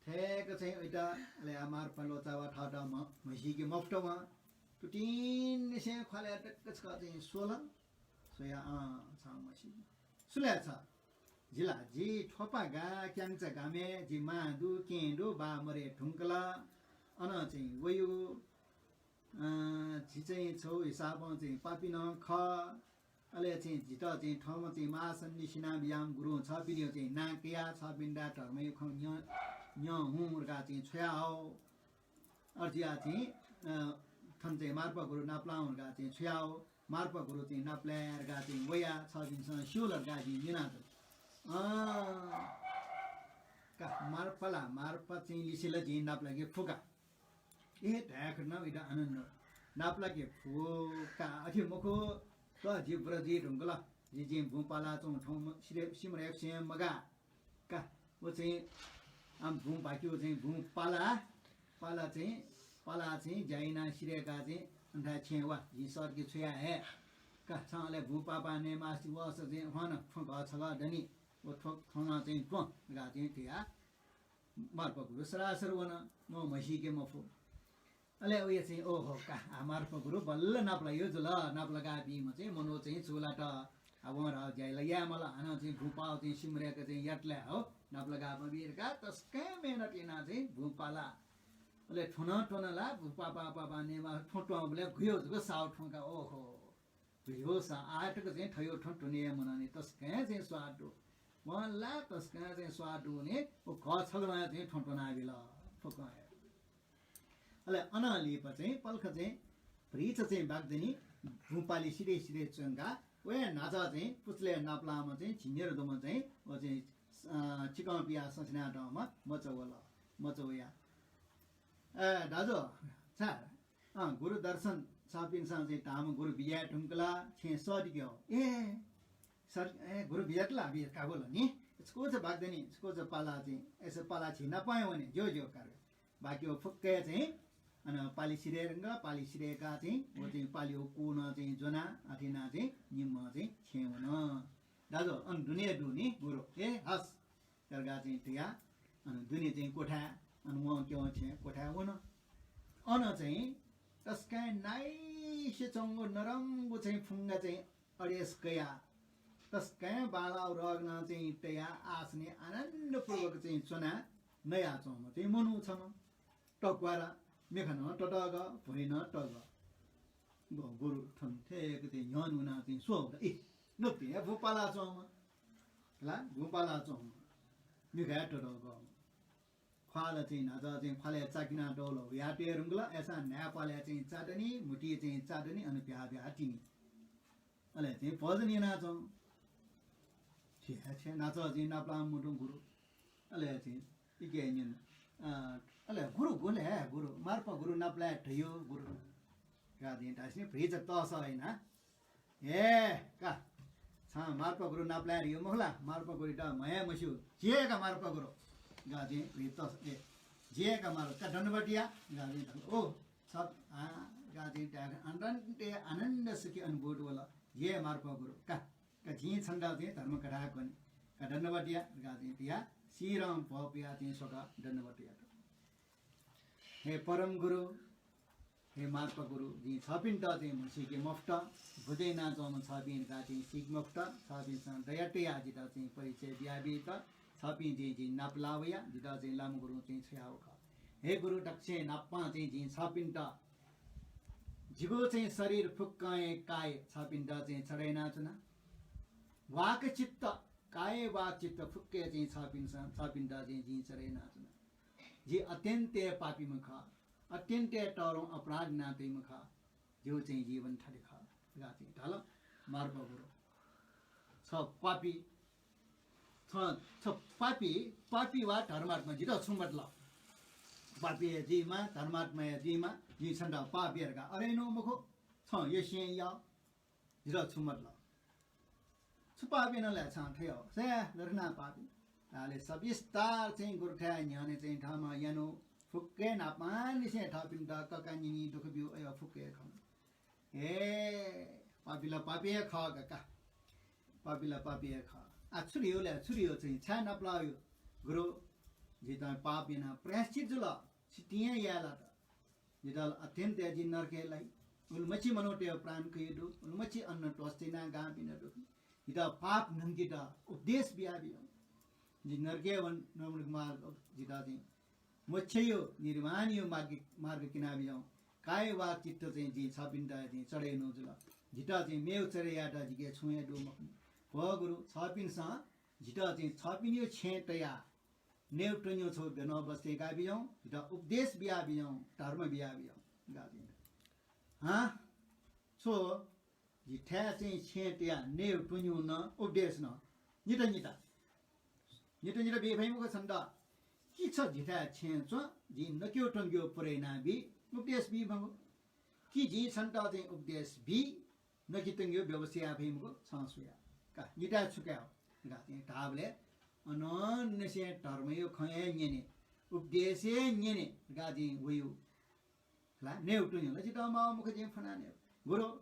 थय्‌क चाहिँ उइत, अले आ मार्पा ल्वःचावा थःत म्ह-, म्हसीके मफुत वं। तुतिंनिसें ख्वालय् दक्व छकः चाहिँ स्वल। स्वयाः, अँ, छं म्हसीके। सु लय् छ? जि ला, जि थ्वपागा क्यांचा गामय् जि मां दु, केहेँ दु, बाः मरे धुंकल। अन चाहिँ वयु। अँ, झी चाहिँ छगू हिसाबं चाहिँ पापी नं खः। अले चाहिँ झीत चाहिँ थःम्हं चाहिँ महासन्धि सिनाबियाम्ह गुरुं छपिनिगु चाहिँ नां कयाः छपिन्त धर्मया खँ न्यं, न्यं हुँ धकाः चाहिँ छ्वयाहः। अथे जुयाः चाहिँ, अँ, थन चाहिँ मार्पा गुरु नापलाः हुँ धकाः चाहिँ छ्वयाहः। मार्पा गुरु चाहिँ नापलाये धकाः चाहिँ वयाः छपिन्सं स्यू ला धकाः जिं न्यनाच्वना। अँ, का मार्पा ला, मार्पा चाहिँ लिसे ला जिं नापलाके फु का। ए, धायेखुन्हु इदा आनन्द। नापलाके फु का, अथे मखु, त जि बुरा जुइ धुंकल। जि जिं बुँ पालाच्वंगु थौं म-, सिरे-, सिमरेक स्वये मगाः। का, व चाहिँ आम बुँ बाकी, व चाहिँ बुँ पाला, पाला चाहिँ, पाला चाहिँ ज्या यानाः सिरेकाः चाहिँ अन थाय् छेँय् वा, जिं सर्के छ्वया हये। का, छं अले बुँ पाः पाः नये मास्ति वःसा चाहिँ ह्वाँ नं थ्व घः छगः दनि, व थ्व, थ्व नं चाहिँ त्वँ धकाः चाहिँ धयाः मार्पा गुरु सरासर वन, वं म्हसीके मफु। अले उया चाहिँ, ओहो का, आ मार्पा गुरु बल्ल नापलाइगु जुल, नापलाका बीम्ह चाहिँ मनू चाहिँ चूलात। आ वं धाःगु ज्या ला याये माल, हानं चाहिँ बुँ पाः चाहिँ सिमरेक चाहिँ यात ला हो, नापलाका बीत का, तसकं मेहनत यानाः चाहिँ बुँ पाला। अले थ्व नं त्वन ला, बुँ पाः पाः पाः पाः नये माः, थ्व त्वंबलय् गुयु जक साव थ्वं का, ओहो। धयागु सा आः तक चाहिँ थ्वयागु थ्व त्वने हे मनंनि, तसकं चाहिँ स्वाद दु। वं ला तसकं चाहिँ स्वाद दुने व घः छगलं चाहिँ थ्वँ त्वनाबिल। फुक्कं हे। अले अनं लिपा चाहिँ पलख चाहिँ भ्रिच चाहिँ बागदनि भुपालि सिधे सिधे च्वंका वया न्हाचः चाहिँ पुचलय् नापलाःम्ह चाहिँ झिंन्यरु दुम्ह चाहिँ व चाहिँ, अ, चिकं पियाः ससिनातःम्ह मचा वल। मचा वया, "ए दाजु, छाय्, अँ, गुरु दर्शन छपिन्सं चाहिँ धाःम्ह गुरु बिज्याये धुंकल, छेँ सःतिके हो।" "ए, सर, ए, गुरु बिज्यात ला?" "बिज्यात का वल नि। छकूचा बागदनि, छकूचा पाला चाहिँ, यसो पाला झी नापं हे वने, ज्यू ज्यू" का। बाकी व फुक्कं चाहिँ अन पालि सिधे धुंकल, पालि सिधय्‌काः चाहिँ व चाहिँ पालिया कू नं चाहिँ ज्वनाः अथे यानाः चाहिँ निम्हं चाहिँ छेँ वन। "दाजु, अन दुने दु नि गुरु।" "ए हस्" धकाः चाहिँ धयाः अन दुने चाहिँ कोठाय्, अन वं क्यं छेँ कोठाय् वन। अन चाहिँ तसकं nice च्वंगु नरंगु चाहिँ फुंगा चाहिँ अडेस कयाः तसकं बांलाः रगनं चाहिँ तयाः आसनय् आनन्दपूर्वक चाहिँ च्वनाः नयाच्वंम्ह चाहिँ मनू छम्ह। तक्वारा, मिखा नं ततःगः, भुँडि नं तःगः। व गुरु थन थेक चाहिँ न्ह्यःने वनाः चाहिँ स्वः, ए, नकतिनि हे भुपाला च्वंम्ह, ला, भुपाला च्वंम्ह, मिखा हे ततःगः। ख्वाल चाहिँ न्हाचः चाहिँ ख्वालय् चाकिना दौल हुयातये धुंकल, अय्‌सां न्हाय्‌प्वालय् चाहिँ चादनि, म्हुतुइ चाहिँ चादनि, अन भ्याः भ्याः तिनि। अले चाहिँ भजन यानाच्वं। छे, छे नापलाः चाहिँ नापलाःम्ह मनू गुरु। अले चाहिँ इके न्यन, अ, अले गुरु गुले हे गुरु, मार्पा गुरु नापलाये धयो गुरु। का चाहिँ धाःसा नि भ्रिच तःसः याना। "हे का, छं मार्पा गुरु नापलाये धयो मखु ला? मार्पा गुरुयात म्हये मस्यू, जिये का मार्पा गुरु।" का चाहिँ भ्रिच तःसः, ए, "जिये का मार्पा, का दण्डवत या।" का चाहिँ धाल, "ओ, छ, आ, का चाहिँ धाल, अत्यन्त आनन्द सुखी अनुभूत वल, जिये मार्पा गुरु, का।" का जिं छन्त चाहिँ धर्मकथा कने। का दण्डवत या, का चाहिँ धयाः शिरं भ्वपुयाः चाहिँ स्वकः दण्डवत यात। हे परम गुरु, हे मार्पा गुरु, जिं छपिन्त चाहिँ म्हसीके मफुत, भुजय् यानाच्वंम्ह छपिं का चाहिँ सीके मफुत, छपिन्सं दया तयाः जितः चाहिँ परिचय बियाबीत, छपिं जिं, जिं नापलाः वया, जितः चाहिँ लामा गुरुं चाहिँ छ्वयाहःगु खः। हे गुरु, दक्वसिनं नापं चाहिँ जिं छपिन्त जिगु चाहिँ शरीर फुक्कं हे काय छपिन्त चाहिँ चढे यानाच्वना। वाक् चित्त, काय वाक् चित्त फुक्कं चाहिँ छपिन्सं, छपिन्त चाहिँ जिं चढे यानाच्वना। जि अत्यन्त हे पापीम्ह खः, अत्यन्त हे तःधंगु अपराध यानातःम्ह खः। जिगु चाहिँ जीवन थथे खः धकाः चाहिँ धाल मार्पा गुरु। छ पापी, छ, छ पापी, पापी वा धर्मात्मा, जितः छु मतलब? पापी हे जुइमा, धर्मात्मा हे जुइमा, जिं छन्त पापी धकाः अरय् नं मखु, छं यसें या, जितः छु मतलब? छु पाप याना ले छं थथे हो? सय्, गथे याना पापी? धाःले सविस्तार चाहिँ गुरुथाय् न्ह्यःने चाहिँ थःम्हं यानागु फुक्कं न्हापांनिसें थःपिन्त कका निनि दुःख ब्यू अय् फुक्कं खँ। हे, पापी ला पापी हे खः का, का। पापी ला पापी हे खः। आ, छु धयो ले, छु धयो चाहिँ, छाय् नापलाः वयो? गुरु, जितः पाप यानाः प्रायश्चित जुल, छिं हे याये लात। जितः अत्यन्त हे जि नरकय् लाइ। उलिमछि मनूतय् प्राण कयादु, उलिमछि अन्न त्वःता यानाः गां बियादु। जितः पाप न्हंकेत उपदेश बियाबिज्याहुँ। जि नरकय् वनेगु मार्ग जितः चाहिँ मोक्षया निर्वाणया मार्ग, मार्ग क्यनाबिज्याहुँ। काय वाक् चित्त चाहिँ जिं छपिन्त चाहिँ चढे यानागु जुल। जितः चाहिँ मेगु चढे यायेत जिके छुं हे दु मखु। भो गुरु, छपिन्सं जितः चाहिँ छपिनिगु छेँय् तयाः नयेगु त्वनेगु छगू ब्यनोबस्त याकाबिज्याहुँ, जितः उपदेश बियाबिज्याहुँ, धर्म बियाबिज्याहुँ। गाः चाहिँ। हां? छु? जिथाय् चाहिँ छेँय् तयाः नयेगु त्वनेगु नं उपदेश नं निता निता। निता निता बी फइ मखु छन्त। कि छ जिथाय् छेँय् च्वँ, जिं नकेगु त्वनेकेगु पुरय् यानाबी, उपदेश बी मखु। कि जिं छन्त चाहिँ उपदेश बी, नके त्वनेकेगु व्यवस्था याये फइ मखु, छं स्वया। का, निताय् छु काये हो? धकाः चाहिँ धाःबलय् अनंनिसें धर्मया खँ हे न्यने, उपदेश हे न्यने धकाः चाहिँ वयो। ला, नयेगु त्वनेगु ला जितः माः मखु, जिं फ्वना नयेगु। गुरु,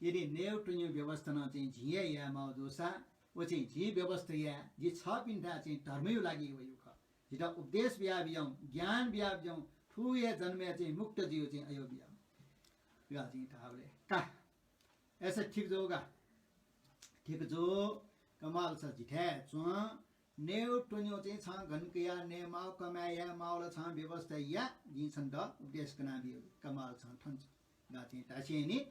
यदि नयेगु त्वनेगु व्यवस्था नं चाहिँ जिं हे याये माःगु जूसा, व चाहिँ जिं व्यवस्था याये, जि छपिन्थाय् चाहिँ धर्मया लागि वयो खः। जितः उपदेश बियाबिज्याहुँ, ज्ञान बियाबिज्याहुँ, थुगु हे जन्मय् चाहिँ मुक्त जुइगु चाहिँ अय् बिज्याहुँ। धकाः चाहिँ धाःबलय् का, अय्‌सा ठीक जू का। ठीक जू, कमलाल छ जिथाय् च्वँ, नयेगु त्वनेगु चाहिँ छं गन कयाः नये माःगु, कमाय् याये माःगु ला छं व्यवस्था या, जिं छन्त उपदेश कनाबियो। कमलाल छं थन च्वँ। गाः चाहिँ धासेंलि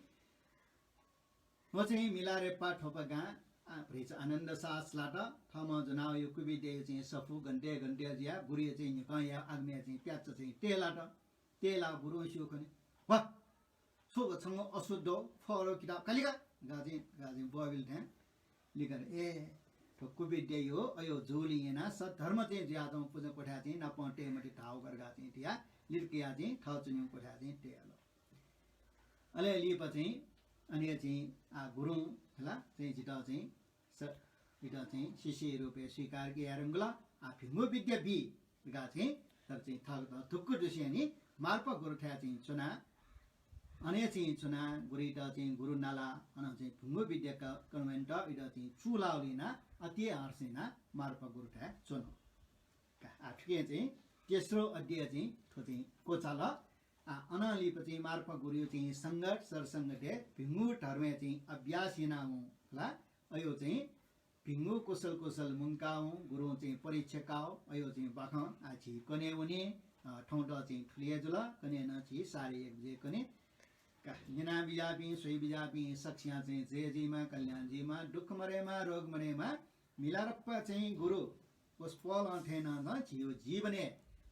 व चाहिँ मिलारेपा थोपा गां, भ्रिच आनन्द सास लात। थःम्हं ज्वनावःगु कुविद्याया चाहिँ सफू गन्ते गन्ते जुयाः गुरुया चाहिँ न्हिकंया आगमय् चाहिँ प्याच्च चाहिँ तय्‌लात। तय्‌लाः गुरुं स्यू खने, वा, छु व छंगु अशुद्ध फलो किताब कालिका गाजिं गाजिं बबिल थें लिकर। ए, थ्व कुविद्या यो अयो जुलिं यानाः सद्धर्म चाहिँ जुयाच्वंगु पुजा क्वथाय् चाहिँ नापं तये मते धाःगु गाजिं तिया लिरकिया चाहिँ थः च्वनीगु क्वथाय् चाहिँ तय्‌याल। अले लिपा चाहिँ अन चाहिँ आ गुरुं हला चाहिँ जितः चाहिँ स इतः चाहिँ शिष्य रूपय् स्वीकार यायेधुंकल। आ भिंगु विद्या बी धकाः चाहिँ तर चाहिँ थःत धुक्क दुसें नि मार्पा गुरुथाय् चाहिँ च्वना। अन चाहिँ च्वना गुरुइत चाहिँ गुरु नाला अन चाहिँ भिंगु विद्या क-, कन्वेन्ट इतः चाहिँ चूलावलिना अति हर्षिना मार्पा गुरुथाय् च्वन। का, आ, थुकिं चाहिँ तेस्रो अध्याय चाहिँ थ्व चाहिँ क्वचाल। आ, अनं लिपा चाहिँ मार्पा गुरुयो चाहिँ संगत, सरसंगतय् भिंगु धर्मय् चाहिँ अभ्यास यानावं हला। अयो चाहिँ भिंगु कुशल कुशल मुंकावं गुरुं चाहिँ परीक्षा काव। अयो चाहिँ बाखं आ झी कने वने, अ, थौंत चाहिँ थुलि हे जुल, कने नं झी साढे एक बजे कने। का, न्यना बिजापिं, स्वइ बिजापिं, सकसियां चाहिँ जय जुइमा, कल्याण जुइमा, दुःख मरेमा, रोग मरेमा, मिलारप्पा चाहिँ गुरु वसपोलं थें नं झीयो जीवनय्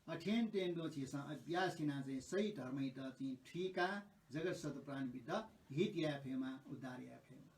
अथें तेन्दो झीसं अभ्यास याना चाहिँ सही धर्मइत चाहिँ थुइका जगत सत प्राणीपिन्त हित याये फयेमा, उद्धार याये फयेमा।